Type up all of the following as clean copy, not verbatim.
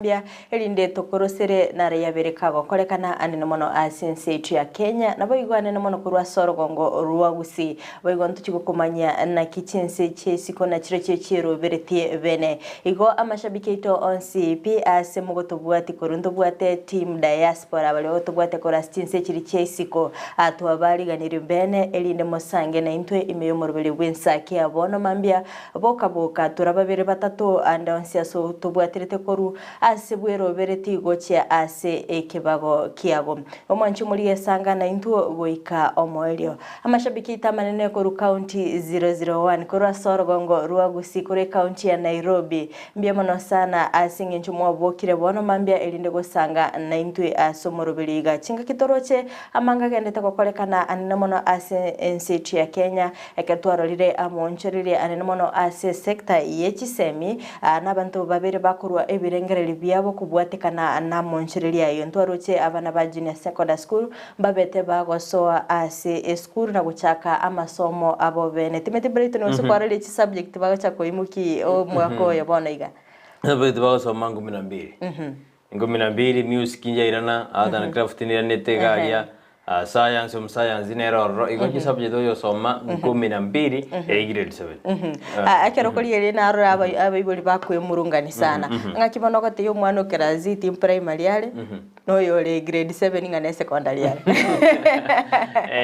Mbuya, erinde tokorosere naro yabere kagokorekana anene mono ase ense yaito ya Kenya, naboigo anene mono korwa ase orogongo rwa Gusii. Boigo ntochie gokomanyia naki chinse chi'isiko na chirochio chieroberetie bene. Igo amashabiki aito onsi pi ase mogotobwati korwa ntobwate team diaspora baria bagotobwatia korwa ase chinse chiria chia isiko, twabariganirie bene erinde mosange naintwe ime y'omoroberi bw'ensaki ya bono mambia Boka boka, tura babere batato ande onsi ase tobwaterete korwa ase bwerobereti gochia ase ekebago kiabo. Omwanchi omorigia esanga naintwe goika omoerio. Amashabiki aito amanene korwa county 001 korwa ase orogongo rwa Gusii korwa ecounty ya Nairobi. Mbuya mono sana ase eng'encho mwabokire bono mambia erinde gosanga naintwe ase omoroberi iga. Chingaki toroche amanga agendete gokorekana anene mono ase ense yaito ya Kenya Ekero twarorire amoonchoreria anene mono ase esecta ye chisemi, na abanto babere bakorua ebirengererio biabo kobwatekana namonchoreria ayio. Ntwaroche abana ba Junior Secondary School mbabete bagosoa ase esukuru na gochaka amasomo abo bene. Timothy Brighton gose kwarorire chisubject bagocha koimokia omwaka oyo bono iga? Subject bagosoma nkumi na mbili. Nkumi na mbili, music njairana, art and craft niranete iga aria, science omosayansi nere ororo, igo chisubject oyosoma nkumi na mbili eye grade seven. Ekero okorigereria narora abaibori bakoemurungani sana, ng'aki bono ogotebia omwana o class eight primary are, na oyore grade seven ng'a ne secondary are.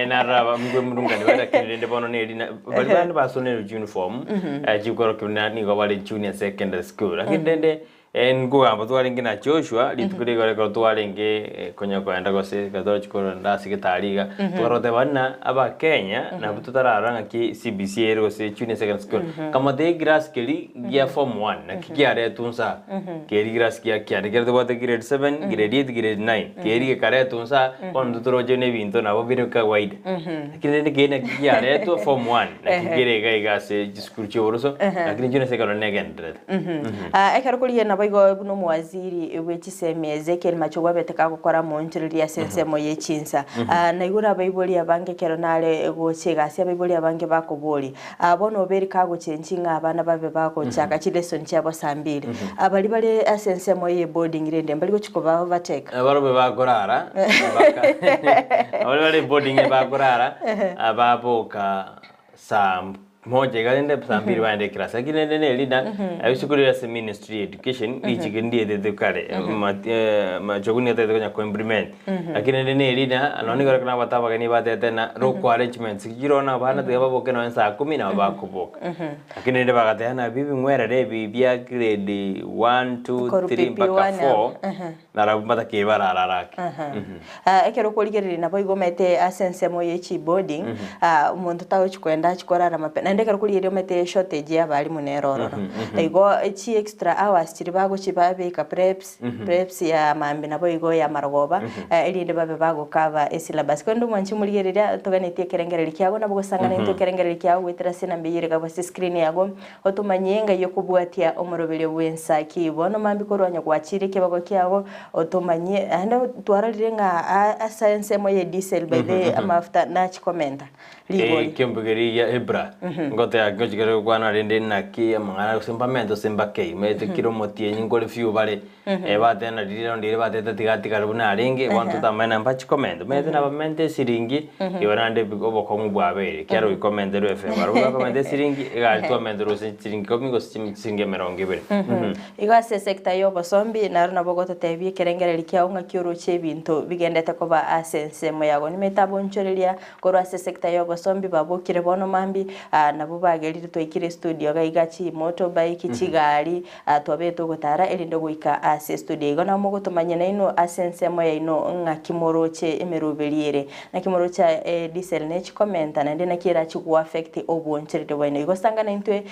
Narora abakoemurungani bare lakini rende bono neri na baria bande basonerwe chiuniform, chikorokia buna nigo bare junior secondary school, lakini rende Nkogamba twarenge na Joshua rituko riria ekero twarenge konya koenda gose ekero twarochia korenda ase getari iga, twaroteba buna abakenya nabwo totararora ng'aki CBC ere gose junior secondary school, nkamotebia egirasi keria gia form one naki kiaretwa nsa keria girasi gia kiane ekero tobwate grade seven, grade eight, grade nine, keria gekaretwa nsa bono intwe toroche buna ebinto nabo bire kawaida. Lakini rende keria naki kiaretwa form one naki kere iga iga ase chisukuru chia oboroso, lakini junior secondary negendererete. Ekero korigia naboigo buna omowaziri bwe chisemi Ezekiel Machogu abete kagokora omoonchoreria ase ensemo ye chinsa. Naigure abaibori abange ekero nare gochia egasi abaibori abange bakoboria, bono oberi kagochenchi ng'a abana babe bagochaka chilesson chiabo saa mbiri. Baria bare ase ensemo ye boarding rende mbari gochia koba overtake? Barobwo bakorara mpaka baria bare boarding bakorara baboka saa moja iga rende saa mbiri baende eclass lakini rende neri na esukuru ere ase ministry ya education richiko ndietete kare machogu nigo atagete konya ko implement lakini rende neri na nonye nigo ekero nabwate abageni batete na local arrangements chire bono abana tiga baboke nonye saa kumi nabo bakoboka lakini rende bagateba nabi ebing'werere ebi bia grade one, two, Korwa three PP mpaka one four abo. Narabwo mbatakei bararare ake. Ekero okorigereria nabo igo omanyete ase ensemo ye chiboarding, omonto tagochi koenda achi korara mapema, naende ekero okorigereria omanyete shortage ya abalimu nere ororo. Igo chi extra hours chiria bagochi babeka preps, preps ya mambia nabo igo ya marogoba, erinde babe bagocover esyllabus. Korende omwanchi omorigereria toganetie ekerengererio kiago nabo gosang'ana intwe ekerengererio kiago goetera ase enamba eyio ere iga ase escreen yago, Otomanyie ng'ai okobwatia omoroberio bw'ensa ki? Bono mambia korwa onye gwachire ekebago kiago, otomanyie naende twarorire ng'a ase ensemo ye diesel by the way amafuta nachi komenta rigori. Ekiombe gia Hebra, ngoteba ngochi kere gokwana rende naki amang'ana gose mbamente gose mbakei, omanyete kera omotienyi nkore few bare, bateba riria raundi eria batebete tiga atigare buna arenge, bono totamanya na mbachi komenta, omanyete nabamente esiringi, igo naende obokong'u bwabeire, ekiagera goika omenterwe efare, barabwo bakomenta esiringi, egari twamenterwe gose chiringi ikomi gose chiringi emerongo ebere. Igo ase esector ya obosombi, naro nabo ogototebia ekerengererio kiao ng'aki oroche ebinto bigendete koba ase ensemo yago. Nimete abonchoreria Korwa ase sector y'obosombi babokire bono mambia, nabwo bagerire twaikire estudio iga iga chimotorbike, chigari, twabete ogotara erinde goika ase estudio. Igo nabo mogotomanyia nainwe ase ensemo yaino ng'aki moroche emeroberi ere, naki moroche diesel ne chikomenta naende naki erachi goaffect obwochereri bwaino. Igo sanga naintwe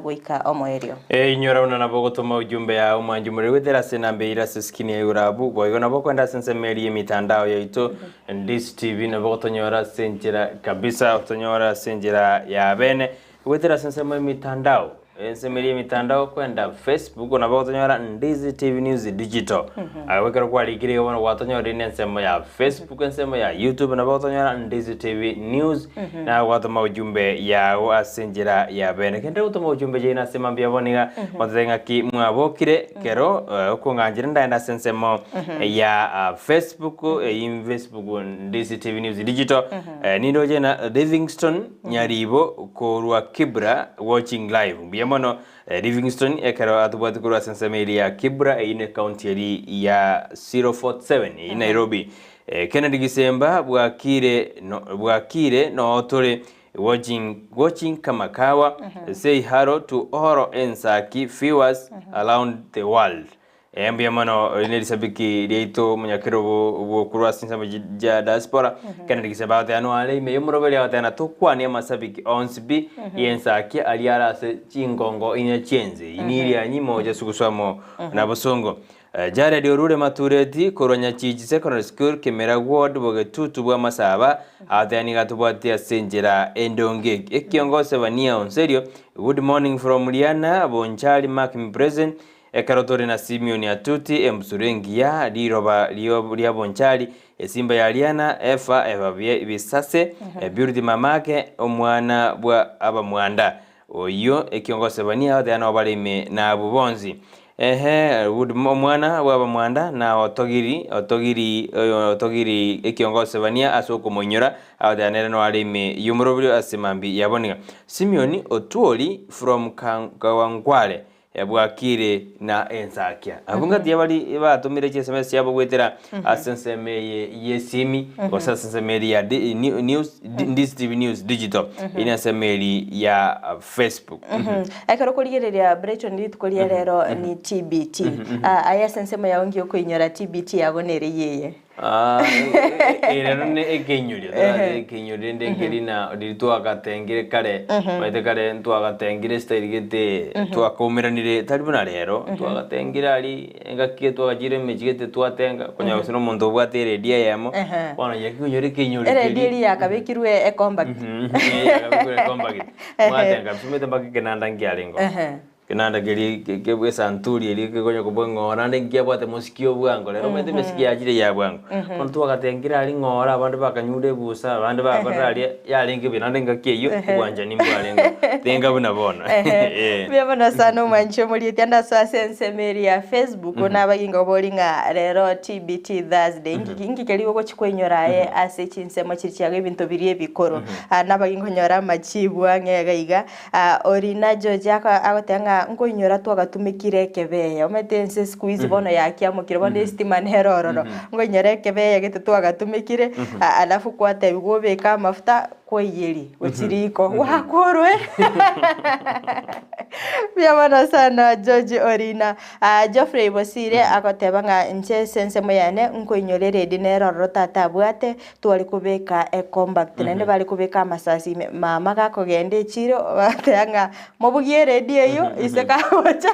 goika omoerio. Inyora buna nabo ogotoma ujumbe yao mwanche omorero goetera ase enamba eyio ere ase eskrini ya igoro abwo. Boigo nabo okoenda ase ensemo eria y'emitandao yaito Ndisi TV nabo gotonyora ase enchera kabisa, gotonyora ase enchera ya bene, goetera ase ensemo y'emitandao. Ensemo eria emitandao kwenda Facebook nabo ogotonyora Ndizi TV News Digital. Agwo ekero kwarikire iga bono gwatonyorire na ensemo ya Facebook, ensemo ya YouTube nabo ogotonyora Ndizi TV News na gwatoma ujumbe yago ase enchera ya bene. Kende gotoma ujumbe chiaino ase mambia bono iga gototebia ng'aki mwabokire kero okong'anchera ndaende ase ensemo ya Facebook eyio Facebook Ndizi TV News Digital. Nindoche na Livingstone Nyaribo korwa Kibra watching live. Mbuya mono Livingstone ekero atobwate korwa ase ensemo eria ya Kibra eyio ne county eri ya 047 eyio Nairobi. Kennedy Gisemba bwakire no bwakire noo tore watching watching kama kawa say hello to all Ensaki viewers around the world. Ee, mbuya mono, eri nerisabiki riaito omonyakerogo bw'okorwa ase chinsemo chia diaspora, Kennedy Gisemba agoteba noare ime y'omoroberi agoteba na tokwanie amasabiki onsi pi y'ensaki aria are ase chingongo inye chi'ense eyio nirianyi mocha sugusu amo na bosongo. Jared Orure Matureti korwa Nyachichi Secondary School, Kimera Ward, Bogetutu bw'Amasaba, agoteba nigo atobwatie ase enchera endonge. Ekiongoso Vania Onserio, Good morning from Riana, Bonchari mark me present. Ekero tore na Simioni Atuti, embusuro engiya, riroba ria bonchari, esimba ya Riana, Efa, Efa bisase, Purity mamake, omwana bwa abamwanda. Oyio ekiongoso Sebania agoteeba nabo bare ime nabwo bonsi. Ehe, omwana bwa abamwanda na otogiri, otogiri, otogiri ekiongoso Sebania ase okomoinyora, agoteeba nere noare are ime y'omoroberio ase mambia yaboniga. Simioni Otuori from Kawangware, Bwakire na ensakia. Abwo ngati abari batomire chiSMS chiabo goetera ase ensemo eye y'esimi gose ase ensemo eri ya di- ni- news di- Ndizi TV News Digital eye ensemo eri ya Facebook. Ekero okorigereria Brighton rituko ria rero ni TBT. Ah, aye ase ensemo yao ngiya okoinyora TBT yago nere yeye. Ah, ere ne ekeinyorio torate ekeinyorio rende nkeri na riria twagatengire kare omanyete kare ntwagatengire style gete twakaumeranire tari buna rero twagatengire aria engaki twagachire emechie gete twatenga okonyora gose na omonto obwate eredio eyemo bono yaki konyora ekeinyorio Eredio keria eria yakabekirwe ecompact. Yakabekirwe ecompact mwatenga kabisa omanyete mpaka ekenanda nkiarenge oo. Kenanda keria bw'esanturi eria kekonya kobua ng'ora naende nkiabwate mosiki o bwango rero omanyete emesiki yachire ya bwango. Bono twagatenkire aria ng'ora abande bakanyure ebusa abande bakorire aria yarenge buya naende engaki eyio obwanchani mbwarenge tenga buna bono eh. Mbuya mono sana omwanchi omorieti ande ase ase ensemo eria ya Facebook nabaginga obori ng'a rero TBT Thursday inki inki keria ogochi koinyora aye ase chinsemo chiria chiago ebinto biria ebikoro. Nabaginga konyora amachibu ang'e iga iga. Orina George agoteba ng'a nkoinyora twagatumekire ekebeya, omanyete ense siku hizi bono yakiamokire bono estima nere ororo, nkoinyora ekebeya gete twagatumekire, alafu kwatebiwa obeke amafuta kwaiyeria gochia riko, gwakorwa Mbuya mono sana George Orina. Geoffrey Bosire agoteba ng'a inche ase ensemo yane nkoinyora eredi nere ororo tata abwate, Tware kobeka ecompact naende bare kobeka amasasi ime, mama gakogenda echiro bagateba ng'a mobugie eredio eywo ise kagocha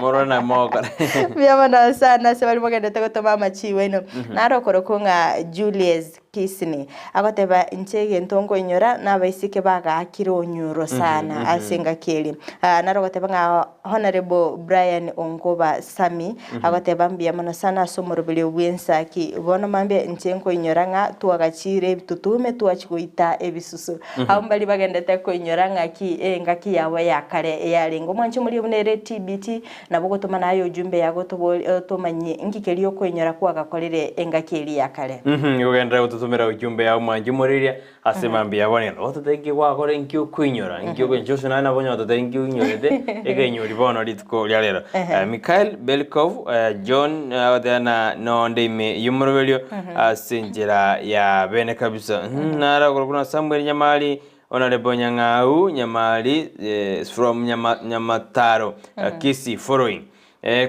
Morore na mogokora. Mbuya mono sana ase baria mogenderete gotoma amachibu aino. Naro okorokwa ng'a Julius Kisini, agoteba inche egento nkoinyora nabaiseke bagaakire onyuro sana ase engaki eria. Naro ogoteba ng'a Honourable Brian Onkoba Sammy agoteba mbuya mono sana ase omoroberio bw'ensaki. Bono mambia inche nkoinyora ng'a twagachiire ebitutume twachia goita ebisusu. Abwo mbaria bagendete koinyora ng'aki engaki yabo ya kare yarenge. Omwancho omoria buna ere TBT nabo ogotoma naye ujumbe yago otobori otomanyie inki keria okoinyora kwagakorire engaki eria ya kare. Ogenderere gototomera ujumbe yao mwanche omoriria Ase mambia abwo nigo ototebie inki gwakora, inki okoinyora, inki okoinyora. Joshua naye nabo onye ototebie inki oinyorete, ekeinyori bono rituko ria rero. Mikhail Belikov, John agoteba na nonde ime y'omoroberio ase enchera ya bene kabisa. Naro akorokwa na Samuel Nyamari, Honorable Nyang'au Nyamari from Nyama, Nyamataro, Kisii, following.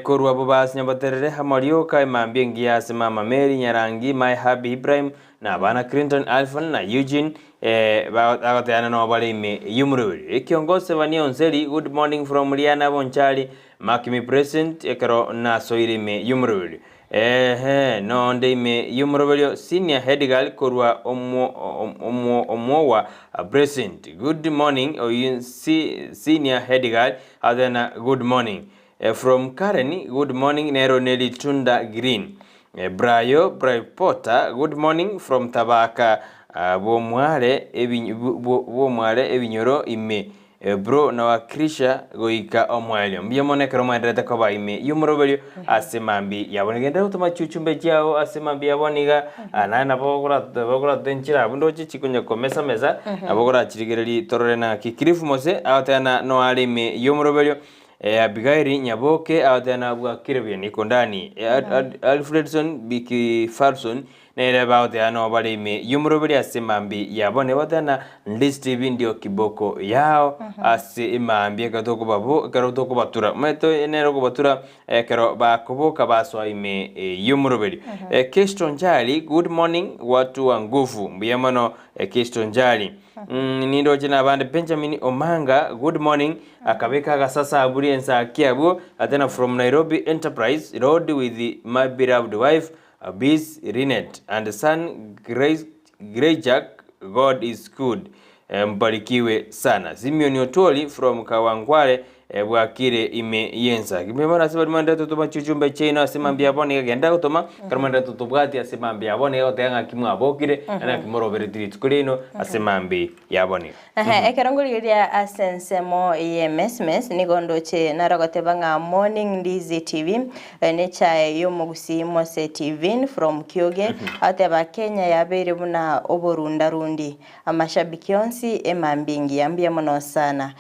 Korwa abwo basinya baterere amo rioka emambia engiya ase mama Mary Nyarangi, my hubby Ibrahim, na abana Clinton, Alphon na Eugene, bagoteana noo bare ime y'omorweri. Ekiongosi Sevania Onseri, good morning from Riana Bonchari, mark me present ekero nasoire ime y'omorweri. Eeh nonde ime y'omoroberio senior head girl korwa omwowa present good morning oyio senior head girl athena good morning from Karen good morning nero ne ritunda green Brayo Braypota good morning from Tabaka bwomware bwomware ebinyoro ime Bro nawakilisha goika omoerio. Mbuya mono ekero mwenderete koba ime y'omoroberio ase mambia yabo. Nigenderere gotoma chiuchumbe chiao ase mambia yabo niga naye nabo ogoratete nchire abwo ndoche chikonya komesa mesa nabo orachirigererie torore naki. Cliff Mose agoteba na noare ime y'omoroberio. Abigaili Nyaboke agoteba na bwakire buya niko ndani. Alfredson Biki Falson Nere bagoteba noo bare ime y'omoroberi ase emambia yabo, ne bagoteba na Ndisi TV ndio kiboko yao ase emambia ekero tokobabo ekero tokobatura. Omanyete nere okobatura ekero bakoboka basoa ime y'omoroberi. Kesto Njali, good morning watu wa nguvu. Mbuya mono Kesto Njali. Nindoche na abande Benjamin Omanga, good morning. Akabeka agasasa aburi ensaki abwo, atena from Nairobi Enterprise Road with my beloved wife Bis Linet and son Greyjack God is good mbarikiwe sana. Simeon Otwoli from Kawangware bwakire ime yensa. Mbuya mono ase baria mwenderete gotoma chichumbe chiaino ase mambia abo nigo genda gotoma ekero mwenderete totobwati ase mambia abo nigo goteba ng'aki mwabokire naende ng'aki moroberetie rituko riaino ase mambia yabo nigo. Ehe, ekero ngorigereria ase ensemo y'emesmes nigo ndoche naro goteba ng'a morning Ndizi TV nechae y'omogusii Mose TV from Kioge agoteba Kenya yabeire buna oborundarundi amashabiki onsi emambia engiya mbuya mono sana.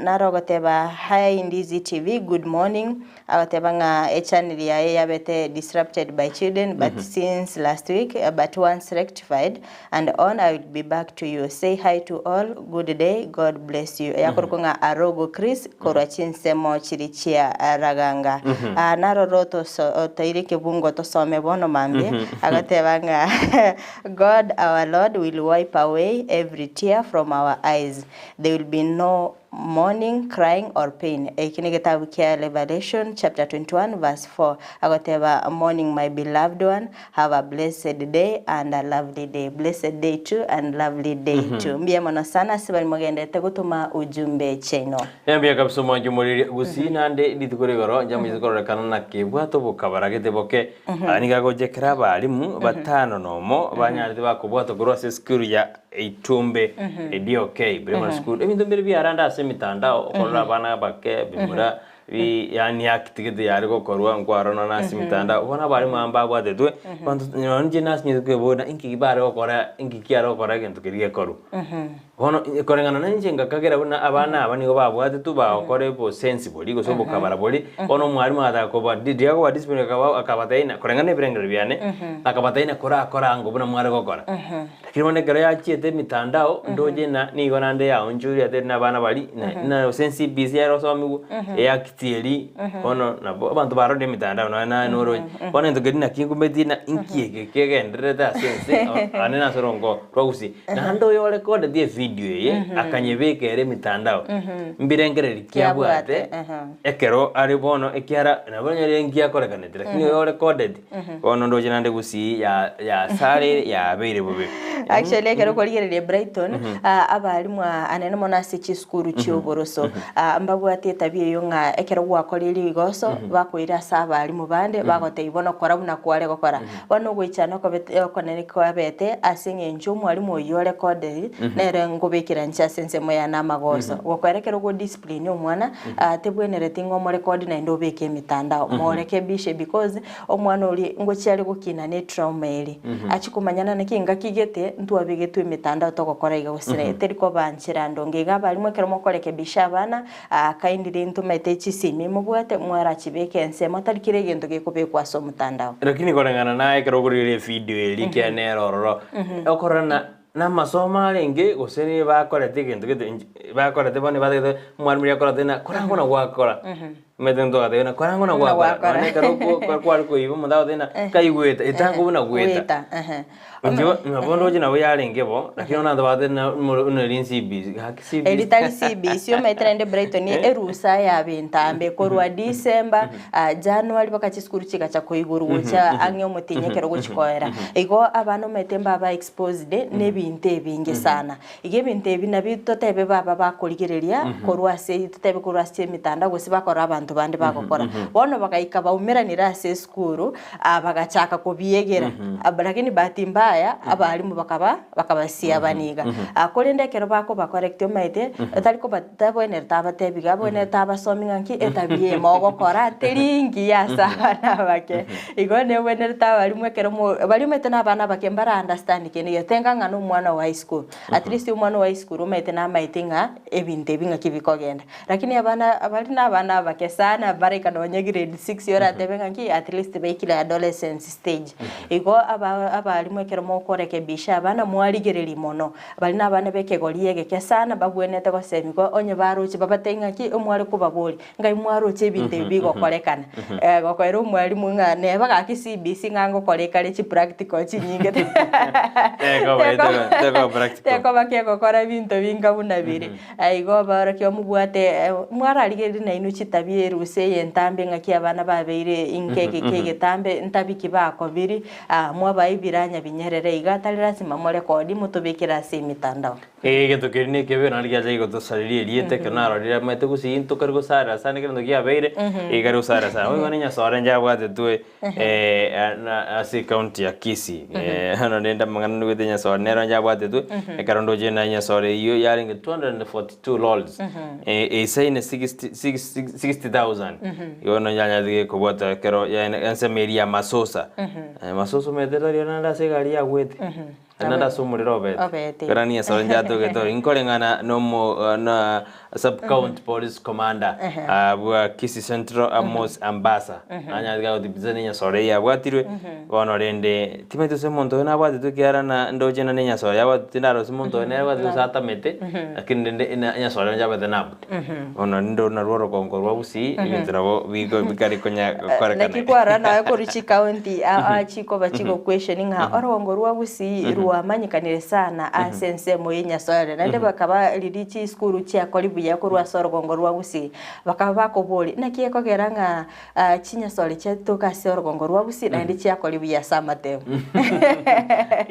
Naro ogoteba hi Ndizi TV good morning Agoteba ng'a echannel yaye yabete disrupted by children but since last week but once rectified and on I will be back to you say hi to all good day God bless you eyakorokwa ng'a Arogo Chris korwa chinsemo chiri chia Raganga Ah, naroro toso toire ekebungo tosome bono mambia agoteba ng'a God our Lord will wipe away every tear from our eyes there will be no Mourning, crying or pain. Eki negetabu kia Revelation chapter 21 verse 4 agoteba morning my beloved one have a blessed day and a lovely day blessed day too and lovely day too mbuya mono sana ase bari mogenderete gotoma ujumbe chiaino. Mbuya kabisa omwancho omoriri gusii naende rituko rigoro nchamochete kororekana naki bwate obokabara gete boke Aya nigo agochekera abalimu batano nomo banyarete bakobwatwa korwa ase esukuru ya Eitumbe DOK Primary School ebinto mbire biarande ase emitandao okorora abana abake bimura bi yaani act gete yare gokorwa nkwarora nonye ase emitandao bono abarimu aba mbabwatetwe abanto nonye inche nasinyete kweboria inki bare gokora inki kiare gokora egento keria gekorwa. Bono koreng'ana na inche ngakagera buna abana aba nigo babwatetwe bagokora obosensi boria gose obokabara boria bono omwarimu agataka koba riria akoba discipline akaba akabatebia ng'a koreng'ana na ebirengererio biane akabatebia ng'a korakora ango buna mware gokora. Lakini bono ekero yachiete emitandao, ndoche ng'a nigo naende yaonchoria ate na abana baria, na na gose NCBC yarosomigwe, eact eria, bono nabo abanto barorire emitandao nonya naye noroche. Bono egento keria naki nkumeti ng'a inki eke kegendererete ase ense, aande nase orongo rwa gusii. Naende oyo orecordeti evideo eye, akanyebeka ere emitandao, mbirengereri ki abwate, ekero are bono ekiara nabo onyore nki akorekanete, lakini oyo orecordeti. Bono ndoche naende gusii ya yasareire yabeire bobe. Actually ekero okorigereria Brighton, ah, abalimu aa anene mono ase chisukuru chi'oboroso ah, mbabwate etabia eyio ng'a ekero gwakorire rigoso bakoira ase abalimu bande bagotebia bono kora buna kware gokora. Bono ogoichana okobete okonene kwabete ase eng'encho omwalimu oyio orekoderi nere ngobekera inche ase ensemo yane amagoso. Gokoera ekero ogodiscipline omwana ah, tebwenereti ng'a omorekodi naende obeke emitandao morekebishe because Omwana oria ngochia are gokina ne trauma eria, achie komanyana naki engaki gete ntwabegetwe emetandao togokora iga gose na teri koba nchera ndonge iga abarimu ekero mokorekebisha abana kindly ntomete chisimi mobwate mwarachibeka ensemo tari kera egento gekobekwa ase omotandao. Lakini koreng'ana naye ekero okorigereria evideo eria ekiagera nere ororo, okorora na namasomo arenge gose nigo bakorete egento gete bakorete bono batagete omwalimu riria akorete na korangwa na gwakora. Omanyete ntogatebia ng'a kora ang'o na Buna gwakora, gwakora. nonye ekero okwo kwa kware koiba omonto agotebia ng'a kaigwete, etango buna gweta. Gweta, ehe. Inche bo ng'a bono ndoche nabo yarenge bo, lakini bono abanto bagateba ng'a omoro buna eri CBC, gaki CBC. Eri tari CBC, omanyete naende Brighton erusa yaba entambe korwa December, January mpaka chisukuru chigacha koigorwa gocha ang'e omotienyi ekero gochi koera. Igo abana omanyete mbaba exposed na ebinto ebinge sana. Igo ebinto ebi nabio totebe baba bakorigereria korwa ase totebe korwa ase emitandao gose bakora abanto bande bagokora. Bono bagaika baumeranire ase esukuru, ah, bagachaka kobiegera. Ab lakini bahati mbaya abalimu bakaba bakabasiabana iga. Ah, korende ekero bakobacorrect omanyete, tari koba tabwenerete abatebi iga, abwenerete abasomi ng'a nki etabia eye mogokora teri ngiya ase abana abake. Igo nebwenerete abalimu ekero mo baria omanyete na abana abake mbara understand kende gionsi, tenga ng'a na omwana o high school, at least omwana o high school omanyete namaete ng'a ebinto ebi ng'aki bikogenda. Lakini abana baria na abana abake sana baraika nonye grade six oratebe ng'a nki at least baikire adolescence stage. Igo aba abalimu ekero mokorekebisha abana mwarigereria mono, baria na abana ba ekegori egeke sana babwenerete gosemigwa onye baroche babatebie ng'aki omware kobaboria. Ngai mwaroche ebinto ebi bigokorekana. Eh, gokoera omwalimu ng'a neba gaki CBC ng'a ngokora ekare chipractical chinyinge Tekoba, Teko- tekoba practical. tekoba kegokora ebinto binga buna biri. Igo abaorokia mobwate eh, mwararigereria nainwe chitabia erusa eye entambe ng'aki abana babeire inka egeka egetambe ntabi ki bakobiri, ah, mwabaa ebiranya binyerere iga tari lazima morekodi motobekere ase emitandao. Egento keria nekebe naende giacha gotosareria erieta ekero narorire amaete gose intwe kare gosarera sana ekero egento kiabeire, iga kare gosarera sana. Boigo ne Nyasore inche abwatetwe ase ecounty ya Kisii, bono rende amang'ana nigwete Nyasore nere inche abwatetwe, ekero ndoche na Nyasore eywo yarenge 242 lorries, eisaine sixty six 60,000, igo bono yanyarete kobwata ekero yaani ensemo eria ya Masosa, Masosa omanyete tari naende ase egari yagwete. Naende ase omorero obete. Obete. Ekero niye njatogete ore inkoreng'ana nomo na sub county police commander ah, bwa Kisii Central Amos Ambasa. Nanyarete gagotibisa ne enyasore eye yabwatirwe. Bono rende timanyeti gose omonto oyo nabwatetwe ekiagera na ndoche na nenyasore yabwatetwe tindara gose omonto oyo nere abwatete gose atamete lakini rende ena enyasore yabete nabute. Bono rende oro narwo orogongo rwa Gusii ebinto nabo bigo bikare konya gokorekana. Naki kwarora naye korwa chikaunti aa chikoba chigoquestion ng'a orogongo rwa Gusii rwamanyekanire sana ase ensemo ye Nyasae naende bakaba riria chisukuru chiakori buya korwa ase orogongo rwa Gusii bakaba bakoboria naki ekogera ng'a Chinyasore chiatoka ase orogongo rwa Gusii naende chiakori buya ase amatemo.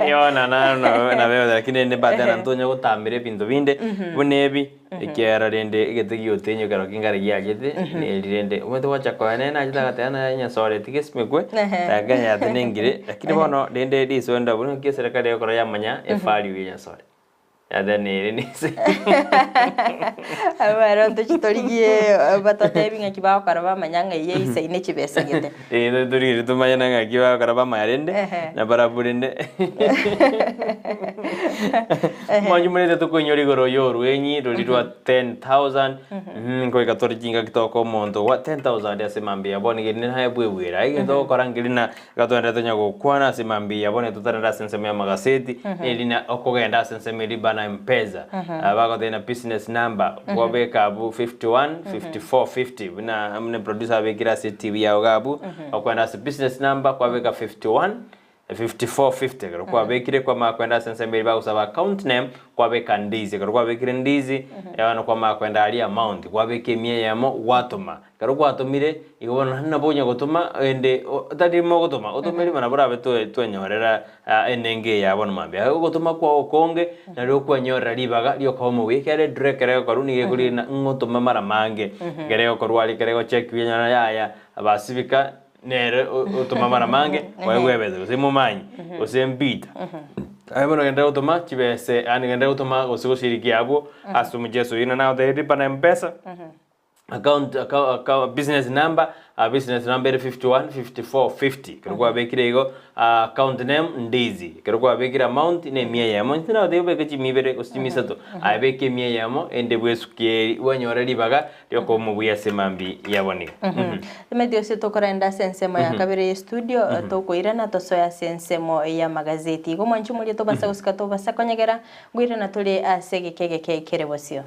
Yona naro nabo nabo lakini rende mbate na ntonya gotambera ebinto binde buna ebi ekiagera rende egete giotenyo kero kingare giachete neri rende omanyete gwacha konya nere nachete agateba naye nyasore tiga esimekwe takenya nengire lakini bono rende risoe ndabu naki eserekari egokora yamanya evalue ya nyasore. Abwo ntochi torigie batotebi ng'aki bagokora bamanya ng'a eye eisaine chibesa gete. Eh, torigererie tomanye na ng'aki bagokora bamanya rende, Ehe. na barabwo rende. Mwanyu murete tokoinyora igoro ya orwenyi rori rwa 10,000 nkoika tore chingaki tokoa omonto gwa 10,000 ase mambia bono iga rende naye bwebwera egento ogokora nkeri na Iga togende tonya gokwana ase mambia bono totarende ase ensemo y'amagaseti, nerina okogenda ase ensemo eria bana mpesa bagotebia na business number kwabeka abwo 51 54 50 buna buna producer abekire ase etv yao iga abwo okoenda ase business number kwabeka 51 54 50 ekero kwabekire kwamanya koenda ase ensemo eria bagosaba account name kwabeka ndizi ekero kwabekire ndizi bono kwamanya koenda aria amount kwabeka emia eyemo gwatoma. Ekero gwatomire, igo bono naende nabo onya gotoma ende tari rimo ogotoma, otome rimo nabo orabe toe twenyorera enengo eye ya bono mambia. Aye ogotoma kwao okonge, nario okwenyorera ribaga riokoba omobuya ekiagera ediro ekero egokorwa nigo ekorigia ng'a ng'otome mara mange. Ekero egokorwa aria ekero egochekiwa enyora yaya abasibika nere otoma mara mange, oegwe ebesa gose momanyi, gose mpita. Aye bono genderera gotoma chibese yaani genderera gotoma gose goshirikia abwo ase omocheso oyio naende nagotebirie lipa na mpesa. Account, account, account, business number, uh, business number ere 51 54 50 ekero kwabekire igo uh, account name ndizi ekero kwabekire amount ne emia eyemo inche nagotebia obeke chimia ibere gose chimia isato aye beka emia eyemo ende bwesukia eri bwanyora ribaga riokoba omobuya ase mambia yabo nigo Mhm. Timanyeti gose tokorenda ase ensemo ya kabere ye studio tokoirana tosoe ase ensemo y'amagazeti. Igo mwanche omoria tobasa gosika tobasa konyegera, ngoirana tore ase egeka egeke kere bosio.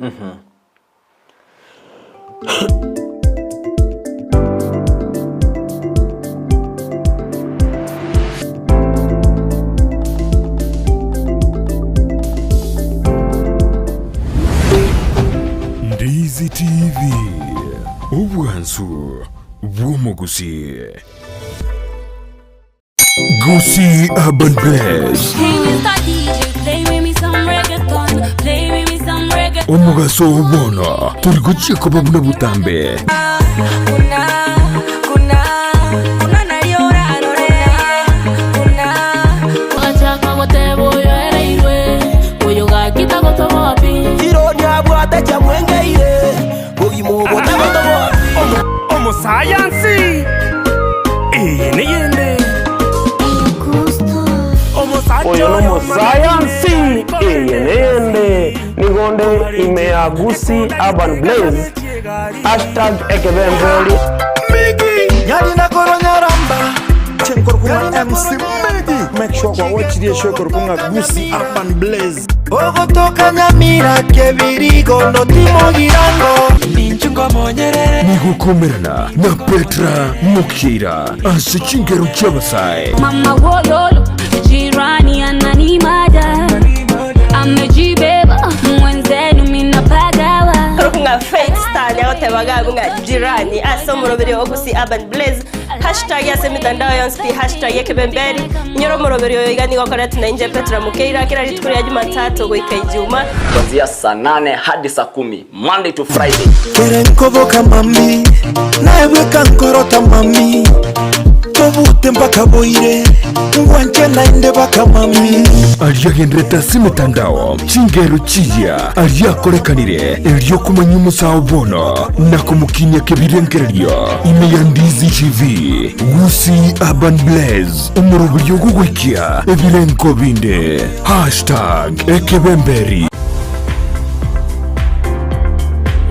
y'Omogusii. Gusii Urban Blaze. Omogaso oo bono tori gochia koba buna botambe. Omosayansi eye neyende. Oyo nomosayansi eye neyende. Nigo onde ime ya Gusii Urban Blaze hashtag ekebemberi. Chenkorokung'a MC Miggy. Make sure kwa watch the show korokung'a Gusii Urban Blaze. Ogotoka Nyamira kebirigo ndotimogirango Nigokomerana na Petra Mokyeira ase chingero chi'abasae. Mama wololo jirani ananimada amejibeba mwenzenu minapagawa Korokung'a Faith Star niagoteba iga ng'a jirani ase omoroberi o Gusii Urban Blaze Hashtag ase emitandao yonsi pi hashtag ekebemberi. Inyora omoroberi oyo iga nigo okoretwa na inche Petra Mukeira kera rituko ria Jumatatu goika Ijuma. Kuanzia saa nane hadi saa kumi Monday to Friday. Kere nkoboka mami, naye bweka nkorota mami, tobute mpaka boire, ngwanche naende baka mami. Aria agenderete ase emetandao, chingero chiria aria akorekanire, erio komanya omosao bono na komokinia kebirengererio ime ya Ndizi TV, Gusii Urban Blaze, omoroberio ogogoikia ebirengo binde. Hashtag ekebemberi.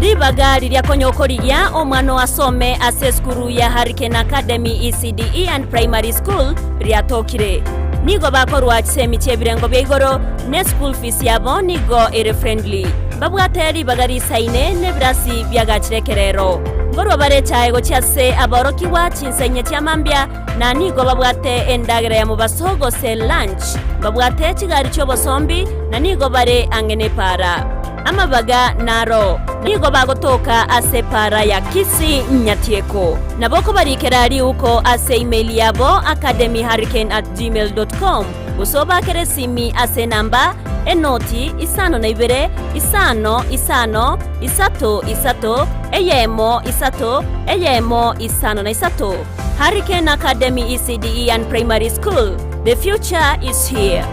Ribaga riria konya okorigia omwana oo asome ase esukuru ya Hurricane Academy ECDE and Primary School riatokire. Nigo bakorwa chisemi chi'ebirengo bia igoro ne school fees yabo nigo ere friendly. Mbabwate ribaga risaine nebirasi biagachire ekerero. Nkorwa bare echae gochia ase aborokigwa chinsa inye chia mambia na nigo babwate endagera ya mobaso gose lunch. Mbabwate chigari chi'obosombi na nigo bare ang'e nepaara. Amabaga naro nigo bagotoka ase epaara ya Kisii Nyatieko. Nabo okobarikera riuko ase email yabo academyhurricane@gmail.com gose obakere esimi ase enamba enoti isano na ibere isano isano isato isato eyemo isato eyemo isano na isato. Hurricane Academy ECDE and Primary School, the future is here.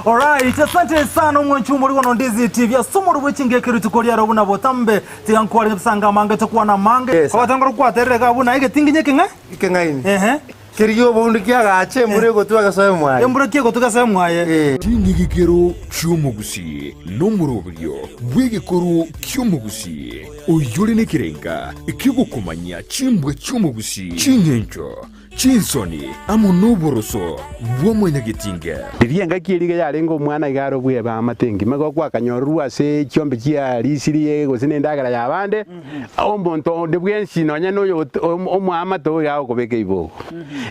Alright, asante sana omwanchi omori bono Ndizi TV ase omori bwe chingeke rituko riaro buna botambe tiga nkware ebisanga amange tokwana amange Yes. abatangora kwaterera iga buna egetinginye ekeng'e Ekeng'aini. ehe Kerigia oboundu kiagache embura egotwa egesoe mwaye. Embura ki egotwa egesoe mwaye. Eh. Ching'igikero chi'omogusii nomoroberio bw'egekoro ki'omogusii, oyore nekerenga ki'ogokomanya chimbwa chi'omogusii, ching'encho, chinsoni, amo noboroso bwa mwanyagetinge. Riria engaki eria iga yarenge omwana iga are obweba amate engima, igo gwakanyororwa ase chiombe chia risiri gose na endagera y'abande, omonto onde bwensi nonya na oyo omoamate oyo iga agokobeka ibogo.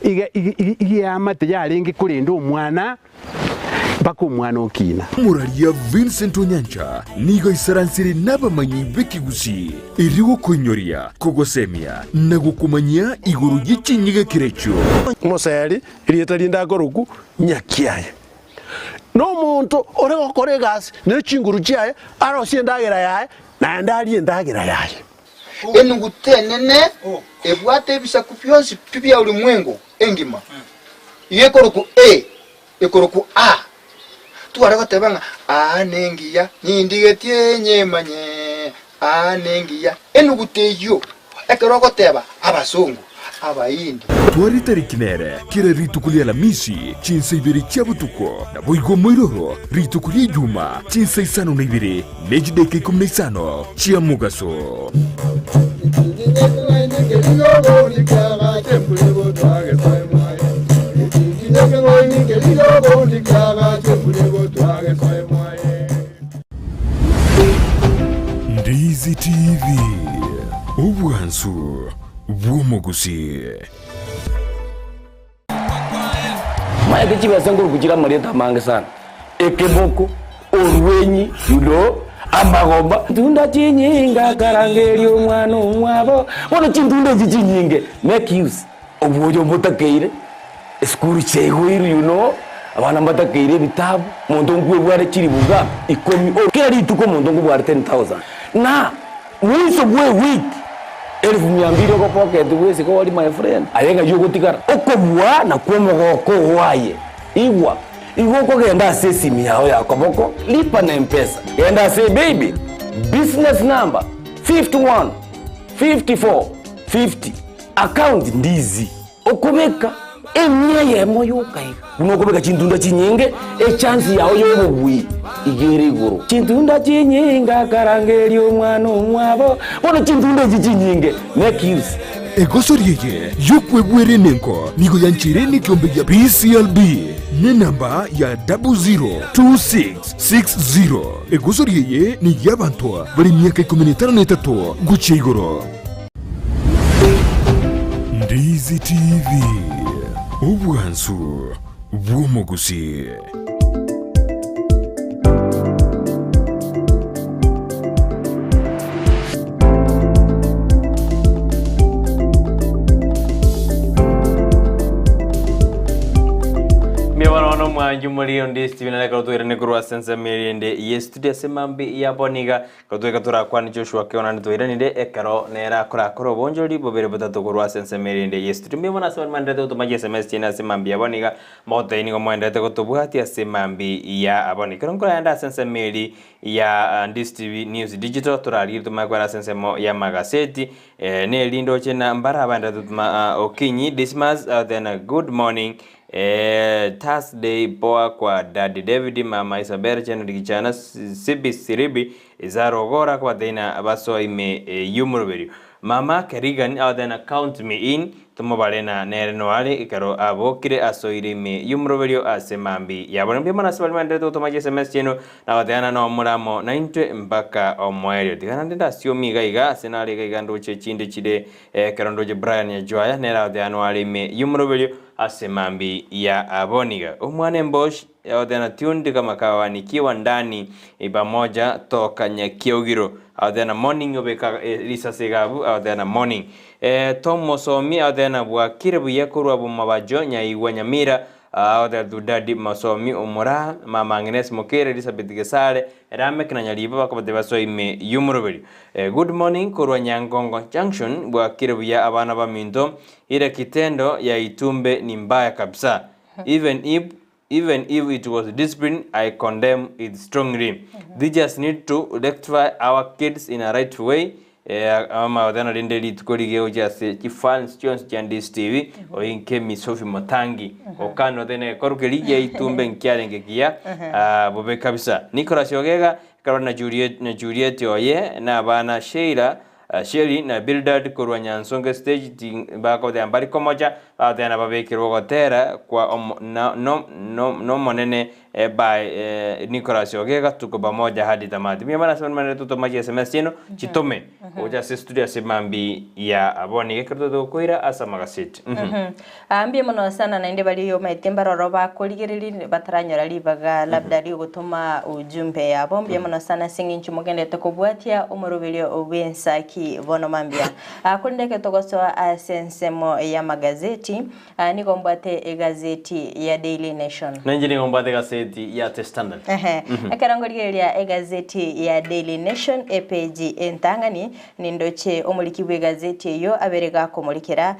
Iga iga iga eamate yarenge korenda omwana mpaka omwana okina. Omoraria Vincent Onyancha nigo aisaransire nabamanyi b'ekegusii erio gokoinyoria, kogosemia na gokomanyia igoro ye chinyigekero echio. Omoseri, erieta rinde akorokwa Nyakiaye, nomonto ore gokora egasi ne chinguru chiaye, arosie endagera yaye, naende arie endagera yaye. Enuguta enene ebwate ebisaku bionsi pi bia ulimwengu engima, iga ekorokwa A, ekorokwa A. Tware goteba ng'a aa nengiya, nindigetie nyemanye, aa nengiya. Enuguta eyio, ekero ogoteba abasongo, Abaindi. Tware tariki nere kera rituko ria Alamisi chinsa ibere chia botuko, naboigo moiroro rituko ria Ijuma chinsa isano na ibere ne chidaeka ikomi na isano chia mogaso. Ndizi TV. bw'omogusii. Maete chibesa nkoruku chire amarieta amange sana, ekeboko, orwenyi, yudo, amagomba. Ntunda chinyinge akarangeria omwana omwabo. Bono chintunda echi chinyinge, make use obwoyo mbotakeire, esukuru chiaigoirwe you know, abana mbatakeire ebitabu, omonto nkwebware chiribuga ikomi, kera rituko omonto nkobware 10,000 na Mwiso bw'ewiki elifu mia mbili ogopocket bwesike ori my friend, aye ng'ai ogotigara? Okobua nakwo omogoko oo aye. Igwa, igo okogenda ase esimi yao ya koboko, lipa na mpesa, genda ase paybill, business number 51 54 50, account ndizi. Okobeka emia eyemo yoka iga, buna okobeka chintunda chinyinge, echansi yao y'obobui iga ere igoro. Chintunda chinyinge akarangeria omwana omwabo, bono chintunda echi chinyinge make use. Egosori eye y'okwegwera enengo nigo yancheire nekiombe gia PCLB nenamba ya 002660. Egosori eye ney'abanto bare emiaka ikomi na etano na etato gochia igoro. Ndizi TV, obwansu bw'omogusii. Mbuya bono bono omwanchi omoriri onde Steven areke twairane korwa ase ensemo eria ende ye studio ase mambi ya bono iga. Gotweka torakwane Joshua ki onande twairanire ekero nere akorakore obonchori bobere botato korwa ase ensemo erinde Yesu. Tiri mbuya mono ase baria mwenderete gotoma chiSMS chiaino ase mambia ya bono iga, mogotebia nigo mwenderete gotobwatia ase mambia ya bono. Ekero nkoragenda ase ensemo eri ya Ndisi TV News Digital torarigie tomanye kwera ase ensemo y'amagaseti nerinde oche na mbare abaenderete gotoma Okinyi Dismas then good morning Thursday poa kwa Daddy David, Mama Isabella, Chenry Gichana, Sibi Siribi, Izaro Ogora akobateina basoa ime y'omoroberio. Mama Kerrigan agoteina count me in, tomobare na nere noare ekero abokire asoire ime y'omoroberio ase mambi yabo. Mbuya mono ase baria baenderete gotoma chiSMS chiaino na goteana nomore amo naintwe mpaka omoerio. Tiga naende ndasiomi iga iga ase nare iga iga ndoche chinde chire ekero ndoche Brian Nyajuaya nere agoteana noare ime y'omoroberio ase mambi ya aboniga. Omwana embosh Agoteana tuned kama kawa nikiwa ndani pamoja toka nyakiaugiro agoteana morning obeka risasi igabu agoteana morning Tom mosomi agoteana bwakire buya korwa bomabajo nyaigwa nyamira agoteana to daddy mosomi omoraa mama Agnes Mokere Elizabeth Gesare Lameck na Nyaribo bakobatebia basoe ime yomoroberio Good morning korwa Nyangongo junction bwakire buya abana baminto ira kitendo ya itumbe ni mbaya kabisa Even if even if it was discipline I condemn it strongly. They just need to rectify our kids in a right way. Eh, amaothano rinde rituko rigiya gochia ase chifans chionsi chia Ndisi TV oinke Miss Sophie Mutangi okano tene gekoru keria gia itumbe nkiarenge kiya ah, bobe kabisa Nicholas Ogega ekero na Juliet na Juliet oye na abana Sheila Sheri na Bildad korwa Nyansonge stage bakoteba mbari komocha, bagoteba nababekerwe ogotera kwa n'Omonene by Nicholas Ogega tuko pamoja hadi tamati. Mbuya mono ase baria manerete gotoma chi sms chiaino chitome gocha ase studio ase mambi ya bono iga ekero togokoira ase amagaseti. Mbuya mono sana naende baria oyomaete mbaroro bakorigereria bataranyora ribaga labda riogotoma ujumbe yabo. Mbuya mono sana ase eng'encho mogenderete kobwatia omoroberio bw'ensaki bono mambia. Korende ekero togosoa ase ensemo y'amagazeti, nigo mbwate egazeti ya Daily Nation. Nainche nigo mbwate egazeti ya The Standard. Ehe. Ekero nkorigereria egazeti ya Daily Nation epeji entang'ani, Nindoche omoriki bw'egazeti eyio abere gakomorikera,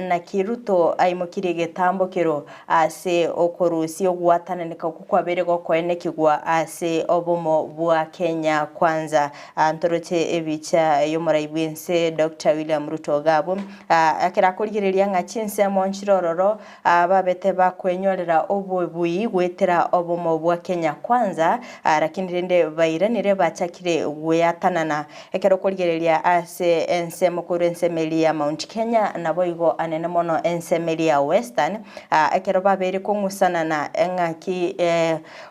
Naki Ruto aimokirie egetambokero ase okorusia ogwatananeka okwo kwabeire gokoenekigwa ase obomo bwa Kenya Kwanza. Ntoroche ebicha y'omorai bw'ense Doctor William Ruto iga abwo ekero akorigereria ng'a chinsemo nchire ororo babete bakwenyorera obobui goetera obomo bwa Kenya Kwanza, lakini rende bairanire bachakire gweatanana. Ekero okorigereria ase ensemo korwa ensemo eria ya Mount Kenya, naboigo anene mono ensemo eria ya Western, ekero babeire kong'usanana eng'aki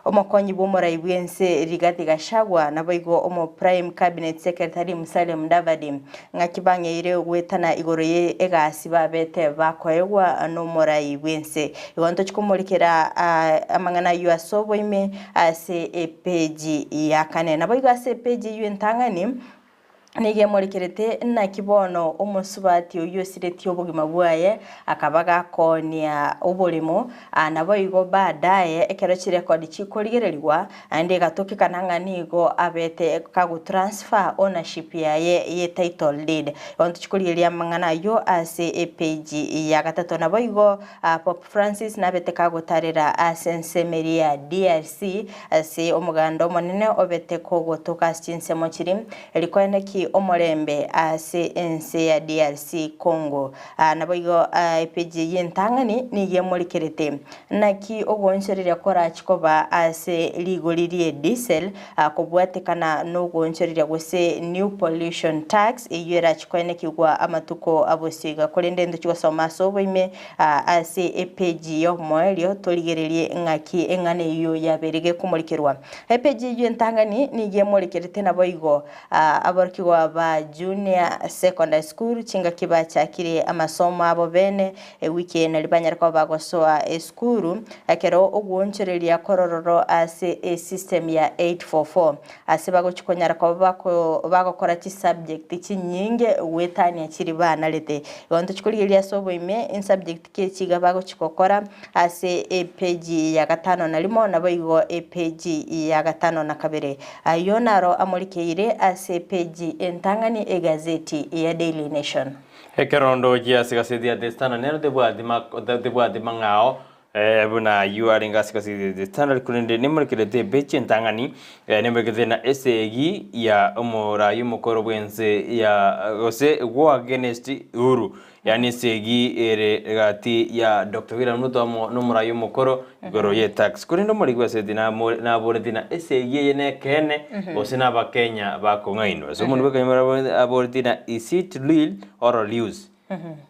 omokonyi bw'omorai bw'ense Rigathi Gachagua, naboigo omo Prime Cabinet Secretary Musalia Mudavadi. Mudavadi ng'aki bang'eire goetana igoro ye egasi babete bakoegwa nomorai bw'ense. Igo ntochi komorikera amang'ana ayio ase oboime ase epeji ya kane. Naboigo ase epeji eyio entang'ani Nigo emorekerete naki bono omosubati oyio osiretie obogima bwaye akaba gakoonia oboremo, naboigo baadaye ekero chirekodi chikorigererigwa, naende egatokekana ng'a nigo abete kagotransfer ownership yaye ye title deed. Bono tochikorigereria amang'ana ayio ase epage ya gatato. Naboigo Pope Francis nabete kagotarera ase ensemo eria ya DRC ase omoganda omonene obete kogotoka ase chinsemo chiria rikoene ki omorembe ase ense ya DRC Congo. Naboigo epeji eyio entang'ani nigo emorikerete naki ogoonchoreria korachi koba ase rigori rie diesel kobwatekana nogoonchoreria gose new pollution tax eyio erachi koenekigwa amatuko abosio iga korende ntochi gosoma ase oboime Ase epeji y'omoerio torigererie ng'aki eng'ana eyio yabeire gekomorikerwa. Epeji eyio entang'ani nigo emorekerete naboigo aborokigwa ba Junior Secondary School chingaki bachakire amasomo abo bene ewiki eye nario banyare koba bagosoa esukuru ekero ogwoonchoreria korororo ase esystem ya 844 ase bagochia konyara koba bagokora chisubject chinyinge goetania chiria banarete. Igo ntochia korigereria ase oboime insubject ki echi iga bagochia gokora ase epeji ya gatano na rimo naboigo epeji ya gatano na kabere. Ayio naro amorikeire ase epeji entang'ani egazeti ya Daily Nation. Ekerondo gi'ase gaseti ya The Standard nero tebwati tebwati mang'ao Buna ayio arenge ase gaseti ya The Standard, korende nemorekerete ebechi entang'ani, nemorekerete na esegi ya omorai omokoro bw'ense ya gose war against Uhuru, yaani esegi ere gati ya Doctor William Ruto amo nomorai omokoro igoro ye tax. Korende omoriki bw'esegeti naboreti na esegi eye nekeene gose nabakenya bakong'ainwa. Ase omonto bw'ekenyoro aboreti na is it real or loose?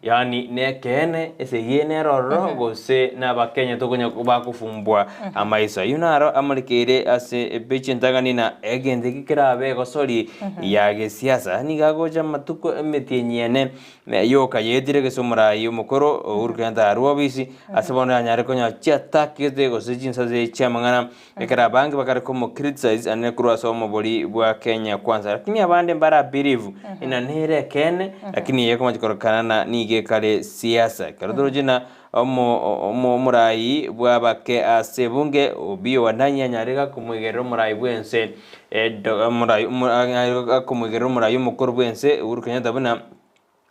Yaani nekeene esegi eye nere ororo gose nabakenya tokonya bakofumbwa amaiso. Ayio naro amorekeire ase epeji entang'ani na egento eke kerabe egosori ya gesiasa. Nigo agocha amatuko emetienyi ene yoka yaetire gese omorai omokoro Uhuru Kenyatta arwe obisi ase bono yanyare konya chiattack gete gose chinsase chiamang'ana Ekero abange bakare komo criticize anene korwa ase omobori bwa Kenya Kwanza lakini abande mbara believe ina nere ekeene lakini eye ekomacha kororekana na nigo ekare siasa. Ekero toroche na omo omo omorai bwa abake ase ebunge Obiyo Wandanyi anyare gakomoigerera omorai bwense omorai anyare gakomoigerera omorai omokoro bwense Uhuru Kenyatta buna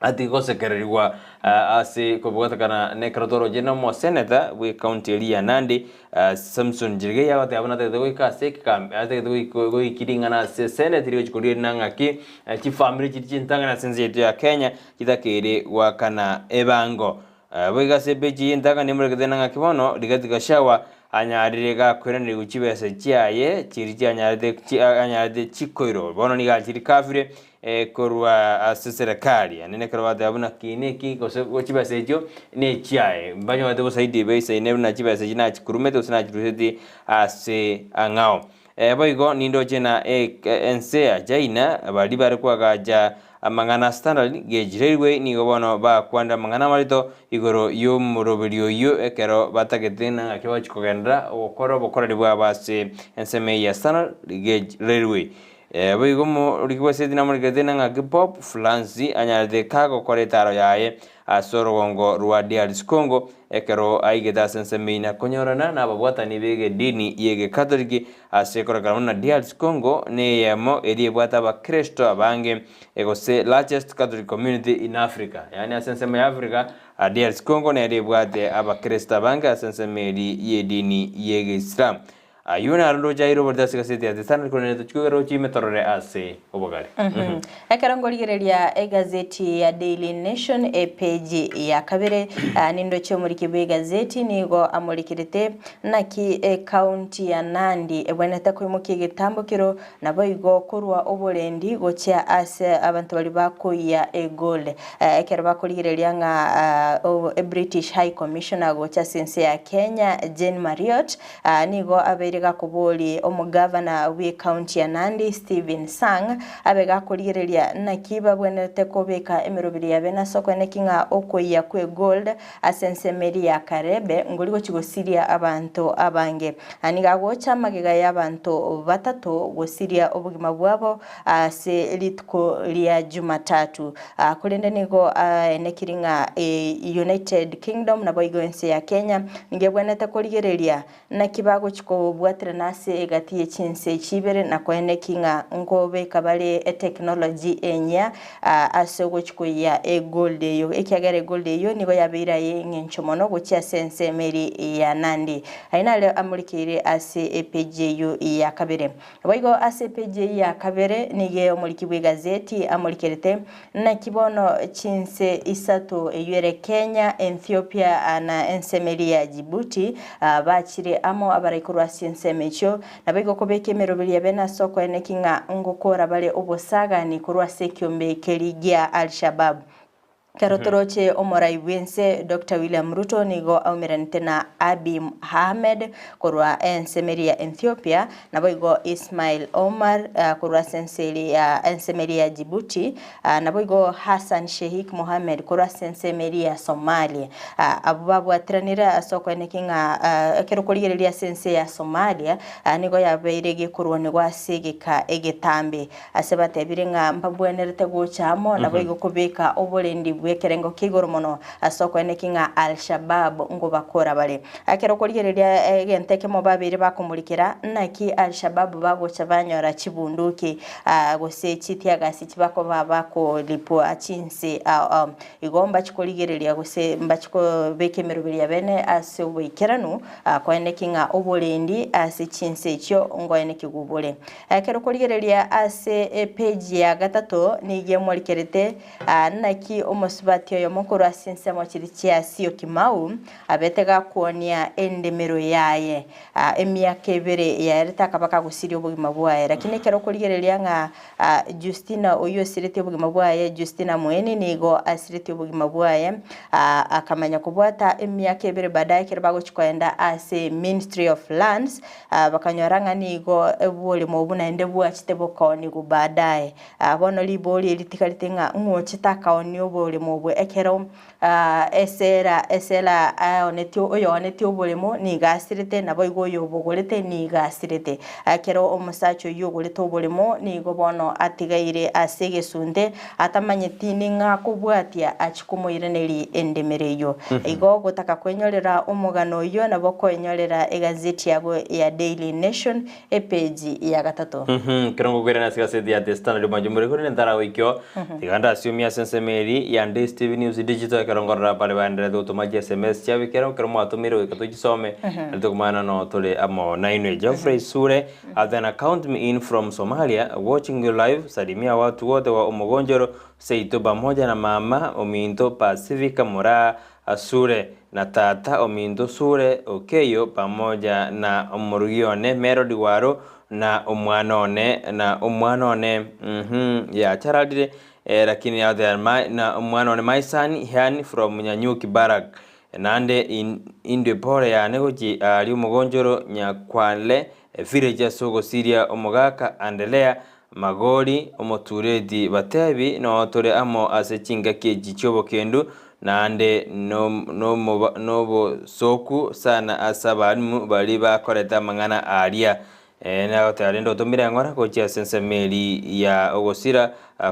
Atige gosekererigwa ase kobwatekana nekero toroche na omoseneta bw'ecounty eria ya Nandi Samson Cherargei agoteba buna atagete goika ase ekegambi atagete goikia ring'ana ase eseneti rigochia koria rina ng'aki chifamiri chiria chintang'ani ase ense yaito ya Kenya chitakeire goakana ebango. Boigo ase epeji eye entang'ani emorekete na ng'aki bono Rigathi Gachagua anyarire gakoiranerigwa chibesa chiaye chiria chianyarete anyarete chikoirwa bono nigo achirikafire korwa ase serekari naende nekero bateba buna ki neki gose chibesa echio nechiaye mbanyorete obosaidi baisaine buna chibesa echi nachikurumete gose nachiruseti ase ang'ao. Boigo nindoche na ense ya China baria bare koagacha amang'ana a Standard Gauge Railway nigo bono bakwanire amang'ana amarito igoro y'omoroberio oyio ekero batagete na ng'aki bagochia kogenderera gokora obokoreri bwabo ase ensemo eye ya Standard Gauge Railway. Boigo omoriki bw'esegi namorikerete na ng'aki Pope Francis anyarete kagokora etaro yaye ase orogongo rwa DRC Congo ekero aigete ase ensemo eyio na konyorana nababwatani b'egedini y'egekatoliki ase ekorekana buna DRC Congo neyemo eria ebwate abakristo abange gose largest Catholic community in Africa yaani ase ensemo ya Africa DRC Congo nere ebwate abakristo abange ase ensemo eria y'edini y'egeisilamu. Ayio naro ndoche aire oborito ase egaseti ya The Standard korende tochia koigora roche ime torore ase obogare. Ekero nkorigereria egazeti ya Daily Nation epeji ya kabere, nindoche omoriki bw'egazeti nigo amorikerete naki ecounty ya Nandi ebwenerete koimokia egetambokero naboigo korwa oborendi gochia ase abanto baria bakoiyia egold. Ekero bakorigereria ng'a British High Commissioner gocha ase ense ya Kenya Jane Marriott nigo abeire. abeire gakobori omogavana bw'ecounty ya Nandi Stephen Sang abe gakorigereria naki babwenerete kobeka emeroberi yabe nase okoeneki ng'a okoyia kwe gold ase ensemo eria ya Karebe ngori gochi gosiria abanto abange. Na nigo agocha magega y'abanto batato gosiria obogima bwabo ase rituko ria Jumatatu. Korende nigo aenekiri ng'a United Kingdom naboigo ense ya Kenya nigo ebwenerete korigereria naki bagochi kobwaterana ase egati ye chinse echi ibere na koeneki ng'a nkobeka bare etechnology enyia ase ogochi koyia egold eyio ekiagera egold eyio nigo yabeire aye eng'encho mono gochia ase ensemo eria ya Nandi. Ayio nario amorikeire ase epage eyio ya kabere. Naboigo ase epeji eyio ya kabere nigo omoriki bw'egazeti amorikerete, Naki bono chinse isato eyio ere Kenya, Ethiopia na ensemo eria ya Djibouti bachire amo abarai korwa ase chinsemo echio, naboigo kobeka emeroberi yabe nase okoeneki ng'a ngokora bare obosagani korwa ase ekiombe keria gia Al-Shabaab. Ekero toroche omorai bw'ense Doctor William Ruto nigo aumeranete na Abiy Ahmed korwa ensemo eria ya Ethiopia, naboigo Ismail Omar korwa ase ense eria ya ensemo eria ya Djibouti, naboigo Hassan Sheikh Mohamed korwa ase ensemo eria ya Somalia. Abwo babwatiranire ase okoeneki ng'a ekero okorigereria ase ense ya Somalia nigo yabeire gekorwanigwa ase egeka egetambe. Ase batebire ng'a mbabwenerete gocha amo, naboigo kobeka oborendi bw'ekerengo kia igoro mono ase okoeneki ng'a Al-Shabaab ngobakora bare. Ekero okorigereria egento ekemo babeire bakomorikera, naki Al-Shabaab bagocha banyora chibunduki gose chitiagasi chibakoba bakolipwa chinse ao ao. Igo mbachi korigereria gose mbachi kobeka emeroberi yabene ase oboikeranu koeneki ng'a oborendi ase chinse echio ngoenekigwe bore. Ekero okorigereria ase epeji ya gatato nigo emorikerete naki omosubati oyomo korwa ase ensemo chiria chia Syokimau abete gakuonia endemero yaye emiaka ebere yaerete akaba kagosiria obogima bwaye. Lakini ekero okorigereria ng'a Justina oyio osiretie obogima bwaye, Justina Mueni nigo asiretie obogima bwaye akamanya kobwata emiaka ebere baadaye ekero bagochia koenda ase Ministry of Lands Bakanyora ng'a nigo oboremo obwo naende bwachete bokaonigwa baadaye. Bono ribori eri tigarete ng'a ng'o ochete akaonia oboremo obwo ekero esera esera aonetie oyoonetie oboremo nigo asirete naboigo oyobogorete nigo asirete. Ekero omosacha oyio ogorete oboremo nigo bono atigaire ase egesunte atamanyeti ning'o akobwatia achie komoiraneria endemero eyio. Igo gotaka kwenyorera omogano oyio nabo okoenyorera egazeti yago ya Daily Nation epeji ya gatato. Ekero ngokwerana ase egaseti ya The Standard omwancho more korende ntaragoikio, tiga ndasiomie ase ensemo eri ya Ndisi TV News Digital ekero nkorora bare baendererete gotoma chi SMS chiabo ekero ekero mwatomire goika tochisome nario tokomanya no tore amo nainwe. Geoffrey Sure Then count me in from Somalia watching you live salimia watu wote wa omogonjoro seito pamoja na mama ominto Pacifica Moraa Sure na tata ominto Sure Okeyo pamoja na omorugi one Melody Waro na omwana one na omwana one uhmm yachararire eh, lakini out there my na omwana one my son Ian from Nyanyuki Barrack Naende indwe pore yane gochia aaria omogonchoro Nyakwale village ase ogosiria omogaka Anderea Magori omotureti batebi noo tore amo ase chingaki echi chiobokendu naende nobosoku sana ase abalimu baria bakorete amang'ana aaria. Ee, nagoteba rende otomire eng'ora gochia ase ensemo eria ya ogosira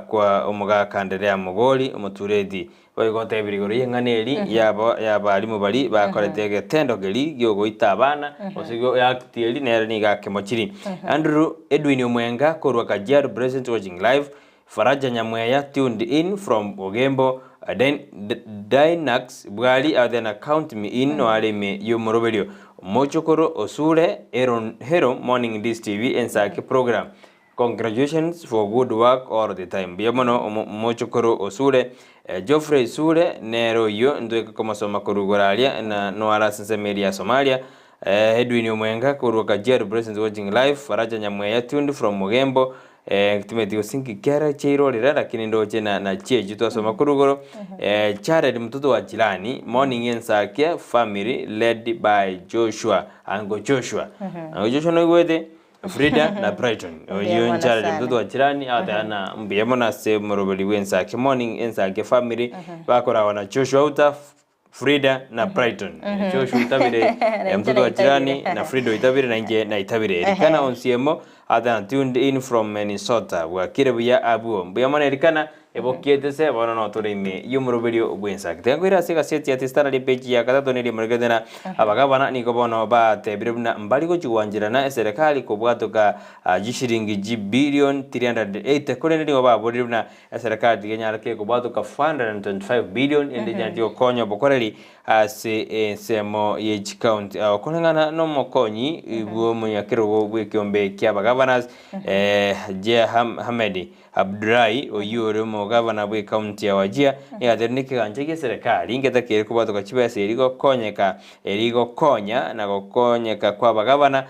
kwa omogaka Anderea Mogori omotureti. Boigo otebire igoro y'eng'ana eri yabo y'abalimu baria bakorete egetendo keria gi'ogoita abana, gose act eri nere nigo akemochiri. Andrew Edwin Omwenga korwa Kajiado Present watching live, Faraja Nyamweya tuned in from Ogembo, Dynax Bwari then count me in noare ime y'omoroberio. Mochokoro Osure Aaron Hero Morning Dis TV Ensake program. Congratulations for good work all the time. Mbuya mono omochokoro Osure. Geoffrey Sure nere oyio ntoike komosoma korwa igoro aria na noare ase ensemo eria ya Somalia. Edwin Omwenga korwa Kajiado Blessings watching live. Faraja Nyamweya tuned from Ogembo. Eh, timanyeti gose nki kere chiairorera lakini ndoche na nachio echio twasoma korwa igoro. Eh, Jared mtoto wa jirani, morning Ensakia family led by Joshua, Uncle Joshua. Uncle Joshua noigwete? Frida na Brighton. Mbuya Oyio mono Jared sana. mtoto wa jirani agoteba na mbuya mono ase omoroberi bwa Ensakia morning Ensakia family bakoragwa na Joshua Outa, Frida na Brighton. Joshua oitabire, Nainche mtoto wa jirani naitabire. na Frida oitabire na inche naitabire. Elikana Onsiemo atana tuned in from Minnesota. Bwakire buya abwo. Mbuya mono Elikana ebokiete se bono notore ime y'omoroberio bw'ensaki. Tiga nkoire ase egaseti ya The Standard epeji ya gatato neria emorekete na abagabana nigo bono batebire buna mbari gochi gwancherana eserekari kobwatoka chishiringi chibilion 380 korende nigo baborire buna Eserekari tiga enyare kekobwatoka 425 billion ende enyare gokonya obokoreri ase ensemo ye chikaunti. Okoreng'ana nomokonyi bw'omonyakerogo bw'ekeombe ki'abagavanasi Hajia Ahmed Abdullahi oyio ore omogavana bw'ekaunti ya Wajir nigo atebirie nekegancha gi'eserekari ngetakeire kobwatoka chibesa eri gokonyeka eri gokonya na gokonyeka kw'abagavana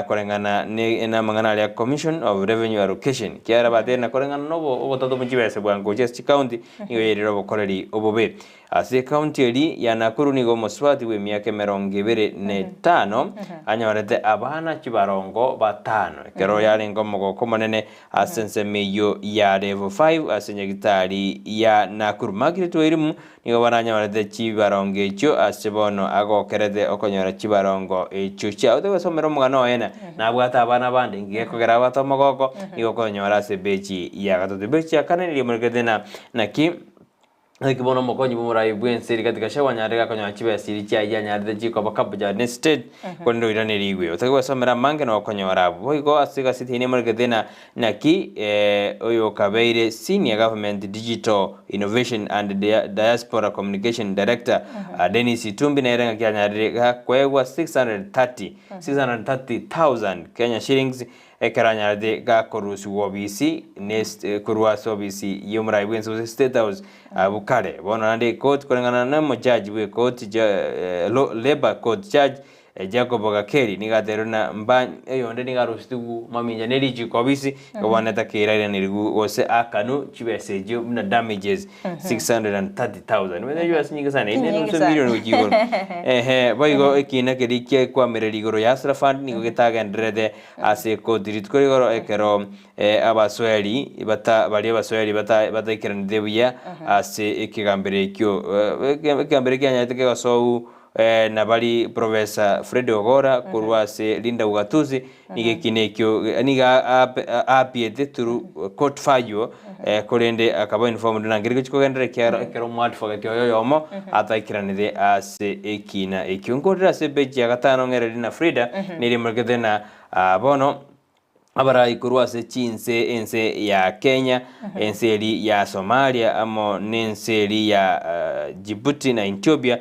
Koreng'ana namang'ana aria Commission of Revenue Allocation, ekiagera batebire na koreng'ana na obototo bwe chibesa bwango gochia ase chikaunti nigo yairire obokoreri obobe. Ase ekaunti eria ya Nakuru nigo omosubati bw'emiaka emerongo ebere na etano anyorete abana chibarongo batano ekero yarenge omogoko omonene ase ensemo eyio ya Level 5 ase nyagitari ya Nakuru. Margaret Wairimu Nigo baranyorete chibarongo echio ase bono agokerete okonyora chibarongo echio chiao. Togosomera omogano oye na nabwate abana bande inki gekogera abwate omogoko nigo okonyora ase epeji ya gatato. Epeji ya kane nigo emorekete na naki naki bono omokonyi bw'omorai bw'ense Rigathi Gachagua anyarete gakonyora chibesa chiria chiaye anyarete chikoba Kabuchai ne state korende oiranerigwe. Otake gwesomera amange nabo okonyora abwo. Boigo ase egaseti eye nemorekete na Naki oyokabeire Senior Government Digital Innovation and Diaspora Communication Director Dennis Itumbi nere ng'aki anyarire gakoegwa 630 630,000 Kenya shillings ekero anyarete gakorusigwa obisi ne korwa ase obisi y'omorai bwense gose State House abwo kare. Bono naende ekoti koreng'ana na omojaji bw'ekoti Labour Court Judge Jacob Gakeri nigo atebirie buna mba oyonde nigo arusetigwe mamincha ne richiko obisi bono etakeire airaneriwu gose akanwe chibesa echio buna damages 630,000 Omanyete chibesa nyinge sana ende Chinyinge nusu sana. emilion gochia igoro ehe boigo ekina keria kiakwamireria igoro ya Hustler Fund nigo getagendererete ase ekoti rituko rigoro ekero abasweri bata baria abasweri bata bataikeranete buya ase ekegambero ekio ekegambero ekianyarete kegosowu Na bari Professor Fred Ogora korwa ase Linda Ugatuzi nigo ekina ekio nigo aapiete through court faywo korende akaba informed ng'a nkeri gochia kogenderera ekiagera ekero omoadvocate oye oyomo ataikiranete ase ekina ekio. Nkorire ase epage ya gatano ng'ereri na Frida neri emorekete na bono Abarai korwa ase chinse ense ya Kenya, ense eria ya Somalia, amo nense eria ya Djibouti na Ethiopia,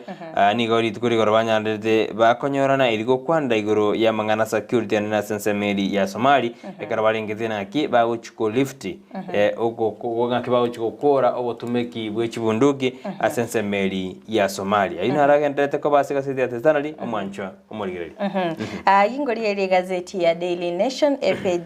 nigo rituko rigoro banyanderete bakonyorana erio gokwanera igoro y'amang'ana security ande ase ensemo eria ya Somali, ekero barengete naki bagochi ko lift ng'aki bagochi gokora obotumeki bwe chibunduki ase ensemo eria ya Somalia. Ayio naro agendererete koba ase egaseti ya The Standard, omwanchwa. Omorigereria. Ayio ngorigereria egazeti ya Daily Nation epeji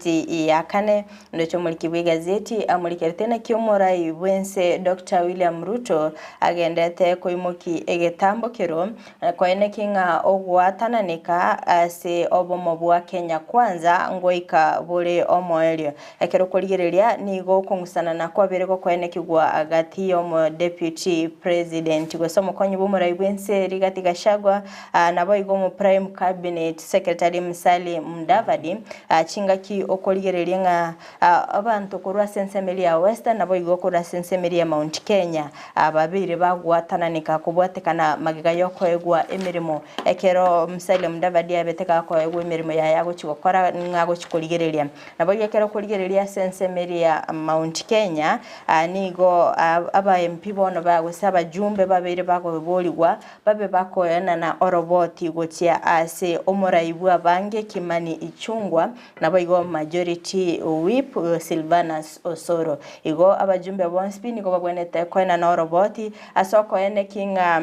ya kane ndoche omoriki bw'egazeti amorikerete naki omorai bw'ense Doctor William Ruto agendete koimoki egetambokero koeneki ng'a ogoatananeka ase obomo bwa Kenya Kwanza ngoika bore omoerio. Ekero okorigereria nigo okong'usanana kwabere gokoenekigwa gati y'omo Deputy President gose omokonyi bw'omorai bw'ense Rigathi Gachagua Naboigo omo Prime Cabinet Secretary Musalia Mudavadi chingaki okorigereria ng'a abanto korwa ase ensemo eria ya Western naboigo korwa ase ensemo eria ya Mount Kenya babeire bagwatananeka kobwatekana magega yokoegwa emeremo ekero Musalia Mudavadi abete gakoegwa emeremo yaye agochi gokora ng'a agochi korigereria. Naboigo ekero okorigereria ase ensemo eria ya Mount Kenya nigo aba MP bono gose abajumbe babeire bakoborigwa Babe bakoenana oroboti gochia ase omorai bw'abange Kimani Ichung'wa, naboigo Majority Whip Silvanus Osoro. Igo abajumbe bonsi pi nigo bagwenerete koenana oroboti ase okoeneki ng'a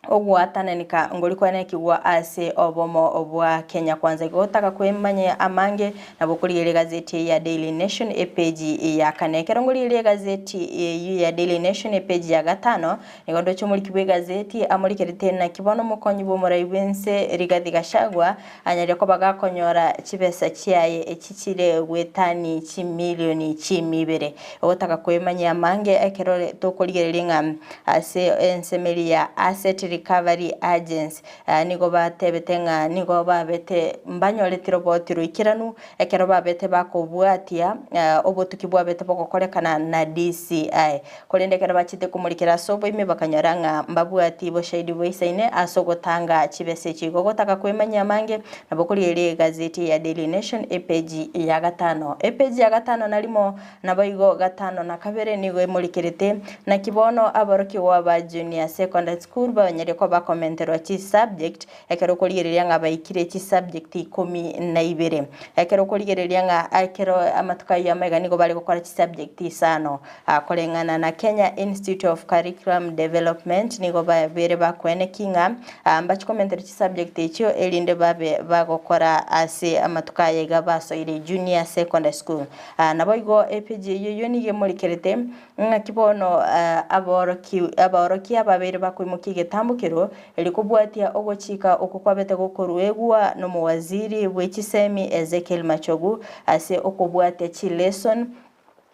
Ogwatananeka ngori kwanekigwa ase obomo bwa Kenya Kwanza. Igo gotaka kwemanya amange nabo okorigereria egazeti eye ya Daily Nation epeji ya kane. Ekero ngorigereria egazeti eyio ya Daily Nation epeji ya gatano, nigo ndoche omoriki bw'egazeti amorikerete naki bono omokonyi bw'omorai bw'ense Rigathi Gachagua anyarire koba gakonyora chibesa chiaye echi chire goetani chimilioni chimia ibere. Ogotaka kwemanyia amange ekero tokorigereria ng'a ase ensemeri ya Asset Recovery Agency nigo batebete ng'a nigo babete mbanyoreti roboti roikeranu ekero babete bakobwatia obotuki bwabete bogokorekana na DCI. Korende ekero bachete komorikera ase oboime bakanyora ng'a mbabwati boshahidi boisaine ase ogotanga chibesa echi. Igo gotaka kwemanyia amange nabo okorigereria egazeti ya Daily Nation epeji ya gatano. Epeji ya gatano na rimo Naboigo gatano na kabere nigo emorikerete, naki bono aborokigwa ba Junior Secondary School babanyaria koba bakomenterwa chisubject ekero okorigereria ng'a baikire chisubject ikomi na ibere. Ekero okorigereria ng'a ekero amatuko ayio amaiga nigo bare gokora chisubject isano. Koreng'ana na Kenya Institute of Curriculum Development nigo babere bakoeneki ng'a mbachi komenterwa chisubject echio erinde babe bagokora ase amatuko aya iga basoire Junior Secondary School. Naboigo epeji eyio eyio nigo emorikerete, ng'aki bono aboroki abaorokia babeire bakoimokia egetambokero, erio kobwatia ogochika okwo kwabete gokoruegwa nomowaziri bwe chisemi Ezekiel Machogu ase okobwatia chileson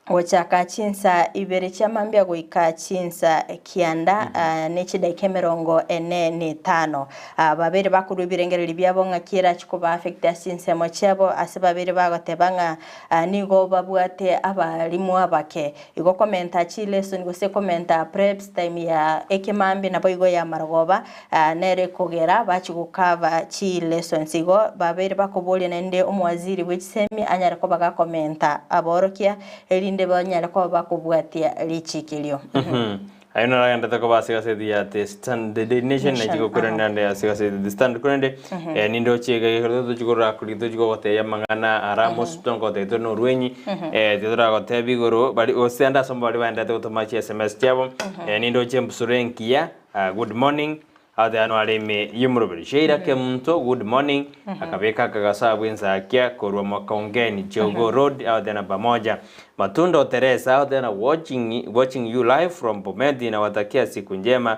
gochaka chinsa ibere chia mambia goika chinsa kianda ne chidaika emerongo ene na etano. Babeire bakorua ebirengererio biabo ng'aki erache koba affect ase chinsemo chiabo ase babeire bagoteba ng'a Nigo babwate abalimu abake. Igo komenta chilesson gose komenta preps time ya ekemambia naboigo ya marogoba nere ekogera bachia gokava chilessons. Igo babeire bakoboria naende omowaziri bwe chisemi anyare koba gakomenta aborokia erinde banyare koba bakobwatia richiko erio. Aye noragenderete koba ase egaseti ya The Stand, The Daily Nation, Nation, nachi gokorenda aha. ande ase egaseti The Standard korende eh, ninde oche iga ekero tochi korora kori tochi gogotebia amang'ana ara amos tonkotebia tore na orwenyi eh, titoragotebia igoro bari gose ande ase baria baenderete gotoma chi sms chiabo eh, ninde oche embusuro engiya ah, good morning agotebi are ime y'omoroberi Sheila Kemunto good morning akabeka akagaso abwo ensakia korwa Makongeni Jogoo Road agotebi na pamoja Matundo Teresa agotebi watching, watching you live from Bomet nawatakia siku njema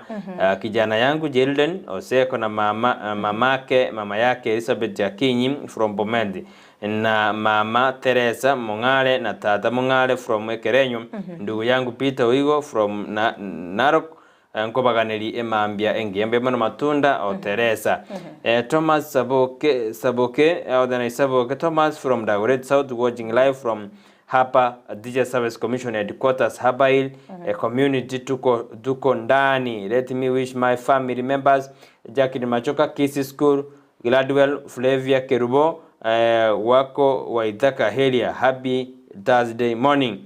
kijana yangu Jelden Oseko na mama, mamake mama yake Elizabeth Akinyi from Bomet na mama Teresa Mong'are na tata Mong'are from Ekerenyo ndugu yangu Peter Oigo from na, Narok Nkobaganeri emambia engiya mbuya mono Matunda o Teresa. Thomas Saboke Saboke Aothana Saboke Thomas from Dagoretti South watching live from hapa Teacher Service Commission headquarters Habail community tuko tuko ndani let me wish my family members Jacqueline Machoka Kisii School Gladwell Flavia Kerubo wako Waithaka Helia happy Thursday morning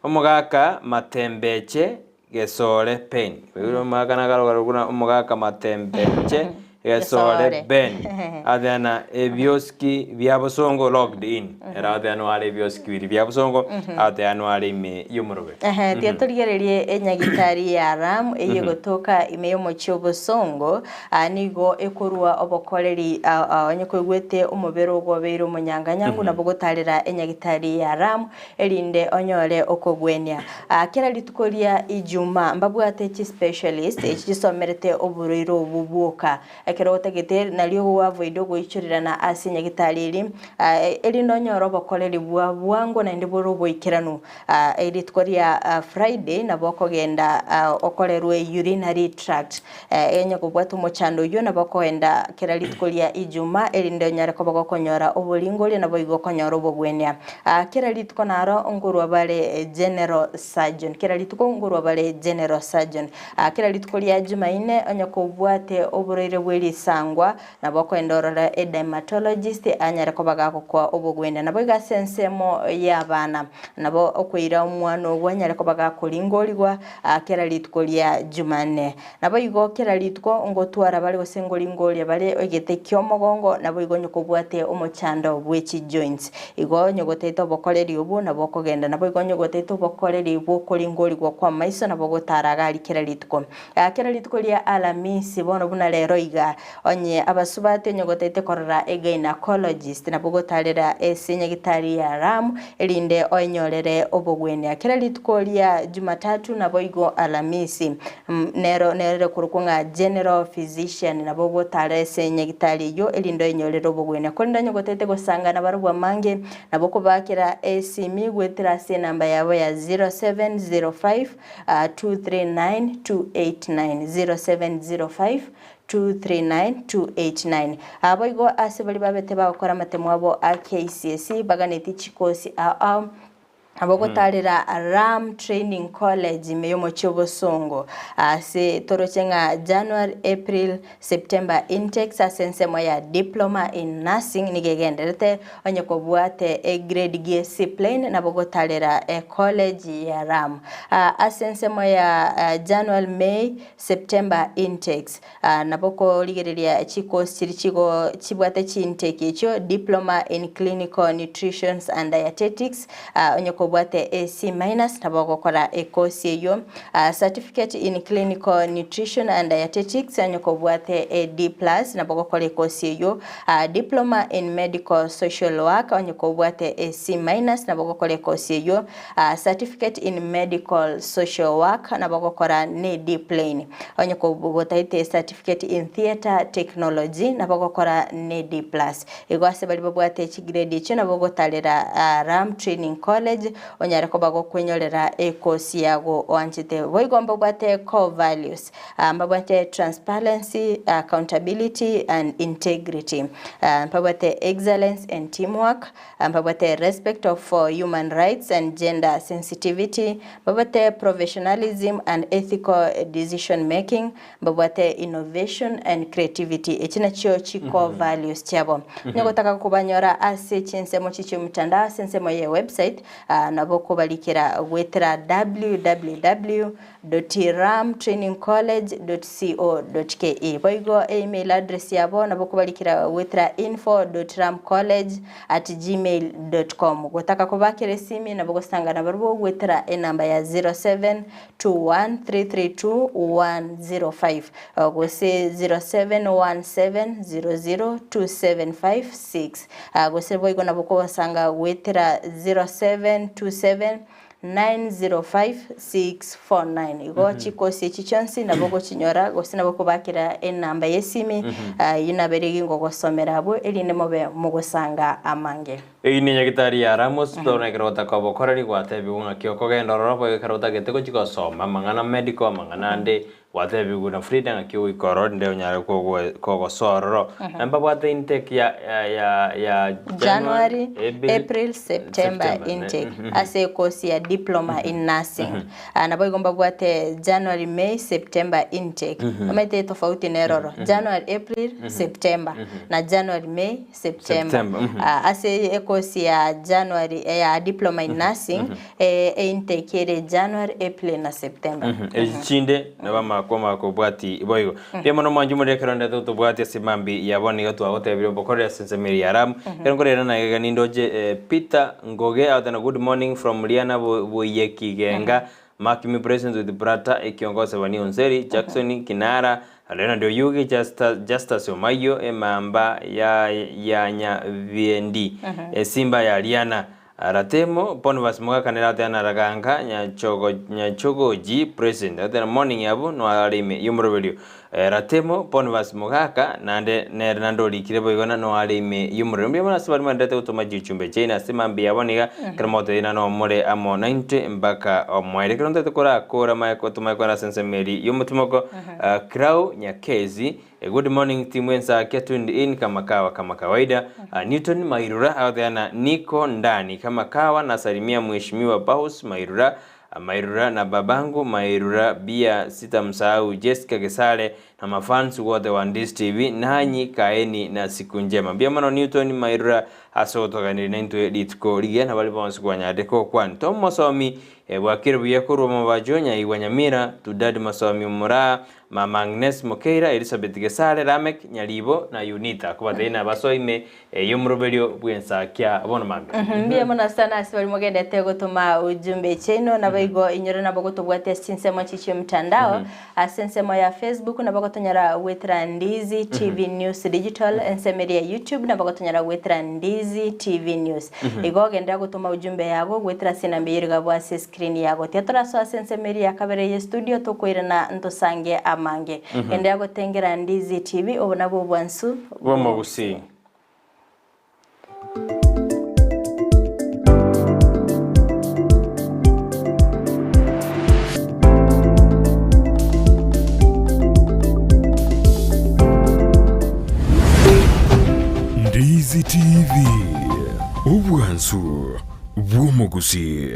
Omogaka Matembeche Gesore Ben. Oigure omogaka nakarogare buna omogaka matembeche Gesore Ben. Ateana ebioski bia bosongo locked in. Ere ateana are ebioski biria bia bosongo ateana are ime y'omoroberi. Ehe, tiga torigererie enyagitari ya Ram eyio egotoka ime y'omochie obosongo, ah, nigo ekorua obokoreri ah, ah, onye koigwete omobere ogobeire omonyanganyangu nabo ogotarera enyagitari ya Ram erinde onyore okogwenia. Kera rituko ria Ijumaa mbabwate chispecialist echi chisomerete oborwaire obwo bwoka. Ekero otagete nario ogoavoid ogoichorerana ase nyagetari eri, erinde onyore obokoreri bwa bwango naende bore oboikeranu. Rituko ria Friday nabo okogenda okorerwe urinary tract. Onye kobwate omochando oyio nabo okogenda kera rituko ria Ijumaa erinde onyare koba gokonyora oboringoria naboigo okonyora obogwenia. Kera rituko naro nkorwa bare general surgeon, kera rituko nkorwa bare general surgeon. Kera rituko ria Jumaine onye kobwate oborwaire bwe. risangwa nabo okoenda orore edermatologist anyare koba gagokoa obogwenia. Naboigo ase ensemo y'abana nabo okoira omwana ogo anyare koba gakoringorigwa kera rituko ria Jumanne. Naboigo kera rituko ngotwara bare gose ngoringoria bare egete ki'omogongo, naboigo onye kobwate omochando bwe chijoints. Igo onye gotaete obokoreri obwo nabo okogenda. Naboigo onye gotaete obokoreri bw'okoringorigwa kw'amaiso nabo ogotara iga aria kera rituko. Kera rituko ria Alamisi, bono buna rero iga, onye abasubati onye gotaete korora egynecologist nabo ogotarera ase enyagitari ya Ram erinde oenyorere obogwenia. Kera rituko ria Jumatatu naboigo Alamisi, nero nere korokwa ng'a general physician nabo ogotara ase enyagitari eyio erinde oenyorere obogwenia. Korende onye gotaete gosangana barobwo amange, nabo okobakera esimi goetera ase enamba yabo ya 0705 239 289, 0705 239 289. Naboigo ase baria babete bagokora amatemo abo a KCSE baganetie chikosi ao ao, nabo ogotarera Ram Training College ime y'omochie obosongo ase toroche ng'a January, April, September intakes ase ensemo ya Diploma in Nursing nigo egenderete onye kobwate egrade gie C plain nabo ogotarera ecollege ya Ram. Ase ensemo ya January, May, September intakes nabo okorigereria chikosi chiria chigo chibwate chiintake echio Diploma in Clinical Nutrition and Dietetics onye kobwate a C minus nabo ogokora ekosi eyio Certificate in Clinical Nutrition and Dietetics onye kobwate a D plus nabo ogokora ekosi eyio Diploma in Medical Social Work onye kobwate a C minus nabo ogokora ekosi eyio Certificate in Medical Social Work nabo ogokora ne D plain. Onye kogotaete Certificate in Theatre Technology nabo ogokora ne D plus. Igo ase baria babwate chigrade echio nabo ogotarera Ram Training College onyare koba gokwenyorera ekosi yago oanchete. Boigo mbabwate core values, mbabwate transparency, accountability and integrity, mbabwate excellence and teamwork, Mbabwate respect of for human rights and gender sensitivity, mbabwate professionalism and ethical decision making, mbabwate innovation and creativity. Echi nachio chi core values chiabo. Onye gotaka kobanyora ase chinsemo chi chiomotandao ase ensemo ye website, nabo okobarikera goetera www .ramtrainingcollege.co.ke Boigo email address yabo nabo okobarikera goetera info.ramcollege@gmail.com Gotaka kobakera esimi nabo ogosanga nabarobwo goetera enamba ya 0721332105 gose 0717002756 gose boigo nabo okobasanga goetera 0727 905649 Igo chikosi echi chionsi nabo ogochinyora gose nabo okobakera enamba y'esimi eyio nabere gingogosomera abwo erinde mobe mogosanga amange. Eyio nenyagitari ya Ramos toro ekero otaka obokoreri gwatebigwa ng'aki okogenda ororo boigo ekero otagete gochia gosoma amang'ana medical amang'ana ande Gwatebigwe na Frida ng'aki ogoika ororo rinde onyare kogosoa ororo. Na mbabwate intake ya ya ya January, April, September intake ase ekosi ya Diploma in Nursing. Naboigo mbabwate January, May, September intake. Omanyete etofauti neroro. January, April, September na January, May, September. September, mhm. Ase ekosi ya January ya Diploma in Nursing Eintake ere January, April na September. Echi chinde nabo amakwa makobwati boigo. Mbuya mono mwanche omorero ekero ndete gotobwatia ase mambi ya bono iga twagotebirie obokoreri ase ensemo ere ya Ramu. Ekero nkorera na iga nindoche eh, Peter Ngoge agoteba good morning from Liana Boiyeki Genga Mark me present with brata ekiongosi Bani Onseri Jackson Kinara Leonard Oyugi Justus, Justus Omayio emamba ya ya Nyabiendi Esimba ya Liana Ratemo, Bonifas Mogakanera atena Raganga Nyachogo Nyachogoji present atena morning abwo no are ime y'omoroberio Ratemo, Bonifas Mogaka naende nere naende orikire boigo na no are ime y'omoroberio mbuya mono ase baria mwenderete gotoma chichumbe chiaino ase mambia abo niga ekero mogotebia ng'a nomore amo naintwe mpaka omoerio. Ekero ntoete korakora mae tomanye kogenda ase ensemo eria y'omotimoko Krau Nyakezi Good morning team Ensakia tuned in kama kawa kama kawaida. Newton Mairura agoteana niko ndani kama kawa nasalimia mheshimiwa Baus Mairura Mairura na babangu Mairura bia sitamsahau Jessica Gesare Na mafans wote wa Ndizi TV nanyi kaeni na siku njema. Mbuya mono Newton Mairura ase ogotoganeri naintwe rituko rigiya na baria bonsi kwanyarire gokwana. Tom Mosomi bwakire buya korwa Mobacho Nyaigwa Nyamira, Tudadi Mosomi Omoraa, Mama Agnes Mokeira, Elizabeth Gesare, Lameck Nyaribo na Yunita kobatebia nabasoime ey'omoroberio bw'ensakia bono mambia. Mbuya mono sana ase baria mogendete gotoma ujumbe chiaino naboigo inyore nabo gotobwatia ase chinsemo chichio chi'omtandao Ase ensemo ya Facebook nabo gotonyora goetera Ndizi TV News Digital, ensemo eria ya YouTube nabo gotonyora goetera Ndizi TV News. Igo genderera gotoma ujumbe yago goetera ase enamba eyio rigabwo ase escreen yago. Tiga torasoa ase ensemo eria ya kabere ye studio tokoirana ntosange amange. Genderera gotengera Ndizi TV obo nabwo obwansu Bw'omogusii. Ndizi TV, obwansu bw'omogusii.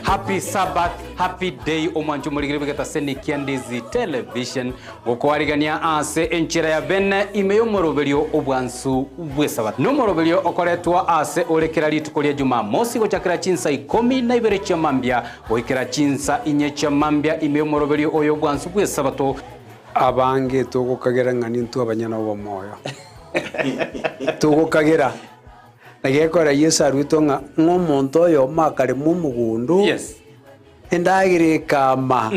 Happy Sabbath, happy day omwancho omorigeri bw'egetaseni kia Ndizi Television gokwarigania ase enchera ya bene ime y'omoroberio obwansu bw'esabato. Nomoroberio okoretwa ase ore kera rituko ria Jumamosi gochakera chinsa ikomi na ibere chia mambia goikera chinsa inye chia mambia ime y'omoroberio oyo obwansu bw'esabato. Abange togokagera ng'a nintwe abanyene obomoyo. Togokagera. Na gekogera Yeso aruetwe ng'a ng'a omonto oyomo akarema omogondo, endagera ekama,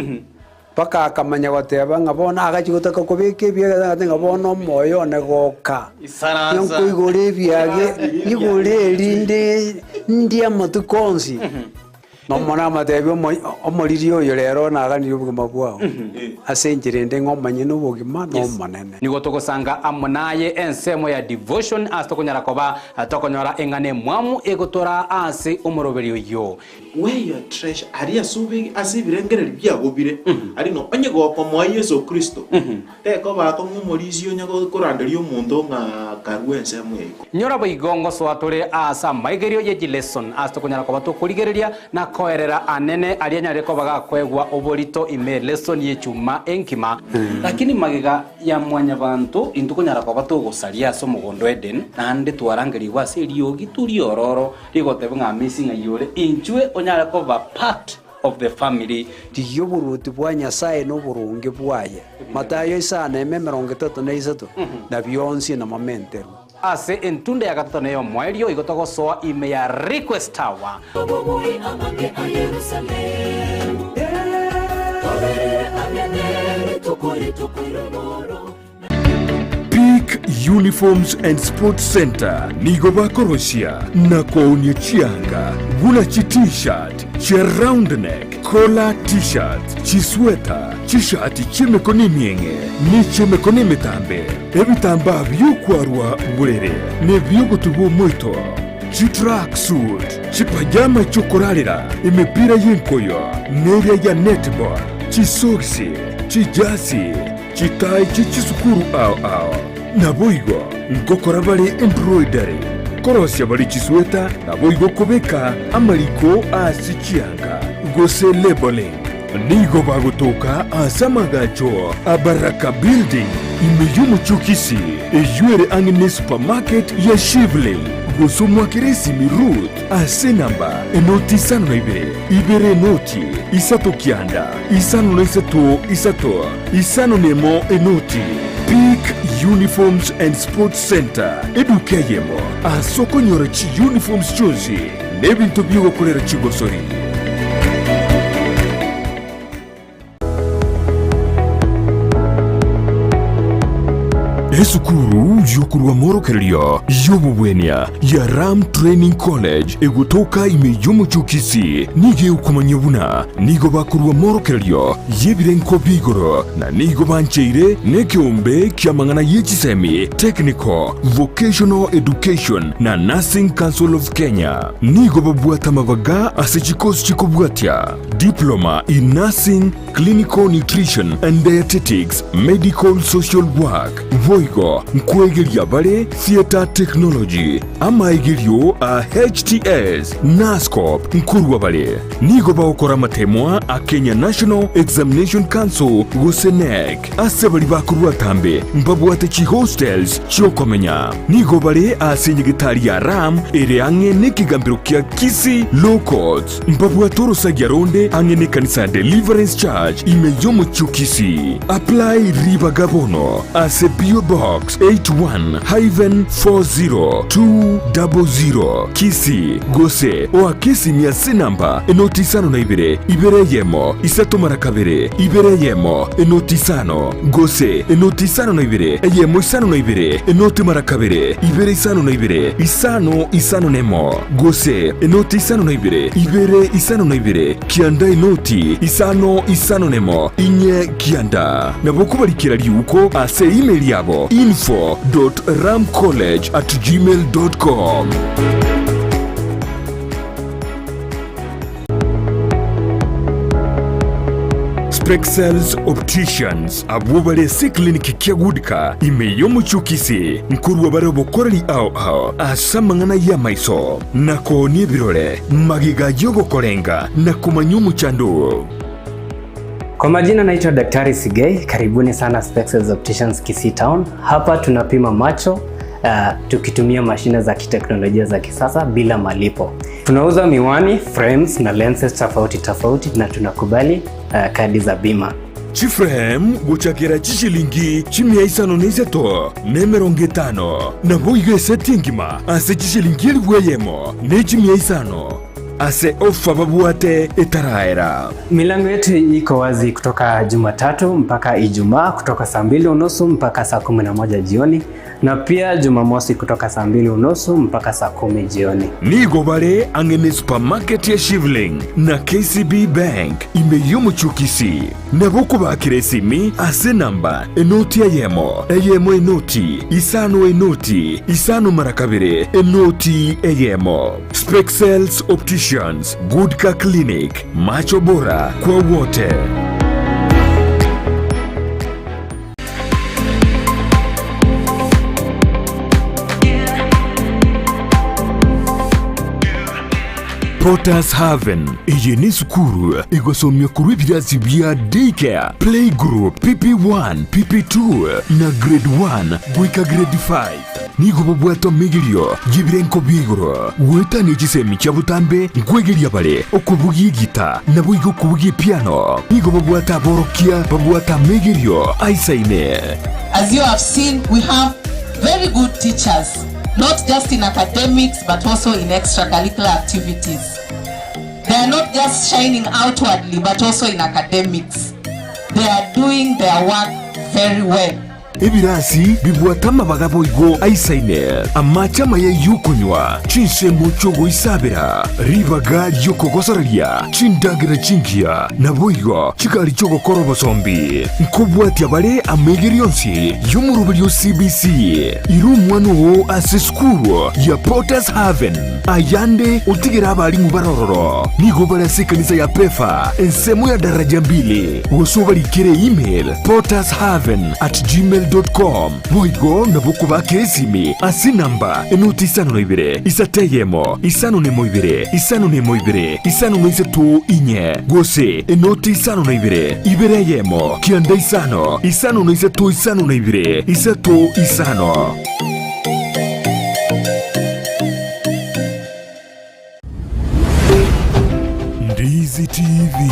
mpaka akamanya goteba ng'a bono agachia gotaka kobeka ebiage agateba ng'a bono omoyo one goka. Isaransa. Nkoigora ebiage, nyigore erinde ndie amatuko onsi. Nomonene amatebi omoriri oyo rero naganirie obogima bwao ase enchera ende ng'a omanye nobogima n'Omonene. Nigo togosanga amo naye ensemo ya devotion ase tokonyara koba tokonyora eng'ana emwamu egotoraa ase omoroberi oyio. Where your treasure, aria ase obe ase ebirengererio biago bire, aria no onye gokomoa Yeso Kristo, Tekoba akong'u omorisia onye koranderia omonto ng'a karue ensemo ya iko. Nyora boigo ngosoa tore aase amaigerio ye chileson ase tokonyara koba tokorigereria na koerera anene aria anyarire koba gakoegwa oborito ime lesson y'echuma enkima. Lakini magega ya mwanyabanto intwe konyara koba togosaria ase omogondo o Eden, naende twarangerigwe ase eriogi riororo rigoteba ng'a amesi ng'ai ore, inchwe onyare koba part of the family. Rigia oboruoti bwa Nyasae na oboronge bwaye, Matayo isano eme 33, na bionsi namamenterwe. Ase entunda ya gatato na ey'omoerio igo togosoa ime ya Request Tower. Peak Uniforms and Sports Centre nigo bakorosia na koonia chianga buna chi T-shirt, chia round neck, collar T-shirts, chisweta, chishati chi'emekono emieng'e ne chi'emekono emetambe, ebitambaa bi'okwarwa borere na ebi'ogotuba omoito, chitrack suit, chipajama chi'okorarera, emepira y'enkoyo neria ya netball, chisogisi, chijasi, Chitai chie chisukuru ao ao. Naboigo ngokora bare embroidery, korosia bare chisweta, naboigo kobeka amariko ase chianga, gose labeling. Nigo bagotoka ase amagacho a Baraka Building, ime y'omochie o Kisii, eyio ere ang'e ne supermarket ya Shivling, gose omwakere esimi Ruth ase enamba enoti 52 ibere enoti isato kianda 53 isato. 51 enoti, Peak Uniforms and Sports Centre, eduka eyemo ase okonyora chiuniforms chionsi na ebinto bi'ogokorera chigosori. Esukuru y'okorwa amorokererio y'obobwenia ya Ram Training College egotoka ime y'omochie o Kisii nigo egokomanyia buna nigo bakorwa amorokererio y'ebirengo bia igoro na nigo bancheire nekeombe ki'amang'ana ye chisemi, Technical, Vocational Education na Nursing Council of Kenya. Nigo babwate amabaga ase chikosi chikobwatia, Diploma in Nursing, Clinical Nutrition and Dietetics, Medical Social Work, boigo. Naboigo nkwegeria bare Theatre Technology, amaegerio a HTS, Nascop nkorwa bare. Nigo bagokora amatemwa a Kenya National Examination Council gose KNEC. Ase baria bakorwa atambe mbabwate chihostels chi'okomenya. Nigo bare ase enyegetari ya Ram ere ang'e nekegambero kia Kisii Law Courts. Mbabwate orosagia ronde ang'e nekanisa ya Deliverance Church ime y'omochie o Kisii. Apply ribaga bono ase PO Box 81-40200 Kisii gose oake esimi ase enamba enoti isano na ibere, ibere eyemo, isato mara kabere, ibere eyemo, enoti isano, gose enoti isano na ibere, eyemo isano na ibere, enoti mara kabere, ibere isano na ibere, isano isano nemo, gose enoti isano na ibere, ibere isano na ibere, kianda enoti isano isano nemo, inye kianda. Nabo okobarikera riuko ase email yabo info dot ramcollege at gmail dot com. Spexels Opticians abwo bare ase eclinic kia Goodka ime y'omochie o Kisii nkorwa bare obokoreri ao ao ase amang'ana y'amaiso na koonia ebirore magega y'ogokorenga na komanya omochando oo. Kwa majina naitwa Daktari Sigei, karibuni sana Spexels Opticians Kisii Town. Hapa tunapima macho tukitumia mashine za kiteknolojia za kisasa bila malipo. Tunauza miwani, frames na lenses tofauti tofauti na tunakubali kadi za bima. Chiframe gochakera chishilingi chimia isano na isato na emerongo etano, naboigo eseti engima ase chishilingi elifu eyemo ne chimia isano ase ofa babwate etaraera. Milango yetu iko wazi kutoka Jumatatu mpaka Ijumaa kutoka saa mbili unusu mpaka saa 11 jioni na pia Jumamosi kutoka saa mbili unusu mpaka saa 10 jioni. Nigo bare ang'e ne supermarket ya Shivling na KCB Bank ime y'omochie o Kisii. Nabo okobakera esimi ase enamba enoti eyemo, eyemo enoti, isano enoti, isano mara kabere, enoti eyemo. Spexels Opticians, Good Car Clinic, macho bora kwa wote. Potters Haven eye nesukuru egosomia korwa ebirasi bia Daycare, Playgroup, PP1, PP2 na Grade 1 goika Grade 5. Nigo bobwate omegerio y'ebirenko bia igoro, goetania chisemi chia botambe nkwegeria bare okobugia egita naboigo okobugia epiano. Nigo babwate aborokia babwate amegerio aisaine. As you have seen, we have very good teachers, not just in academics, but also in extracurricular activities. They are not just shining outwardly, but also in academics. They are doing their work very well. Ebirasi bibwate amabaga boigo aisaine, amache amaya y'okonywa, chinsemo chi'ogoisabera, ribaga ri'okogosoreria, chindagera chingiya, naboigo chigari chi'ogokora obosombi. Nkobwatia bare amaigerio onsi y'omoroberio o CBC. Ira omwana oo ase esukuru ya Potters Haven, ayande otigere abalimu bare ororo. Nigo bare ase ekanisa ya Pefa, ensemo ya Daraja Mbili, gose obarikere email pottershaven at gmail dot com. Boigo nabo okobakera esimi ase enamba enoti isano na ibere, isato eyemo, isano na emo ibere, isano na emo ibere, isano na isato inye, gose enoti isano na ibere, ibere eyemo, kianda isano, isano na isato isano na ibere, isato isano. Ndizi TV,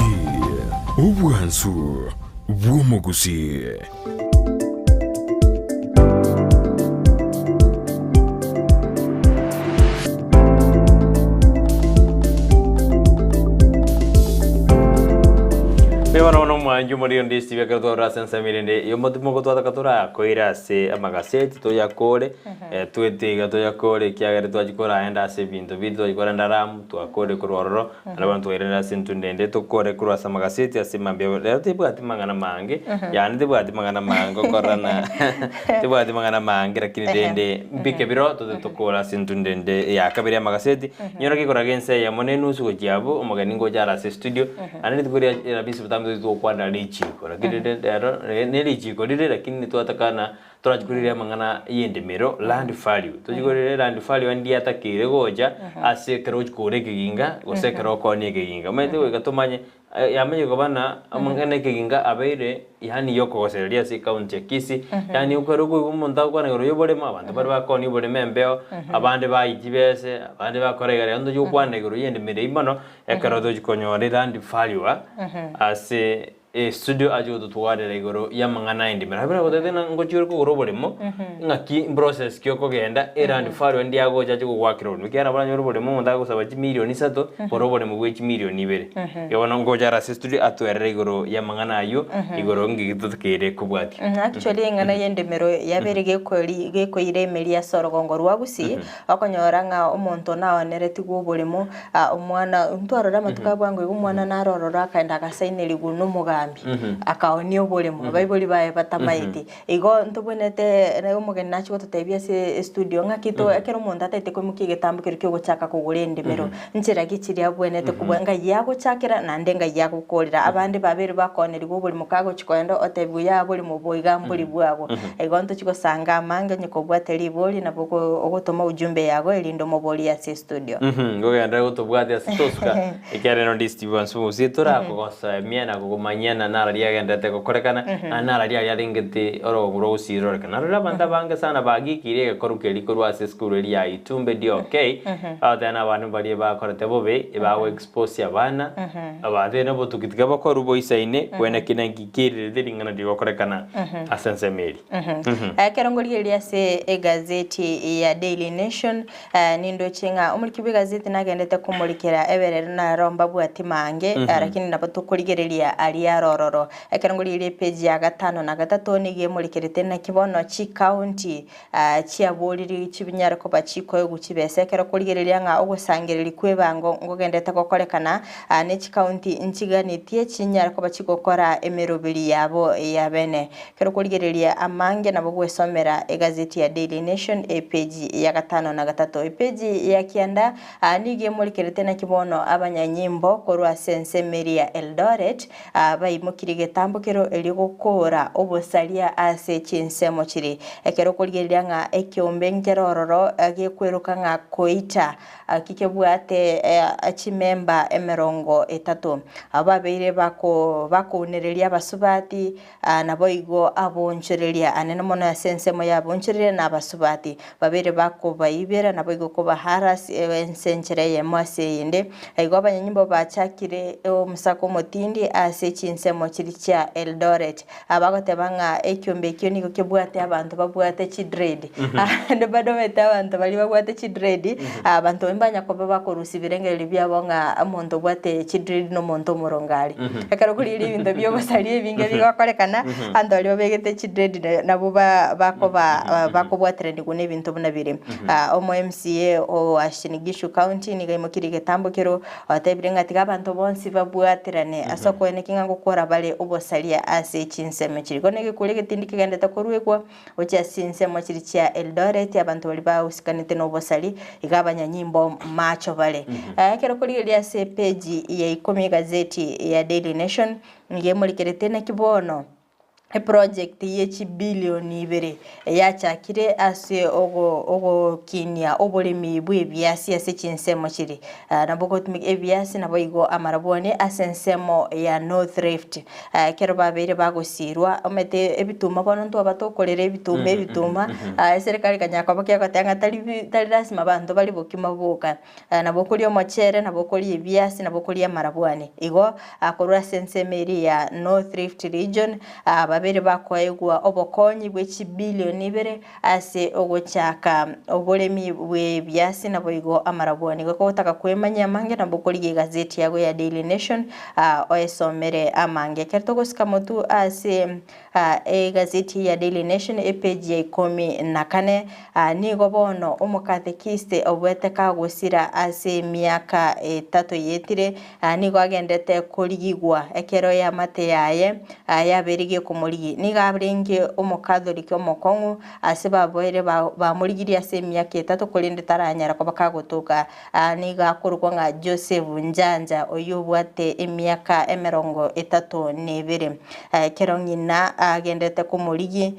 obwansu bw'omogusii. Nigo bono omwancho omoriri onde ase ekero twarora ase ensemo ere ende y'omotimo gotwataka torakoire ase amagaseti toyakore twete iga toyakore ekiagera twachia koraenda ase ebinto bire twachia korenda ramu twakore korwa ororo naende bono twairire ase entunda ende tokore korwa ase amagaseti ase mambia rero tebwati mang'ana mange yaani tebwati mang'ana mange okorora tebwati mang'ana mange lakini rende mbike biro tote tokore ase entunda ende ya kabere ya amagaseti nyora gekoraga ense eyemo na enusu gochia abwo omogeni ngocha are ase estudio naende rituko ria erabisi botambe togokwana richiko lakini rende rero ne richiko rire lakini twatakana. Torachikorire amang'ana y'endemero, land value. Tochikorire land value andi yatakeire gocha ase ekero ochi kogora ekeginga gose ekero okoonia ekeginga. Omanyete goika tomanye yamanyire koba ng'a amang'ana ekeginga abeire yaani yokogosereria ase ecounty ya Kisii, yaani ekero okoigwa omonto agokwana igoro ya oboremo, abanto baria bakoonia oboremo embeo, abande bayia chibese, abande bakora iga rero tochi gokwana igoro ya endemero eywo mono, ekero tochi konyora eland value ase Estudio ache gototwarera igoro y'amang'ana aye ndimera. Nabo nagotebete ng'a ngochia ore kogora oboremo, ng'aki process ki okogenda, erand value ende agocha ache gogoakera oboremo. Ekiagera nabo oranyore oboremo omonto agosaba chimilioni isato, kora oboremo bwe chimilioni ibere. Igo bono ngocha are ase estudio atwerere igoro y'amang'ana aywo, igoro ng'iki totakeire kobwatia. Actually eng'ana y'endemero yabeire gekori gekoira emeri ase orogongo rwa Gusii, Okonyora ng'a omonto naoneretigwe oboremo, omwana, ntwarora amatuko a bwango iga omwana naro ororo akaenda agasainerigwa nomogambi, akaonia oboremo, abaibori baye batamaeti. Igo ntobwenerete omogeni nachie gototebia ase estudio ng'aki to ekero omonto ataete koimokia egetambo keria kiogochaka kogora endemero, nchera ki chiria abwenerete kobua ngai agochakera naende ngai agokorera. Abande babeire bakoonerigwa oboremo kagochia koenda otebiwe yaya oboremo obo iga mbori bwago. Igo ntochie gosanga amange onye kobwate ribori nabo ogotoma ujumbe yago erinde omoborie ase estudio. Ngogenderere gotobwatia ase tosuka ekiagera ero ndi Steve Wansubusi torakogosemia na kokomanyia na naro riagendererete gokorekana na naro riaria arengete orogongo rwa gusii rorekana. Narorire abanto abange sana bagikirie egekoru keria korwa ase esukuru eria ya Itumbe DOK bagoteba na abana baria bakorete bobe bago expose abana abatebire obotuki tiga bokorwe boisaine kwene ki naki Kirirete ring'ana rigokorekana ase ensemo eria. Ekero ngorigereria ase egazeti ya Daily Nation, nindoche ng'a omoriki bw'egazeti nagendete komorikera eberero naro mbabwati mange, lakini nabo tokorigereria aria aro ororo. Ekero ngorigereria epage ya gatano na gatato nigo emorikerete naki bono chicounty chiaboriri chibinyare koba chikoegwa chibesa. Ekero okorigereria ng'a ogosangereria kw'ebango ngogenderete gokorekana, ne chikaunti nchiganetie chinyare koba chigokora emeroberi yabo ya bene. Ekero okorigereria amange nabo gwesomera egazeti ya Daily Nation epeji ya gatano na gatato. Epeji ya kianda nigo emorikerete naki bono abanyanyimbo korwa ase ensemo eria ya Eldoret Baimokirie egetambokero erio gokoora obosaria ase chinsemo chiria. Ekero okorigereria ng'a ekeombe nkere ororo gekweroka ng'a koita ki kebwate chimemba emerongo etato. Abwo babeire bakounereria abasubati naboigo abonchoreria anene mono ase ensemo y'abonchoreria na abasubati. Babeire bakobaibera naboigo kobaharas ense enchera eyemo ase eyende. Igo abanyanyimbo bachakire omosako omotindi ase chinsemo chiria chia Eldoret. Bagoteba ng'a ekiombe ekio nigo kebwate abanto babwate chidread. Naende badomete abanto baria babwate chidread, abanto mbanya koba bakorusia ebirengererio biabo ng'a omonto obwate chidread nomonto omoronge are. Ekero korigereria ebinto bia obosaria ebinge bigokorekana, abanto baria babegete chidread nabwo bakoba bakobwateranigwa na ebinto buna biria. Omo MCA o Uasin Gishu County nigo aimokirie egetambo kero otebire ng'a tiga abanto bonsi babwaterane ase okoeneki ng'a ngokora bare obosaria ase chinsemo chiria. Igo negekuri egetindi kegenderete koruegwa gochia ase chinsemo chiria chia Eldoret abanto baria bahusikanete na obosari iga abanyanyimbo macho bare. Ekero okorigereria ase epeji ya ikomi egazeti ya Daily Nation nigo emorikerete naki bono eproject ye chibilioni ibere yachakire ase ogokinia oboremi bw'ebiasi ase chinsemo chiria. Nabo ogotumeka ebiasi naboigo amarabwoni ase ensemo ya North Rift. Ekero babeire bagosiirwa, omanyete ebituma bono ntwaba tokorera ebituma ebituma, eserekari ekanyara koba kegoteba ng'a tari bi tari lasima abanto barie bokima boka. Nabo okoria omochere, nabo okoria ebiasi, nabo okoria amarabwani. Igo korwa ase ensemo eria ya North Rift Region, babere bakoegwa obokonyi bwe chibilioni ibere ase ogochaka oboremi bw'ebiasi naboigo amarabwani. Igo kogotaka kwemanyia amange nabo okorigia egazeti yago ya Daily Nation oesomere amange. Ekero togosika motwe ase Egazeti ya Daily Nation epeji ya ikomi na kane, nigo bono omokatekiste obwete kagosira ase emiaka etato eyetire, nigo agendete korigigwa ekero eamate yaye yabeire gekomorigia. bakomorigi. Nigo arenge Omokatholiki omokong'u ase baboire bamorigirie ase emiaka etato korende taranyara koba kagotoka. Nigo akorokwa ng'a Joseph Njanja oyio obwate emiaka emerongo etato na ebere. Ekero ng'ina agenderete komorigia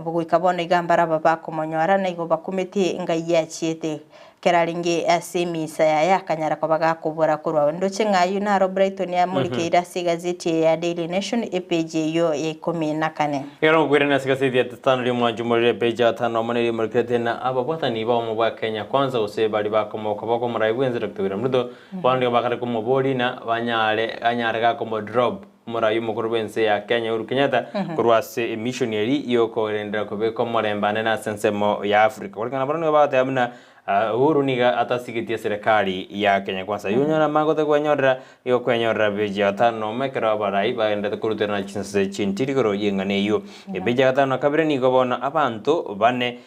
goika bono iga mbaraba bakomonyora na igo bakumeti ngai achiete. Ekero arenge ase emisa yaye akanyara koba gakobora korwa ndoche ng'a ayio naro Brighton amorikeire ase egazeti eye ya Daily Nation epeji eyio ya ikomi na kane. Ekero ngokwirana ase egazeti ya The Standard omwancho omorero epeji ya gatano amo neria emorikerete na ababwatani b'obomo bwa Kenya Kwanza gose baria bakomoka bokomorai bwense Doctor William Ruto bono nigo bakare komoboria na banyare anyare gakomodrop Omorai omokoro bw'ense ya Kenya Uhuru Kenyatta korwa ase emission eri yokogenderera kobeka omorembe anene ase ensemo ya Africa. Koreng'ana barabwo nigo bagoteba buna Uhuru nigo atasigetie eserekari ya Kenya Kwanza. Ayio onyore amagote kwenyorera nigo okwenyorera peji ya gatano na omo ekero abarai bagendererete koruterana chinsase chintiri igoro y'eng'ana eyio. Epeji ya gatano na kabere nigo bono abanto bane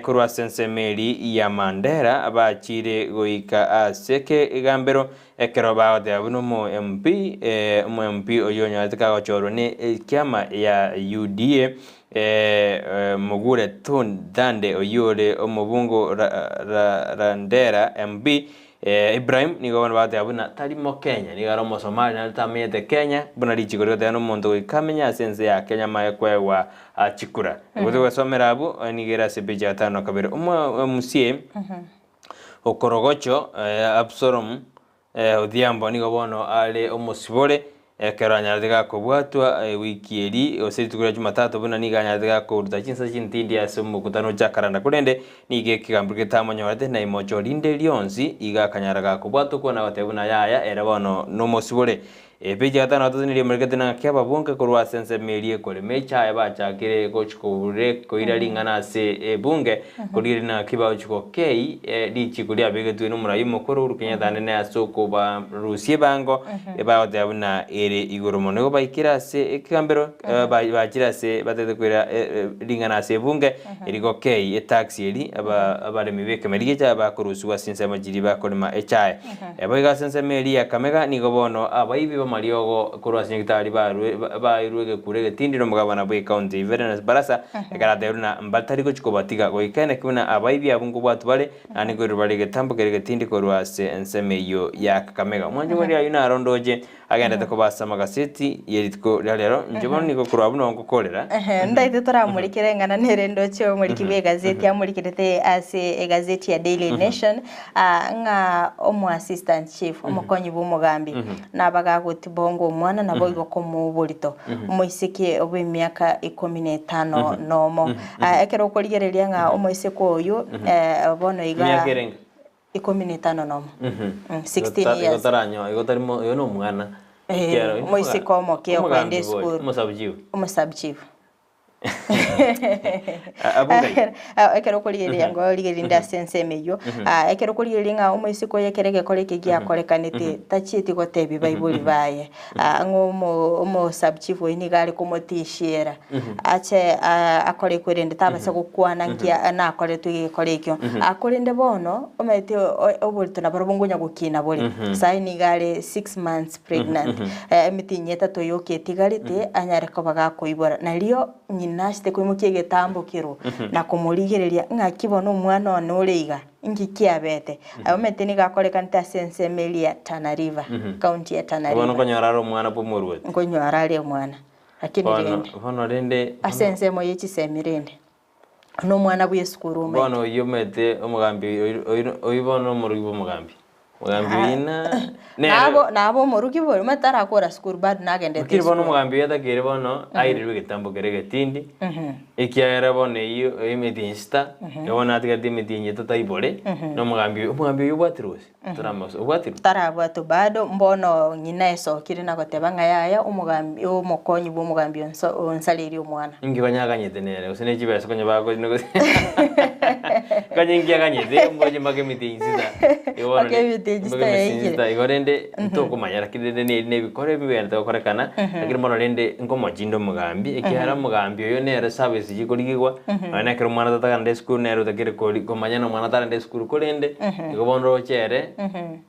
Korwa ase ensemo eria ya Mandera bachire goika ase ekegambero ekero bagoteba buna omo MP omo MP oyio onyorete kagochorwa ne ekiama ya UDA Mugure Thande oyio ore omobungo Randera MP Ibrahim nigo bono bagoteba buna tari mokenya nigo are omosomali naende tamenyete Kenya buna richiko rigoteba na omonto goika amenye ase ense ya Kenya amanye koegwa chikura. Nigo togosomera abwo nigo ere ase epeji ya gatano na kabere. Omosie okorogocho Absalomu Odhiambo nigo bono are omosibore ekero anyarete gakobwatwa ewiki eri gose rituko ria Jumatatu buna nigo anyarete gakoruta chinsa chintindi ase omokutano o Jacaranda korende nigo ekegambero getamonyorete na imocho rinde rionsi igo akanyara gakobwatwa kwana goteba buna yaya ere bono nomosibore. Epeji ya gatano na gatato nigo emorekete ng'aki ababunge korwa ase ensemo eria ekorema echaye bachakire gochia kobure koira ring'ana ase ebunge korigereria ng'aki bagochia gokei richiko riabegetwe nomorai omokoro Uhuru Kenyatta anene ase okobarusia ebango bagoteba buna ere igoro mono. Nigo baikire ase ekegambero bachire ase batagete koira ring'ana ase ebunge eri gokei etax eri abaremi b'ekemeri gi'echaye bakorusigwa ase chinsemo chiria bakorema echaye. Boigo ase ensemo eria ya Kamega nigo bono abaibi b'amariogo korwa ase nyagitari barwe bairwe egekuro egetindi nomogabana bw'ecounty Everest Barasa ekero atebirie buna mbatari gochia kobatiga goika eneki buna abaibi abwo nkobwatwa bare naende nkoirwa bare egetambo keria egetindi korwa ase ensemo eyio ya Kakamega. Omwancho oria ayio naro ndoche agendete koba ase amagaseti ye rituko ria rero inche bono nigo korwa abwo nongokorera. Ehe, ntaete toramorikere eng'ana nere ndoche omoriki bwe egazeti amorikerete ase egazeti ya Daily Nation ah, ng'a omo assistant chief omokonyi bwa omogambi nabaga agotibonga omwana naboigo komoa oborito omoiseke bw'emiaka ikomi na etano nomo. Ah, ekero okorigereria ng'a omoiseke oyo eh, bono iga Emiaka erenge? Ikomi na etano nomo. 16 Igo years. taranyoa, igo tari mo, igo nomwana. Eh, Ekiagera omoiseke omoke okoenda omogambi bori, esukuru. omosabuchifu. Omosabuchifu. Abwo ngai. Ekero okorigereria ngo origereria inde ase ensemo eyio, ah, ekero okorigereria ng'a omoiseke oyo ekero egekora eke giakorekanete, tachieti gotebia baibori baye. Ng'a omo omosabuchifu oyio nigo are komotishiera, ache akore ekwerende tabasa gokwana nki nakoretwe egekora ekio. Korende bono, omanyete oborito nabarobwo nkonya gokina bore, saii nigo are 6 months pregnant, emitinyi etato yoka etigarete anyare koba gakoibora. Nario ng'ina achete koimokia egetambo kerwo, na komorigereria ng'aki bono omwana one ore iga. Inki kiabete? Aye omanyete nigo akorekanete ase ensemo eria ya Tana River, county ya Tana Bono River. nkonyora are omwana bw'omoruoti. Nkonyora are omwana. Lakini Bono rende, bono rende ase ensemo ye chisemi rende, nomwana bw'esukuru omanyete. bono oyio omanyete omogambi oyo oyo oyio bono nomorogi bw'omogambi. Omogambi oyio na nere Nabo nabo omorugi bori, omanyete tarakora sukuru bado nagendete Lakini bono esukuru. omogambi oyio atakeire bono airirwe egetambo kere egetindi. Ekiagera bono eyio emetienyi sita, igo bono atigarete emetienyi etato aibore, na omogambi oyo, omogambi oyio obwatirwe gose? Toramanya obwatirwe? Tarabwatwa bado, mbono ng'ina esokire na goteba ng'a yaya omogambi omokonyi bwa omogambi onso onsareirie omwana. Inki konya aganyete nere, gose ne chibesa konya bakoina gose. Kanye nkiaganyete mboche mpaka emitienyi sita. Igo bono Mpaka emitienyi sita mpaka emitienyi yaikire. sita. Igo rende ntokomanya lakini rende ne nebikora ebi bigenda gokorekana, lakini bono rende nkomochinde omogambi, ekiagera omogambi oyo nere service chikorigigwa, nonye na ekero omwana tatagenda esukuru nere otakire kori komanya na omwana tarenda esukuru korende, igo bono roche ere,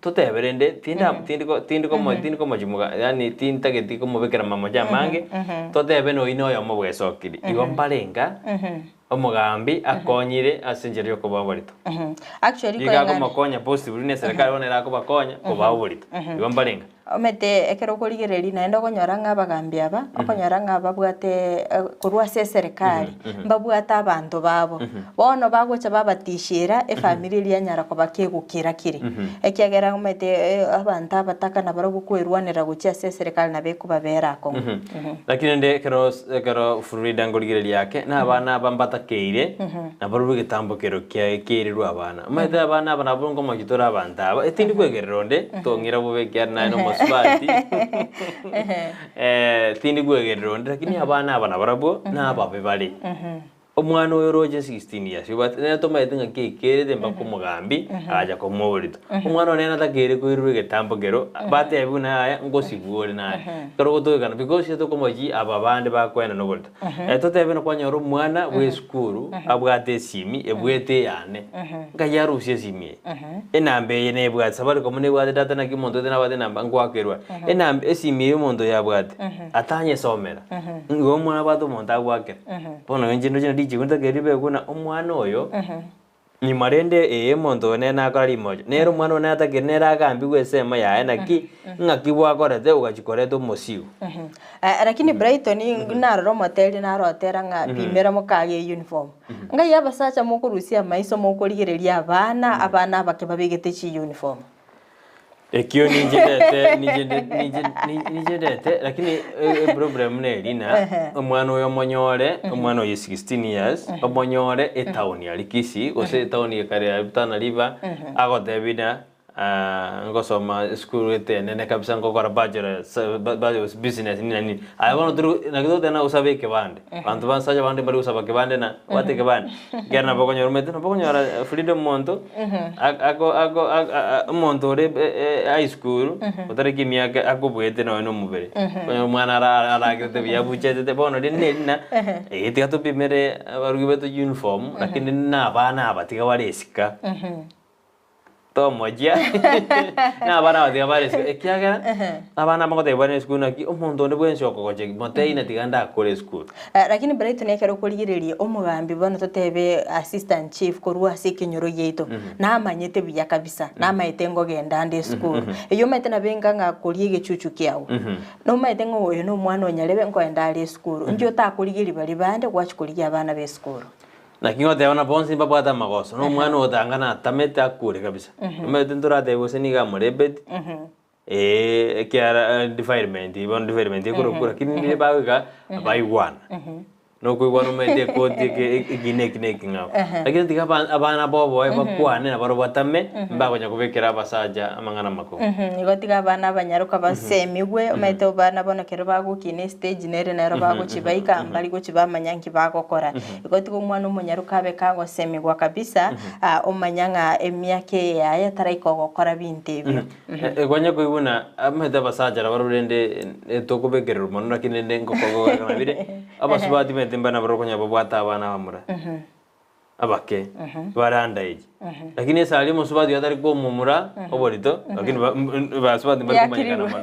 totebe rende tinda tindi ko tindi komo tindi komochi moga yaani tintageti komobekera mamocho amange, totebe na oyio na oyomo bwesokiri. Igo mbarenga, omogambi akonyire ase enchera ya okobaa oborito. Actually Nigo koreng'ana akomokonya possibly na eserekari bono ere akobakonya kobaa oborito. Igo mbarenga. Omanyete ekero okorigereria naende okonyora ng'a abagambi aba, okonyora ng'a babwate korwa ase eserekari, mbabwate abanto babo. Bono bagocha babatishera efamiri eria yanyara koba kegokira kere. Ekiagera omanyete abanto abataka nabarabwo kwerwanera gochia ase eserekari nabo ekobabera akong'u. Lakini rende ekero ekero Florida nkorigereria ake, na abana aba mbatakeire, nabarobwo egetambo kero kia kiairerwe abana. Omanyete abana aba nabo nkomochia tore abanto aba, tindi kwegerera onde, tong'ira bobe ekiagera naye nomosubati, tindi kwegerera onde, lakini abana aba nabarabwo, nababe bare. Omwana oyo oroche 16 years obwate nere tomaete ng'aki aikerete mpaka omogambi agacha komoa oborito. Omwana one natakeire koirwa egetambo kero batebiwe naye aya ngosibwa ore naye. Ekero ogotogekana because ase tokomochi aba bande bakoenana oborito. Totebe na kwanyora omwana bwa esukuru abwate esimi ebwete eyane, nkai arusie esimi eye? Enamba eye nebwate safaricom nebwate data naki omonto oete nabwate enamba ngoakerwa. Enamba esimi eye omonto oyo abwate atanyesomera, igo omwana abwate omonto agoakera. Bono inche ndoche richiko ntake ribe buna omwana oyo, nyuma rende ee omonto oyo nere nakora rimocho, nere omwana oyo natakire nere agambigwe ensemo yaye naki, ng'aki gwakorete ogachia koreta omosigo. Lakini Brighton narora omoteri narotera ng'a pimera mokage uniform. Ngai abasacha mokorusia amaiso mokorigereria abana, abana abake babegete chiuniform. Ekio ninche ndete ninche nde ninche ni- ninche ndete lakini e- eproblem neri ng'a Ehe. omwana oyo omonyore omwana oyo 16 years omonyore etown aria Kisii gose etown ekare ya Tana River agotebi ng'a ngosoma esukuru gete enene kabisa ngokora bachelor sa ba- ba business nini na nini. Aye bono tori naki togoteba ng'a osabe ekebande, abanto basacha bande mbari gosaba kebande na obwate ekebande, ekiagera nabo okonyora omanyete nabo okonyora freedom omonto ako ako omonto ore high school otariki emiaka akobuete nonye na omobere, okonyora omwana ara aragerete buya abuchetete bono rende neri ng'a eh tiga topimere abarugi baito uniform lakini na abana aba tiga bare esika. Tomochia na abana aba tiga bare esukuru ekiagera abana aba ngotebia bare esukuru naki omonto onde bwensi okogochegi motebie ng'a tiga ndakore esukuru. Lakini Brighton ekero okorigereria omogambi bono totebe assistant chief korwa ase ekenyoro giaito namanyete buya kabisa namaete ngogenda ande esukuru eywo omanyete nabo enga ng'a koria egechuchu kiago nomanyete ng'a oyo na omwana onyarebe nkoenda are esukuru inki otakorigeria baria bande gwachia korigia abana ba esukuru. Naki ngoteba buna bonsi mbabwate amagoso, na omwana otangana atamete akure kabisa. Omanyete ntoratebe gose nigo amorebeti, eh, ekiara defilement bono defilement ekorokwa lakini riria bagoika baigwana. Na okoigwana omanyete ekoti eke eki na eki na eki ng'ao. Lakini tiga aba abana boboe bakwane nabarobwo batame, mbakonya kobekera abasacha amang'ana amakong'u. Igo tiga abana abanyaroka basemigwe, omanyete abana bono ekero bagokina estage nere nero bagochi baika mbari gochi bamanya nki bagokora. Igo tiga omwana omonyaroka abe kagosemigwa kabisa, omanya ng'a emiaka eye yaye taraika ogokora binto ebio. Kwanya koigwa buna omanyete abasacha nabarobwo rende tokobekererwa mono lakini rende ngokogorekana bire, abasubati omanyete mbare nabarobwo okonyora babwate abana abamura, abake, bare under age. Lakini ase aria omosubati oyo atari komomura oborito, lakini ba- m- m- basubati mbari komanyekana mono.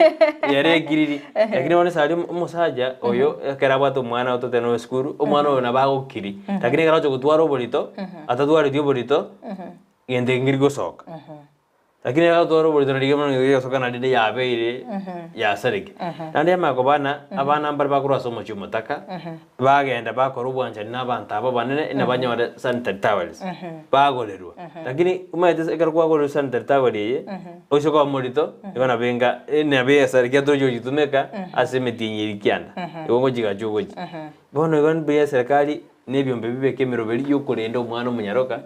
Ere ekiriri. Lakini bono ase aria omosacha oyo ekero abwate omwana ototebe noyo esukuru, omwana oyo nabo agokiri. Lakini ekero agocha gotwara oborito, atatwareti oborito, gento eke nkeri gosoka. Lakini ekero agotwara oborito nari bono gento kegosoka naende yabeire yasareke. Naende yamanya koba ng'a abana mbare bakorwa ase omochie omotaka, bagenda bakora obwanchani na abanto aba abanene na banyore sanitary towels, bagorerwa. Lakini omanyete ase ekero kwagorerwa sanitary towel eye, oise koba morito, igo nabo enga nabo esare ekiagera tochi gochitumeka ase emetienyi eria kianda, igo ngochigacha ogochia. Bono igo mbuya eserekari na ebiombe bibeke emeroberi ya okorenda omwana omonyaroka.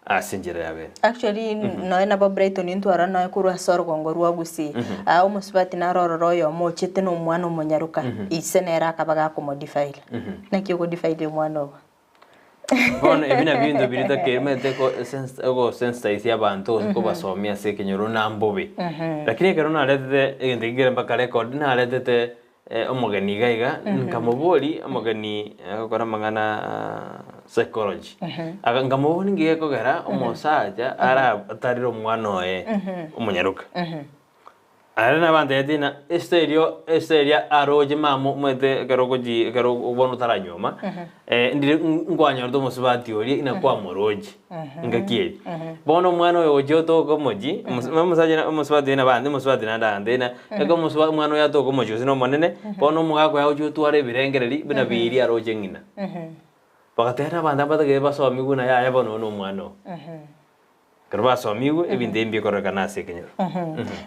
Ase enchera ya bene. Actually nonya nabo Brighton intwara nonya korwa ase orogongo rwa Gusii. Ah, omosubati naro ororo oyomo ochete na omwana omonyaroka, ise nere akaba gakomodefile. Naki ogodefile omwana ogo? Bono ebi nabio ebinto biria tokeremete ko sense ogosensitize abanto gose kobasomia ase ekenyoro na mbobe. Lakini ekero naretete egento ekio kere mpaka record, naretete omogeni iga iga, nkamoboria omogeni agokora amang'ana psychology, aka nkamoboria ninki gekogera omosacha ara atarire omwana oye omonyaroka. Aye nabantebetie ng'a ase erio ase eria aroche mama omanyete ekero ogochi ekero bono otaranyuoma, ndire nkwanyorete omosubati oria ng'a kwamoroche engaki eye. Bono omwana oyo ogochia otoka omochie, omosacha na omosubati oyo nabande omosubati naende aande ng'a ekero omosuba omwana oyo atoka omochie gose na omonene, bono omogaka oye agochia otwara ebirengereri buna biria aroche ng'ina. Bagateba abanto abatagete basomigwe buna yaya bono oyo na omwana oo. Ekero basomigwe, ebinto ebi mbikororekana ase ekenyoro.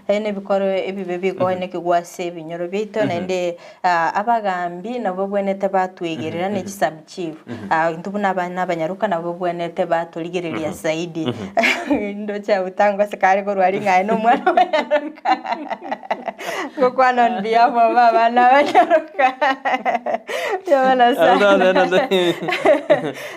Ebi nebikoro ebibe bikoenekigwa ase ebinyoro biaito, naende abagambi nabo babwenerete batwegerera ne chisub chief. Intwe buna abana abanyaroka nabo babwenerete batorigereria zaidi. Ndoche abwo tangose kare korwa aria ng'a aye na omwana omonyaroka. Ngokwana on behalf of abana abanyaroka. Mbuya mono sana.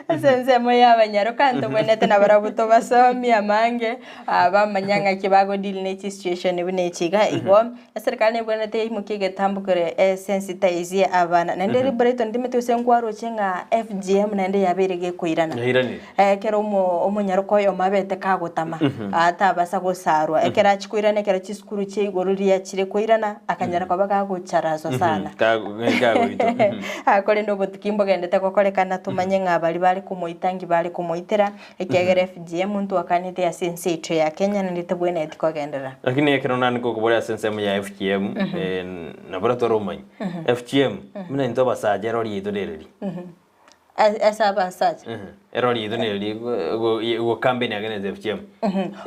Ase ensemo y'abanyaroka ntobwenerete nabarabwo tobasomie amange, bamanya ng'aki bagodeal ne chisituation buna echi iga. Igo, eserikari nebwenerete yaimokia egetambo kere esensitize abana. Naende Brighton timanyeti gose nkwaroche ng'a FGM naende yabeire gekoirana. Yairanire. Ekero omo omonyaroka oyomo abete kagotama, atabasa gosarwa, ekero achia koirana ekero chisukuru chia igoro riachire koirana, akanyara koba gagocharaswa sana. Kagoitwa. Korende obotuki mbogendete gokorekana tomanye ng'a baria bare komoita nki bare komoitera, ekiagera FGM ntwakanete ase ense yaito ya Kenya naende tebwenereti kogenderera. Lakini ekero naende ngokoboria ase ensemo ya FGM, nabo tore omanye, FGM, buna intwe abasacha erori yaito nereri. Ase abasacha. Erori yaito nereri go campaign against FGM.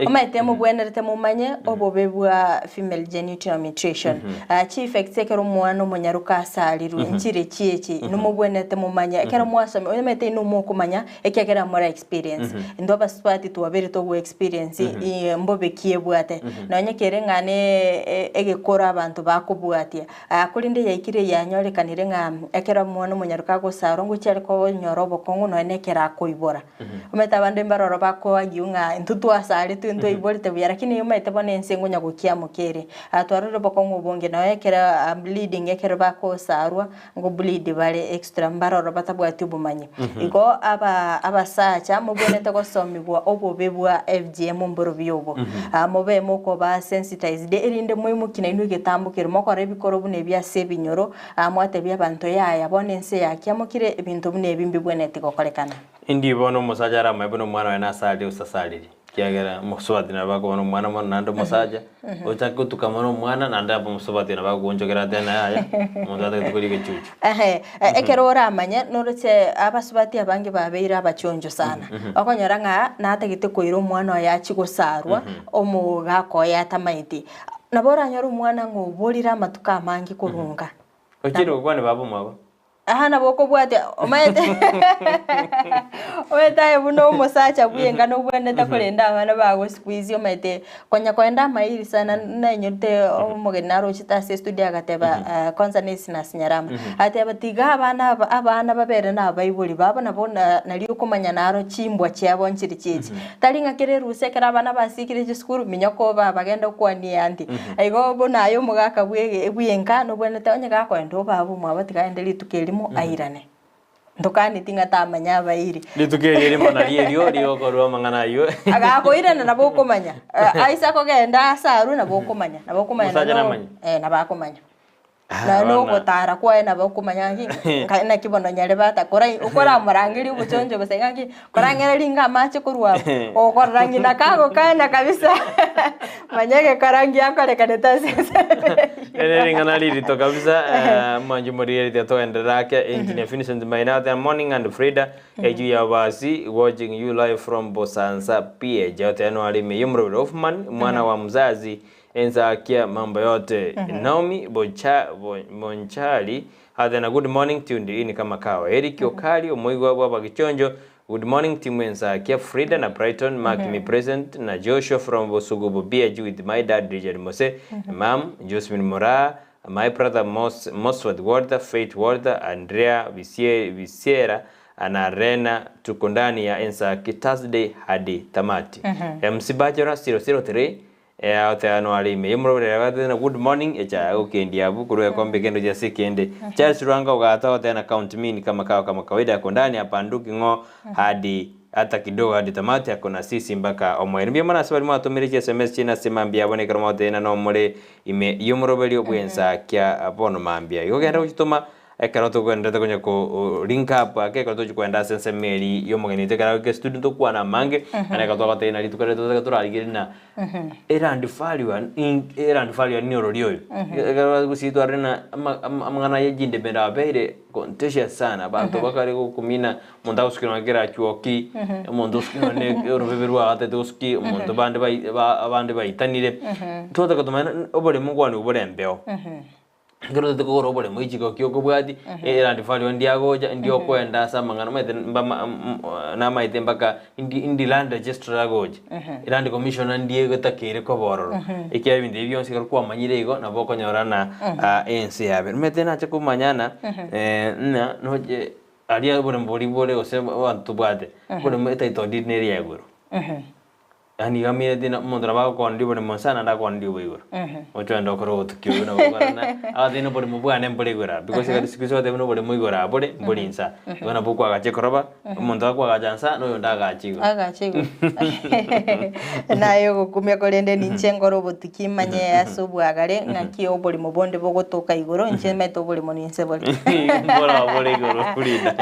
Omanyete mobwenerete momanye obobe bwa female genital mutilation. Chi effects ekero omwana omonyaroka asarirwe nchire chiechi nomobwenerete momanye ekero mwasoma omanyete inwe mokomanya ekiagera more experience. Intwe abasubati twabeire togo experience mbobe ki ebwate. Nonye kere ng'a ne egekoro abanto bakobwatia. Korende yaikire yanyorekanire ng'a ekero omwana omonyaroka agosarwa ngochia are konyora obokong'u nonya na ekero akoibora. Omanyete abande mbaroro bako argue ng'a intwe twasaretwe ntwaiborete buya lakini omanyete bono ense ngonya gokiamoka ere. Twarorire obokong'u obonge nonya ekero bleeding ekero bagosarwa ngo bleed bare extra mbaroro batabwati obomanyi. Igo aba abasacha mobwenerete gosomigwa obobe bwa FGM mborobio obo. Mobe mokoba sensitized erinde moimokie nainwe egetambo keria mokore ebikoro buna ebi ase ebinyoro, mwatebia abanto yaya bono ense yakiamokire ebinto buna ebi mbibwenereti gokorekana. Indi bono omosacha aramae buna omwana oye nasarire gose tasariri, ekiagera omosubati nabo akoba na omwana mono naende omosacha, ochake gotuka mono omwana naende abe omosubati nabo agoonchokera ate naye yaya, omonto atagete koria egechuchu. Ehe, ekero oramanye noroche abasubati abange babeire abachoncho sana. Okonyora ng'a natagete koira omwana oye achie gosarwa, omogaka oye atamaeti. Nabo oranyore omwana ng'a oborire amatuko amange korunga. Ochire gokwana baba omwabo. Aha nabo okobwatia omanyete omanyete aye buna omosacha bwenka nobwenerete korenda abana bago siku hizi omanyete konya koenda amairi sana nainyorete omogeni narochete ase estudio agateba kwanza na Esnasi Nyaramba, agateba tiga abana aba abana babere na abaibori babo nabo na nario okomanya naro chimbwa chiabo nchiri chichi. Tari ng'a kera erusa ekero abana basikire chisukuru minyoka obaba genda okwanie aunty. Igo buna aye omogaka bwe bwenka nobwenerete onye gakoenda obaba omwabo tiga aende rituko erimo airane. Ntokaneti ng'a tamanya abairi. Rituko erio erimo nario erio rigokorwa amang'ana ayio. Agakoirana nabo okomanya. Aise akogenda ase arwe nabo okomanya. Nabo okomanya Omosacha nonya namanye? eh nabo akomanya. Ah, Nonya bono. ogotara kwaye nabo okomanya ng'aki, nkai naki bono nyarebe atakora okoramorangeria obochoncho bosa iga ng'aki, korang'ere ringa amache korwa abwo, ogokorora ng'ina kagokana kabisa, manya egekora ngiakorekanete ase ense Ere ring'ana ririto kabisa, mwanche morigereria togenderere ake. Engineer Vincent Maina agoteba morning and Frida, eju ya basi watching you live from Bosansa PH. Agoteba noare ime y'omoroberi Hoffman, mwana wa mzazi Ensakia mambo yote. Naomi Bocha, Bo, Bonchari Athena good morning tuned in kama kawa. Eric Okari omoigwa bw'abagichonjo good morning team Ensakia Frida na Brighton mark me present na Joshua from Bosugubu BH with my dad Richard Mose mum Josephine Moraa my brother Mos, Mosworth Walter Faith Walter Andrea Bisie, Bisiera. na Rena tuko ndani ya Ensaki Thursday hadi tamati. MC Bachelor 003 agoteeba noare ime y'omoroberi agateba na good morning echa agokendia abwo korwa egekombe kende gochia ase ekende. Charles Rwanga ogata agoteba na count me in kama kawa kama kawaida ako ndani hapanduki ng'o hadi hata kidogo hadi tamati ako na sisi mpaka omoerio. Mbuya mono ase baria mwatomire chi sms chiaino ase mambia abwo nekero mwagoteba ng'a nomore ime y'omoroberi bw'ensakia bono mambia. Igo genda gochitoma Ekero togenderete konya ko link up ake, ekero tochia kogenda ase ensemo eria y'omogeni oito ekero agoika estudio ntokwana amange, naende ekero twagotebia ng'a rituko riaito totagete torarigererie ng'a erand value in erand value ni orori oyo. Ekero gusii twarorire ng'a ama ama amang'ana ya chindemero abeire contentious sana, abanto bakare gokumina, omonto agosukia nonye kera chuoki, omonto osukia nonye na orobebe rwago atagete gosukia, omonto bande bai ba abande baitanire, twataka tomanye ng'a oboremo nkwanigwa bore embeo. Ekero otagete kogora oboremo ichiko ki okobwati, erandi value ndi agocha, ndi okoenda ase amang'ana omanyete mbama namaete mpaka ndi ndi land registrar agocha, land commissioner ndi egotakeire koba ororo. Ekiagera ebinto ebi bionsi ekero kwamanyire igo, nabo okonyora ng'a ense yabeire. Omanyete nacha komanyana ng'a noche aria oboremo boria bore gose abanto tobwate, oboremo etitle deed nere ya igoro. Yaani iga amineti ng'a omonto nabo agokoneria oboremo inse naende akonerie obo igoro. Ochoende okore obotuki obwo nabo okore ng'a agotebi ng'a oboremo bwane mbore igoro aa because ekero siku hizi ogoteba buna oboremo igoro aa bore mbori inse aa. Igo nabo okoagacha ekoroba, omonto akoagacha inse aa na oyonde agache igoro. Agache igoro. Naye ogokumia korende ninche nkore obotuki manye ase obwagare ng'aki oboremo bonde bogotoka igoro inche maete oboremo ninse bore. Mbora bore igoro Frida.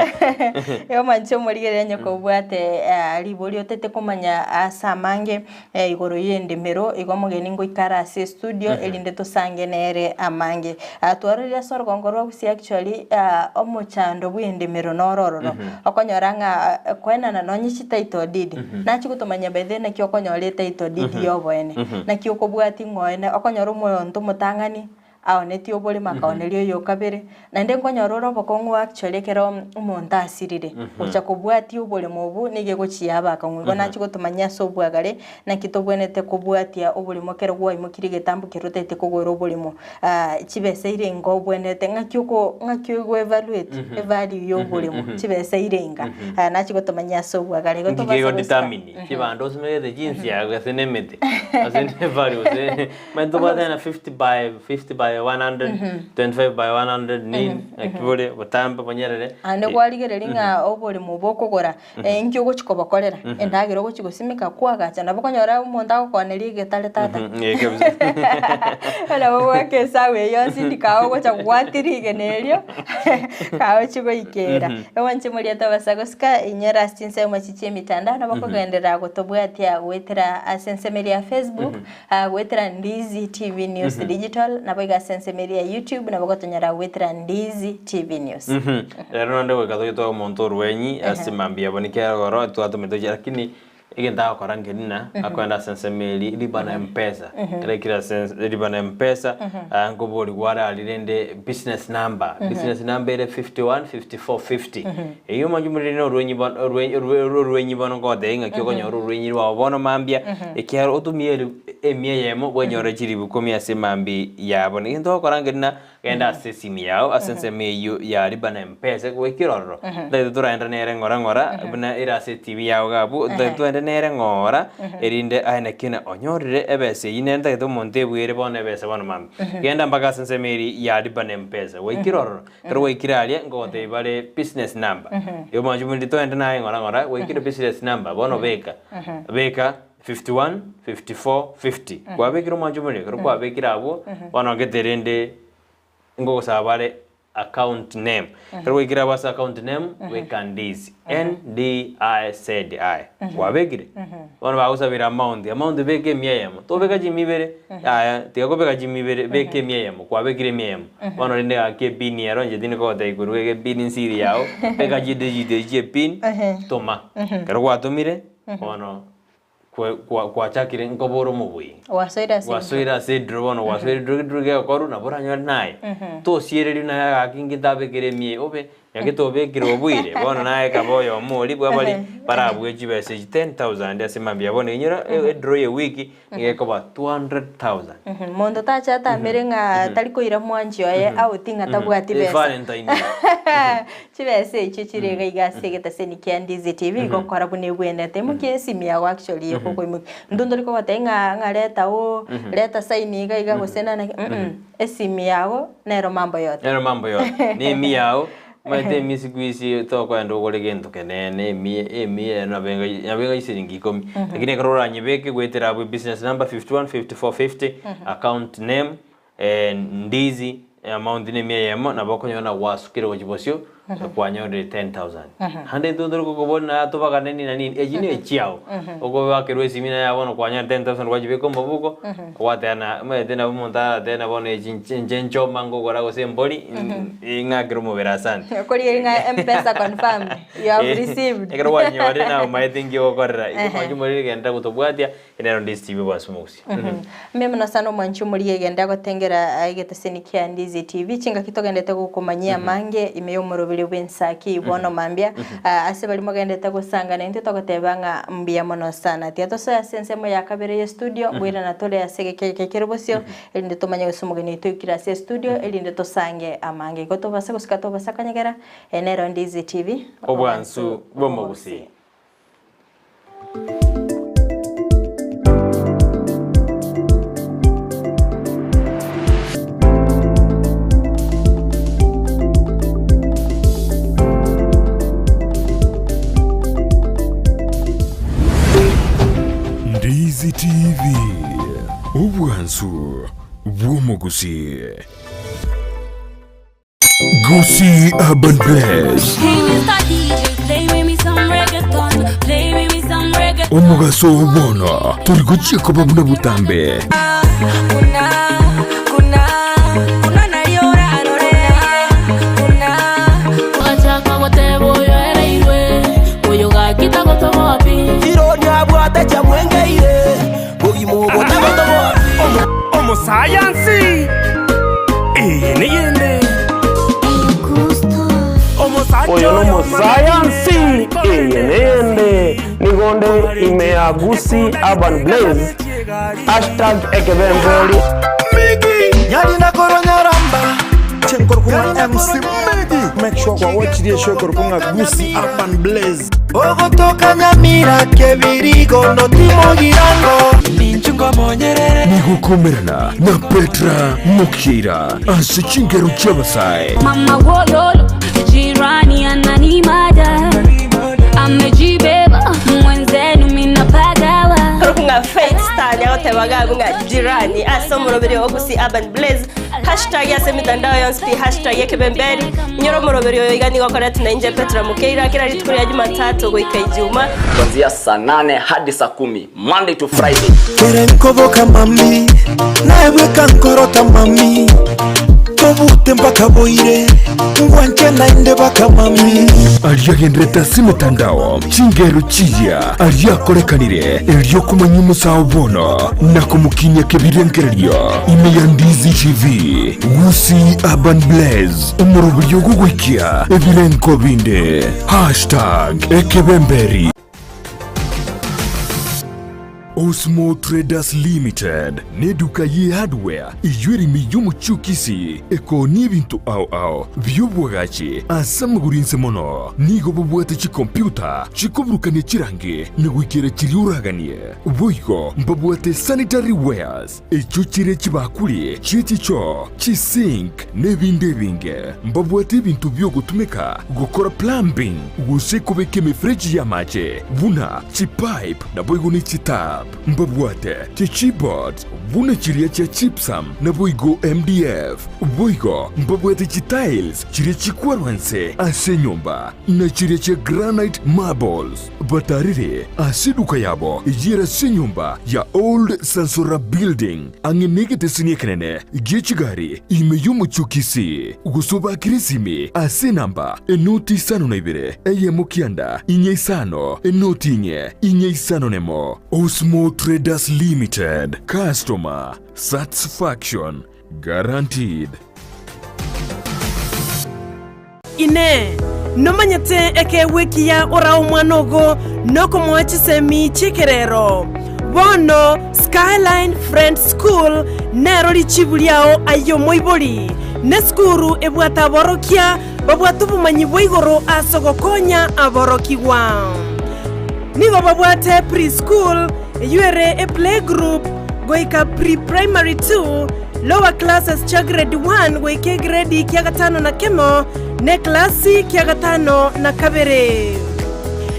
Igo manche omorigereria onye kobwate riborio otete komanya ase amange igoro y'endemero, igo omogeni ngoika are ase estudio erinde tosange nere amange. Twarorire ase orogongo rwa Gusii actually omochando bw'endemero noro ororo, okonyora ng'a koenana nonye chi title deed, nachia gotomanyia by the way naki okonyora etitle deed ya oboene, naki okobwatia ng'a oene, okonyora omonto omotang'ani aonetie oborimo akaoneria oyo okabere, naende nkonyora ore obokong'u actually ekero omonto asirire, gocha kobwatia oboremo obwo nigo egochia yaba akong'u. Igo nachia gotomanyia ase obwagare naki tobwenerete kobwatia oboremo ekero gwaimokirie egetambo keria otagete kogora oboremo chibesa ire inga obwenerete ng'aki oko ng'aki ogo evaluate evalue ya oboremo chibesa ire inga. Nachia gotomanyia ase obwagare igo Nki tobasa gosika. kegodetermine chibando osimegete chinsiaga gose na emete gose na evalue gose Omanyete tobwate na 50 by 50 by 100, 25 by 100 nini, naki bore botambe bonyerere. Aande kwarigereria ng'a oboremo obo okogora, inki ogochi kobokorera, endagera ogochi gosimeka, kwagacha, nabo okonyora omonto agokooneria egetare tata. Eh, kabisa. Nabo goaka esabu eywo yonsi ndi kago ogocha gwatia rigena erio, kago ochie goikera. Igo inche moriete abasa gosika, inyore ase chinsemo echi chia emitandao, nabo okogenderera gotobwatia goetera ase ensemo eria ya Facebook, Goetera Ndizi TV News Digital, naboigo ase ensemo eria ya YouTube nabo gotonyora goetera Ndizi TV News. Rero nonde goika toche toe omonto orwenyi ase mambia yabo nikero igoro twatomete gochia lakini egento agokora nkeri ng'a akoenda ase ensemo eria riba na mpesa ekero aikire ase ense riba na mpesa nkoborigwa are aria rende business number business number ere 51 54 50 Eyio omonche omoriri na orwenyi bono orwe orwe orwenyi bono ngotebia ng'aki okonyora orwenyi rwao bono mambia, ekiagera otumie eri emia eyemo bwenyore chiribu ikomi ase emambi yabo. Na egento ogokora nkeri ng'a genda ase esimi yao ase ensemo eyio ya lipa na mpesa goikera ororo, ntagete toraenda nere ng'ora ng'ora buna ere ase etibi yao iga abwo, ntagete toende nere ng'ora erinde aye naki ng'a onyorire ebesa eyio nere ntagete omonto ebwere bono ebesa bono mambia. Genda mpaka ase ensemo eria ya lipa na mpesa, gwaikire ororo. Ekero gwaikire aria, nkogotebia bare business number. Igo mwanche buna toende naye ng'ora ng'ora, gwaikire business number, bono beka. Beka 51 54 50. Kwabekire omwancho buna ekero kwabekire abwo, bono gete rende nkogosaba bare account name. Ekero gwaikire abwo ase account name, beka Ndizi, N D I Z I. Kwabekire? Bono bagosabire amount, amount beka emia eyemo, tobeka chimia ibere, yaya tiga kobeka chimia ibere, beka emia eyemo, kwabekire emia eyemo. Bono rende gaki epin ero inche tindi kogotebia korwa iga epin nsiri yago, beka chidigit echio chia epin, toma. Ekero gwatomire, bono kwe kwa kwachakire nkobora omobui. Gwasoire ase Gwasoire ase edraw bono gwasoire edraw edraw gegokorwa nabo oranyore naye. Tosiereria naye gaki inki ntabekere emia eye, obe. Naki tobekire obwire, bono naye kaba oyomo oria bwa baria barabue chibesa echi 10,000 ase mambia bono inyora edraw ye wiki nigo ekoba 200,000. Monto tacha atamere ng'a tari koira mwanchi oye out ng'a tabwati besa. Valentine. Chibesa echio chire iga iga ase egetaseni kia Ndizi TV gokora buna ebwenerete. Imokia esimi yago actually okoimokia. Intwe ntori kogotebia ng'a ng'a reta oo, reta sign iga iga gose na naki esimi yago nero mambo yote. Nero mambo yote. Na emi yao, omanyete emi siku hizi tokoenda ogore gento kenene, emi emi ere nabo enga nabo enga chisiringi ikomi. Lakini ekero oranyebeke goetera abwo ebusiness number 51 54 50, account name, Ndizi, amount ne emia eyemo, nabo okonyora na gwasukire gochia bosio, kwanyorire 10,000. Naende intwe tori kokoboria naye tobagane nini na nini, echi ne echiao. Okobakerwa esimi naye bono kwanyora 10,000 gwachibeka omobuko, gwateba omanyete nabo omonto aratebe na bono echi inche nchoma nkogora gose embori, ng'akere omobere asante. Okorigereria ng'a mpesa confirmed, you have received. Ekero kwanyorire naye omanyete nki ogokorera. Igo mwanche morire genda gotobwatia, nero Ndizi TV bwansi mogusia. Mbuya mono sana omwanchi omoria egende agotengera egeteseni kia Ndizi TV chingaki togendete gokomanyia amange ime y'omoroberi bw'ensaki bono mambia ase baria mogendete gosangana intwe togoteba ng'a mbuya mono sana. Tiga tosoe ase ensemo ya kabere ye studio ngoirana tore ase egeka eke kere bosio erinde tomanye gose omogeni oito oikire ase estudio erinde tosange amange. Igo tobase gosika tobase akanyegera eye nero Ndizi TV Obwansu bw'omogusii. Ndizi TV, obwansu bw'omogusii. Gusii Urban Blaze. Hey, Mr. DJ, play with me some reggaeton. Play with me some reggaeton. Omogaso oo bono tori gochia koba buna botambe. Omosayansi eye neyende. Oyo nomosayansi eye neyende. Nigo nde ime ya Gusii Urban Blaze hashtag ekebemberi. Nyarina korwa Nyaramba Chenkorokwa MC Migi Make sure kwawachirie show ekorokwa ng'a Gusii Urban Blaze. Ogotoka Nyamira kebirigo notimogirango Nigokomerana na Petra Mokira ase chingero chi'abasae. Mama wololo, jirani ananimada, amejibeba mwenzenu minapagawa. Korokwa Faith Star nyagotebaga abwo ng'a jirani ase omoroberi o Gusii Urban Blaze Hashtag ase emitandao yonsi pi hashtag ekebemberi. Inyora omoroberi oyo iga nigo okoretwe na inche Petra Mukeira kera rituko ria Jumatatu goika Ijuma. Kuanzia saa nane hadi saa kumi Monday to Friday. Kere nkoboka mami naye bweka nkorota mami tobute mpaka boire ngwanche naende baka mami Aria agenderete ase emetandao, chingero chiya aria akorekanire, erio komanya omosao bono na komokinia kebirengererio ime ya Ndizi TV, Gusii Urban Blaze, omoroberio ogogoikia ebirengo binde. Hashtag ekebemberi. Osmo Traders Limited neduka ye hardware eyio ere ime y'omochie o Kisii ekoonia ebinto ao ao bi'obwagachi ase amagoro inse mono. Nigo bobwate chikompiuta chikoburukania chirangi na goikera chiria oraganie. Boigo mbabwate sanitary wares echio chire chibakuri chie chichoo, chisink na ebinde ebinge. Mbabwate ebinto bi'ogotumeka gokora plumbing gose kobeka emefereji y'amache buna chipipe naboigo ne chitap. Mbabwate chichipboards buna chiria chia gypsum naboigo MDF. Boigo mbabwate chitiles chiria chikwarwa nse ase enyomba na chiria chia granite marbles. Batarire ase eduka yabo eyio ase enyomba ya Old Sansora Building ang'e negeteseni ekenene gie chigari ime y'omochie o Kisii, gose obakere esimi ase enamba enoti isano na ibere eyemo kianda inye isano enoti inye inye isano nemo. Osmo Traders Limited, Customer Satisfaction Guaranteed. Inee! Nomanyete ekeegwa ekiya orae omwana ogo nokomoa chisemi chi'ekerero? Bono Skyline Friends School nero richibu riao aye omoibori. Nesukuru ebwate aborokia babwate obomanyi bwa igoro ase ogokonya aborokigwa. Nigo babwate pre-school, eyio ere eplaygroup, goika pre-primary 2, lower classes chia grade 1 goika egredi kia gatano na kemo, na eklasi kia gatano na kabere.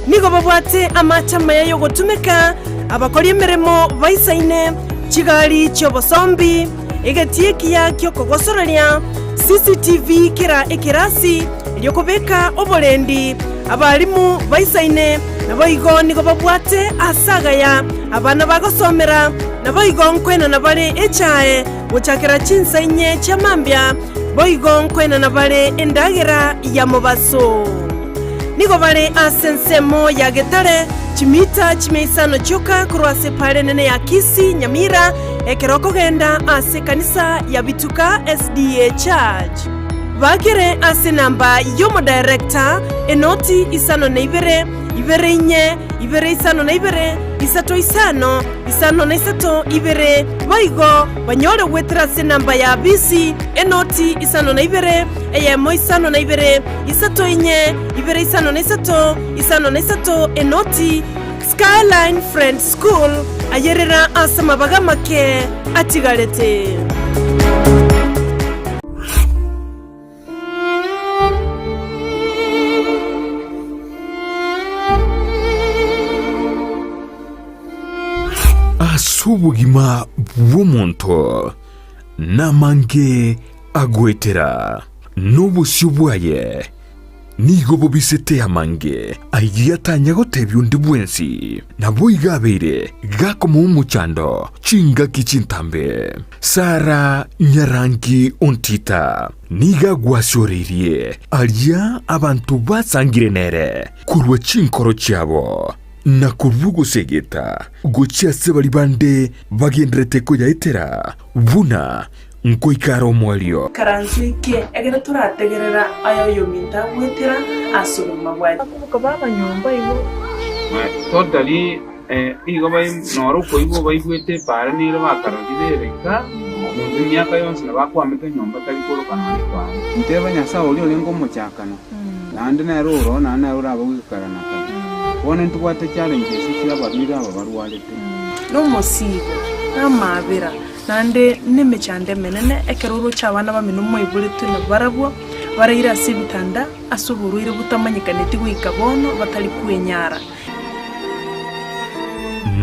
Nigo babwate amache amaya y'ogotumeka, abakori emeremo baisaine, chigari chi'obosombi, egetii ekiya gi'okogosoreria, CCTV kera ekerasi, erio kobeka oborendi, abalimu baisaine, naboigo nigo babwate aase agaya abana bagosomera, naboigo nkoenana bare echae gochakera chinsa inye chia mambia, boigo nkoenana bare endagera ya mobaso. Nigo bare ase ensemo ya Getare, chimita chimia isano chioka korwa ase epaara enene ya Kisii, Nyamira, ekero okogenda ase ekanisa ya Bituka SDA Church. Bakere ase enamba y'omodirector, enoti 52, 24, 52, 3 5, 53 2, boigo banyore goetera ase enamba ya bisi, enoti 52, eyemo 52, 3 4, 2 53, 53 enoti. Skyline Friends School, ayerera ase amabaga amake atigarete. Ase obogima bw'omonto namange agoetera, na obosio bwaye nigo bobisete amange ayio atanya gotebia onde bwensi. Naboigo abeire gakomoa omochando chingaki chintambe. Sara nyarangi ontita nigo agwasioreirie aria abanto basangire nere korwa chinkoro chiabo, na korwa ogosegeta gochia ase baria bande bagendererete koyaetera buna nkoika are omoerio. Ikaranso eke, ekero torategerera aya oyominto agwetera ase obogima bwaye. Bakoboka b'abanyomba igo. Totally igo noro okoigwa baigwete epaara nere bakarorire ere iga, omonto emiaka yonsi nabo akwamete nyomba tari koroka nonya epaara. Nteba Nyasae oria orenge omochakano, naende nere oro, naende nere orabe goika kare na kare. Bono ntobwate challenges chia abarwaire aba barwarete. Nomosiibo, namaabera, naende nemechando emenene, ekero oroche abana bamino moiboretwe nabarabwo, baraire ase ebitanda ase oborwaire botamanyekaneti goika bono, batari kwenyara.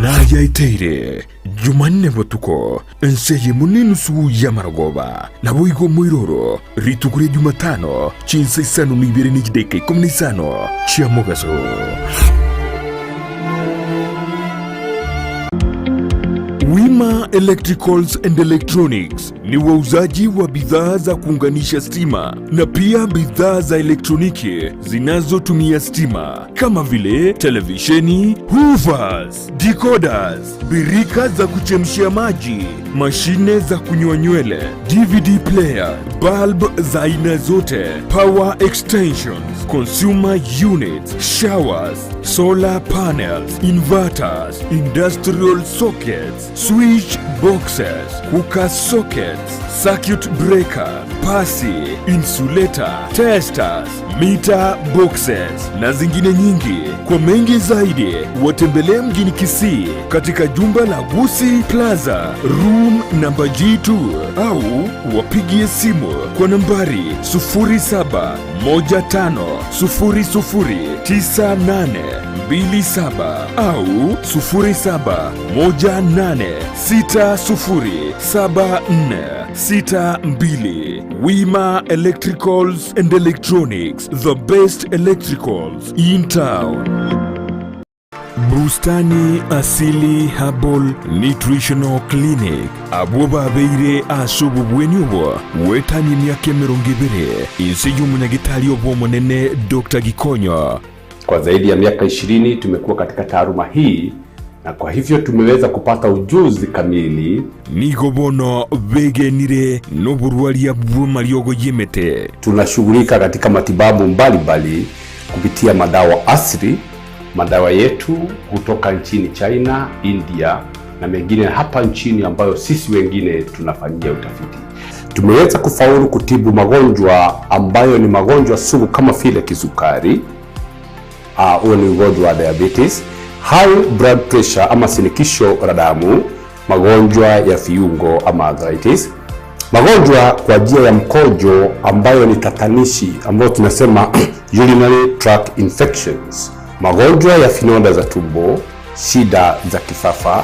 Nayaeteire Jumanne botuko, ense eyemo nenusu y'amarogoba, naboigo omoiroro, rituko ria Jumatano, chinsa isano na ibere ne chidaeka ikomi na isano chia mogaso. Wima Electricals and Electronics ni wauzaji wa bidhaa za kuunganisha stima na pia bidhaa za elektroniki zinazotumia stima kama vile televisheni, hoovers, decoders, birika za kuchemshia maji, mashine za kunyoa nywele, DVD player, bulb za aina zote, power extensions, consumer units, showers, solar panels, inverters, industrial sockets, switch boxes, cooker sockets, circuit breaker, pasi, insulator, testers, meter boxes na zingine nyingi. Kwa mengi zaidi, watembelee mjini Kisii katika jumba la Gusii Plaza room namba G2 au wapigie simu kwa nambari 0715009827 au 0718607462. Wima Electricals and Electronics, the best electricals in town. Bustani Asili Herbal Nutritional Clinic abwo babeire ase obobweni obo goetania emiaka emerongo ebere inse y'omonyagitari obo omonene Doctor Gikonyo. Kwa zaidi ya miaka 20 tumekuwa katika taaluma hii na kwa hivyo tumeweza kupata ujuzi kamili. Nigo bono begenire noborwaria bw'amariogo y'emete. Tunashughulika katika matibabu mbalimbali kupitia madawa asili, madawa yetu kutoka nchini China, India na mengine hapa nchini ambayo sisi wengine tunafanyia utafiti. Tumeweza kufaulu kutibu magonjwa ambayo ni magonjwa sugu kama vile kisukari, huo ni ugonjwa wa diabetes, high blood pressure ama shinikizo la damu, magonjwa ya viungo ama arthritis, magonjwa kwa njia ya mkojo ambayo ni tatanishi ambayo tunasema urinary tract infections, magonjwa ya vinonda za tumbo, shida za kifafa,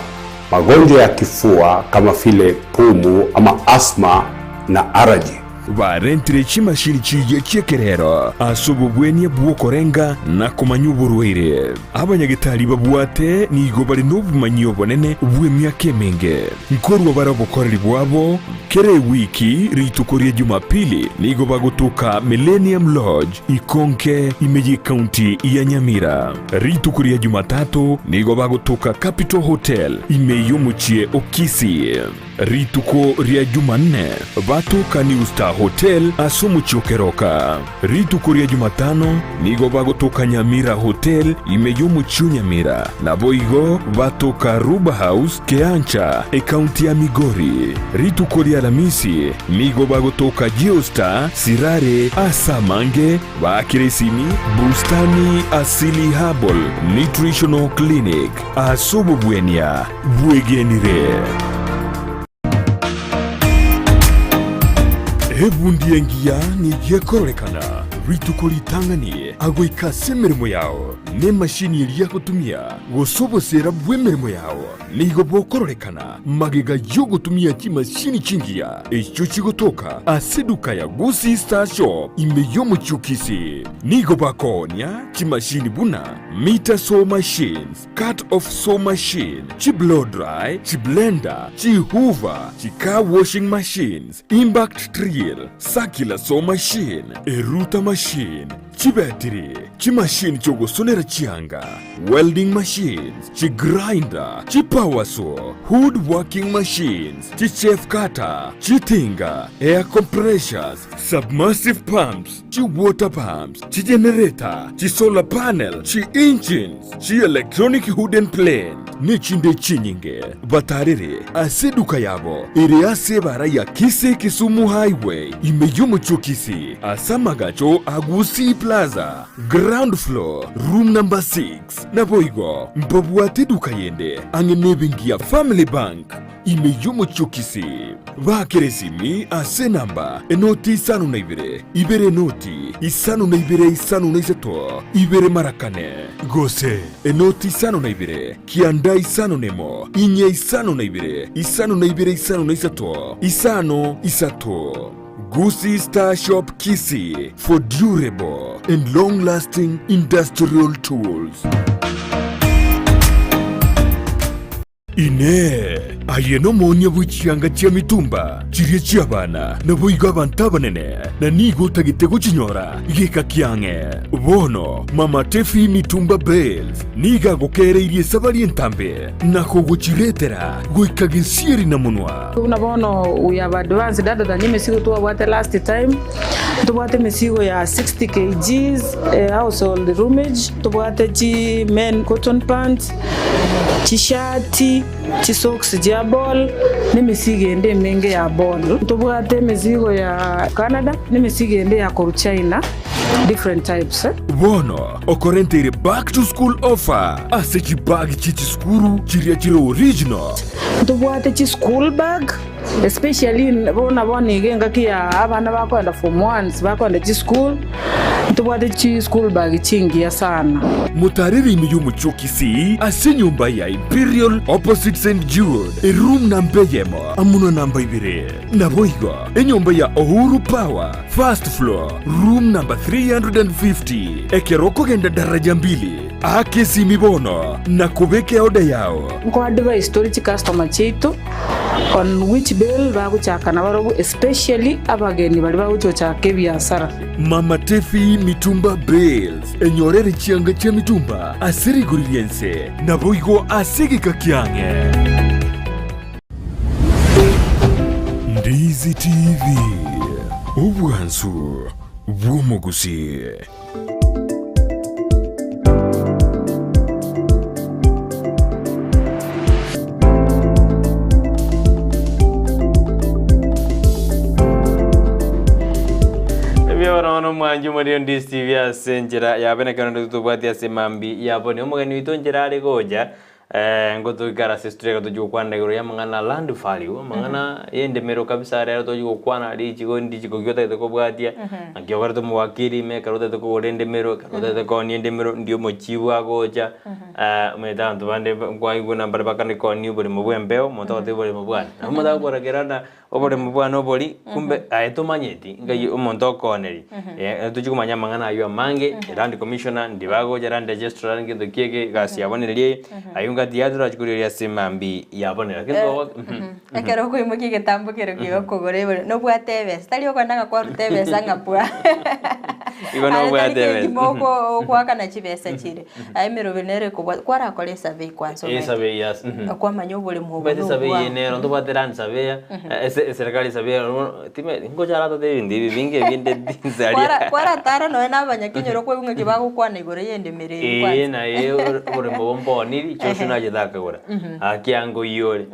magonjwa ya kifua kama vile pumu ama asthma na allergy. Barentire chimashini chiria chi'ekerero ase obobwenia bw'okorenga na komanya oborwaire. Abanyagetari babwate nigo bare nobomanyi obonene bw'emiaka emenge. Nkorua bare obokoreri bwabo kera ewiki rituko ria Jumapili nigo bagotoka Millennium Lodge Ikonke ime y'ecounty ya Nyamira. Rituko ria Jumatatu nigo bagotoka Capital Hotel ime y'omochie o Kisii. Rituko ria Jumanne batoka New Star Hotel ase omochie o Keroka. Rituko ria Jumatano nigo bagotoka Nyamira Hotel ime y'omochie o Nyamira, naboigo batoka Ruba House Keancha, ecounty ya Migori. Rituko ria Alamisi nigo bagotoka Geostar Sirare ase amange baakire esimi Bustani Asili Herbal Nutritional Clinic ase obobwenia bwegenire. Ebundi engiya nigo ekororekana rituko ritang'ani agoika ase emeremo yao, na emashini eria agotumia, gose oboseera bw'emeremo yao nigo bokororekana magega y'ogotumia chimashini chingiya echio chigotoka ase eduka ya Gusii Star Shop ime y'omochie o Kisii. Nigo bakoonia chimashini buna meter saw machines, Cut off saw machine, chi blow dry, chi blender, chi hoover, chi car washing machines, impact drill, circular saw machine, eruta machine, chibetiri, chimachine chiogosonera chianga, welding machines, chi grinder, chi power saw, wood working machines, chi chaff cutter, chitinga, air compressors, submersive pumps, chi water pumps, chi generator, chi solar panel, chi engines, chi electronic wooden plane, ne chinde chinyinge. Batarere ase eduka yabo ere ase ebara ya Kisii Kisumu Highway ime y'omochie o Kisii ase amagacho a Gusii Plaza, ground floor, room number 6. Naboigo mbabwate eduka yende ang'e nebenki ya Family Bank. Ime y'omochie o Kisii, baakera esimi ase enamba enoti isano na ibere, ibere enoti isano na ibere isano na isato, ibere mara kane, gose enoti isano na ibere, kianda isano na emo, inye isano na ibere, isano na ibere isano na isato, isano isato. Gusii Star Shop Kisii for durable and long lasting industrial tools. Inee! Aye nomoonia bwe chianga chia mitumba chiria chi'abana, naboigo abanto abanene, na nigo otagete gochinyora geka kiang'e? Bono Mama Tefi Mitumba Bales nigo agokeereirie esabari entambe na kogochiretera goika gesieri na monwa. Buna bono we have advanced other than emesigo twabwate last time, ntobwate emesigo ya 60 kgs household roomage, ntobwate chi men cotton pants, chishati, chisocks chia ball, na emesigo ende emenge ya ball. Ntobwate emesigo ya Canada, na emesigo ende ya korwa China, different types. Bono okorenteire back to school offer ase chibag chie chisukuru chiria chire original. Ntobwate chi school bag especially buna bono iga engaki ya abana bakoenda form ones bakoenda chischool, ntobwate chi school bag chingiya sana. Motarere ime y'omochie o Kisii ase enyomba ya Imperial opposite St Jude, eroom namba eyemo amo na namba ibere. Naboigo enyomba ya Uhuru Power, first floor, room number 350, ekero okogenda daraja mbili. Aka esimi bono na kobeka eoda yao. Nko advise tore chicustomer chiaito. On which bale bagochaka nabarobwo especially abageni baria bagocha gochaka ebiasara. Mama Tefi Mitumba Bales, enyorere chianga chia mitumba ase rigori ri'ense, naboigo ase egeka kiang'e. Ndizi TV, obwansu bw'omogusii. Ebiabono omwanchi omorio Ndizi TV ase enchera yabe na kero tobwati ase mambi yabone omogeni oito enchera are gocha Eh, ngotoikara ase studio tochi gokwana igoro ya amang'ana land value, amang'ana y'endemero kabisa rero tochi gokwana richigo ndichiko ki otagete kobwatia, naki okorete omowakili ime ekero otagete kogora endemero, ekero otagete koonia endemero, ndi omochibu agocha, omanyete abanto bande nkwaigwa buna mbare bakane koonia oboremo bwa embeo, omonto agotebia oboremo bwane. Nabo omonto agokorakera na Oboremo bwane obori, kumbe aye tomanyeti ngai omonto okooneria. Eh, tochia komanya amang'ana aywo amange, land commissioner, ndi bagocha, land registrar, ngento ki eke, egasi yabo neri eye, aywo ngati yaye torachi korigereria ase mambi yabo nere. Lakini togo Ekero okoimokia egetambo kere kiga okogora ebore, nobwate ebesa, tari okogenda ng'a kwaruta ebesa ng'a pwa. Igo Aye tari nobwate ebesa. kegima oko ogoakana chibesa chire. Aye emeroberi nere ekobwate, kwarakora esurvey kwanza omanyete. Esurvey yes. Okwamanya oboremo obo Omanyete esurvey nobwao. eye nero ntobwate land surveyor, ese eserikali surveyor bono time ngocha aratote ebinto ebi binge ebinde tinsaria. Kwara kwaratara nonya na abanyakenyoro okoigwa ng'aki bagokwana igoro ya endemero eywo Ee kwanza. naye oboremo obo mbooniri, chionsi nachete akagora, akianga oyio ore.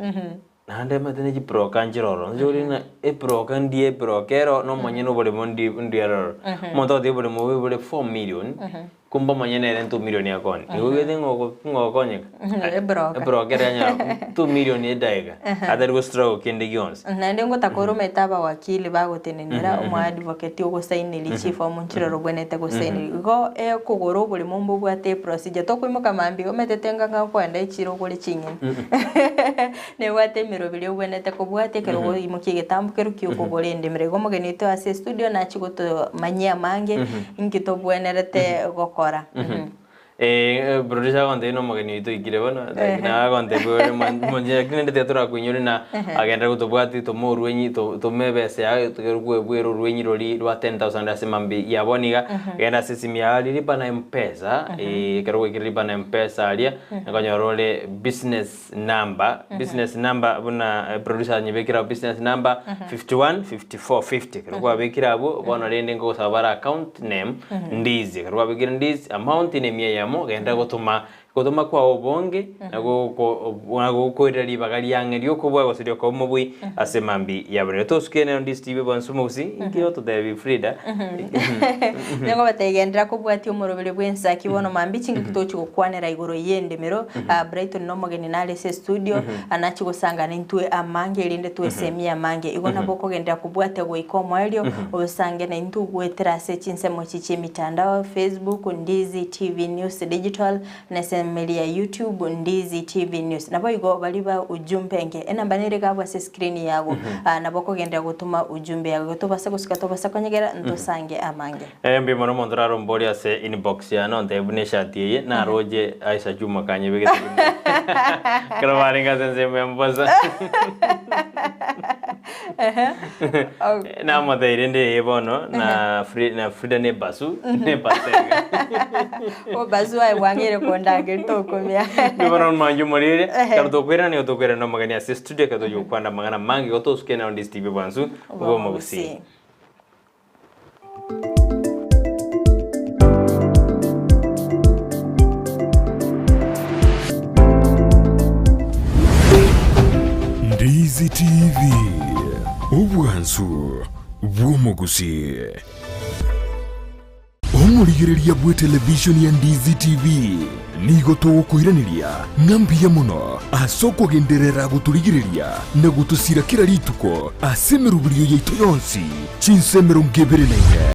Naende omanyete ne chiproka nchire ororo, inche ore ng'a eproka ndie eproka ero na omonyene oboremo ndi ndi aroro. Omonto agotebia oboremo obo bore 4 million, kumbe omonyene ere 2 million akooni. Igo ogete ng'a ogo ng'a ogokonyeka. Ebroka. Ebroka ere yanyora 2 million edageka, atari go struggle kende gionsi. Naende ngotaka ore omanyete abawakili bagotenenera, omo advocate ogosaineri chifomu nchiroro obwenerete gosaineri. Igo ekogora oboremo mbobwate eprocedure, tokoimoka mambia omanyete tenga ng'a okoenda echiro ogore ching'eni. Nebwate emeroberi ogwenerete kobwatia ekero ogoimokia egetambo keria ki'okogora endemero. Igo omogeni oito ase estudio nachie gotomanyia amange inki tobwenerete gokora. Eh, producer agontebia na omogeni oito oikire bono, like naye agontebia ore monche lakini rende tiga torakoinyore na agenderere gotobwatia tome orwenyi to- tome ebesa yaye togere koebwera orwenyi roria rwa 10,000 ase mambia ya bono iga, genda ase esimi yago lipa na mpesa, ekero gwaikire lipa na mpesa aria, okonyora ore business. number business number buna eh, producer anyebekera abwo business number 51 54 50 ekero kwabekire abwo bono rende nkogosaba bare account name ndizi ekero kwabekire ndizi amount ne emia eyemo genda gotoma gotoma kwao obonge nagokoirera ribaga riang'e riokobua gose riokoba omobui ase mambi ya borere tosuke nero ndizi tibe bonsi omogusii inki ototebi Frida Nigo bategenderera kobwatia omoroberi bw'ensaki bono mambia chingaki togochia gokwanera igoro y'endemero. Brighton nomogeni nare ase estudio, nachie gosangana intwe amange erinde twesemie amange. Igo nabo okogenderera kobwatia goika omoerio, osange naintwe goetera ase chinsemo echi chi'emitandao, Facebook, Ndizi TV News Digital, na esemeri ya YouTube, Ndizi TV News. Naboigo baria ba ujumbe enke, enamba nere iga abwo ase escreen yago, nabo okogenderera gotoma ujumbe yago. Igo tobase gosuka tobase konyegera, ntosange amange. Mbuya mono omonto oraromborie ase inbox yane ontebie buna eshati eye naroche Aisha Juma kanyebegete rimo ekero barenge ase ensemo ya Mombasa. Namotebirie rende eye bono na Fri- na Frida ne basu ne basega. Obasu aye bwang'eire kondangeria tokomia. Mbuya mono omwanchi omoriri ekero tokoirana nigo tokoirana nomogeni ase estudio ekero tochia gokwana amang'ana amange igo tosuke nao Ndizi TV bwansu bwa omogusii. Ndizi TV, obwansu bw'omogusii. Omorigereria bw'etelevishoni ya Ndizi TV nigo togokoiraneria ng'a mbuya mono ase okogenderera gotorigereria na gotosira kera rituko ase emeroberio yaito yonsi chinsa 24.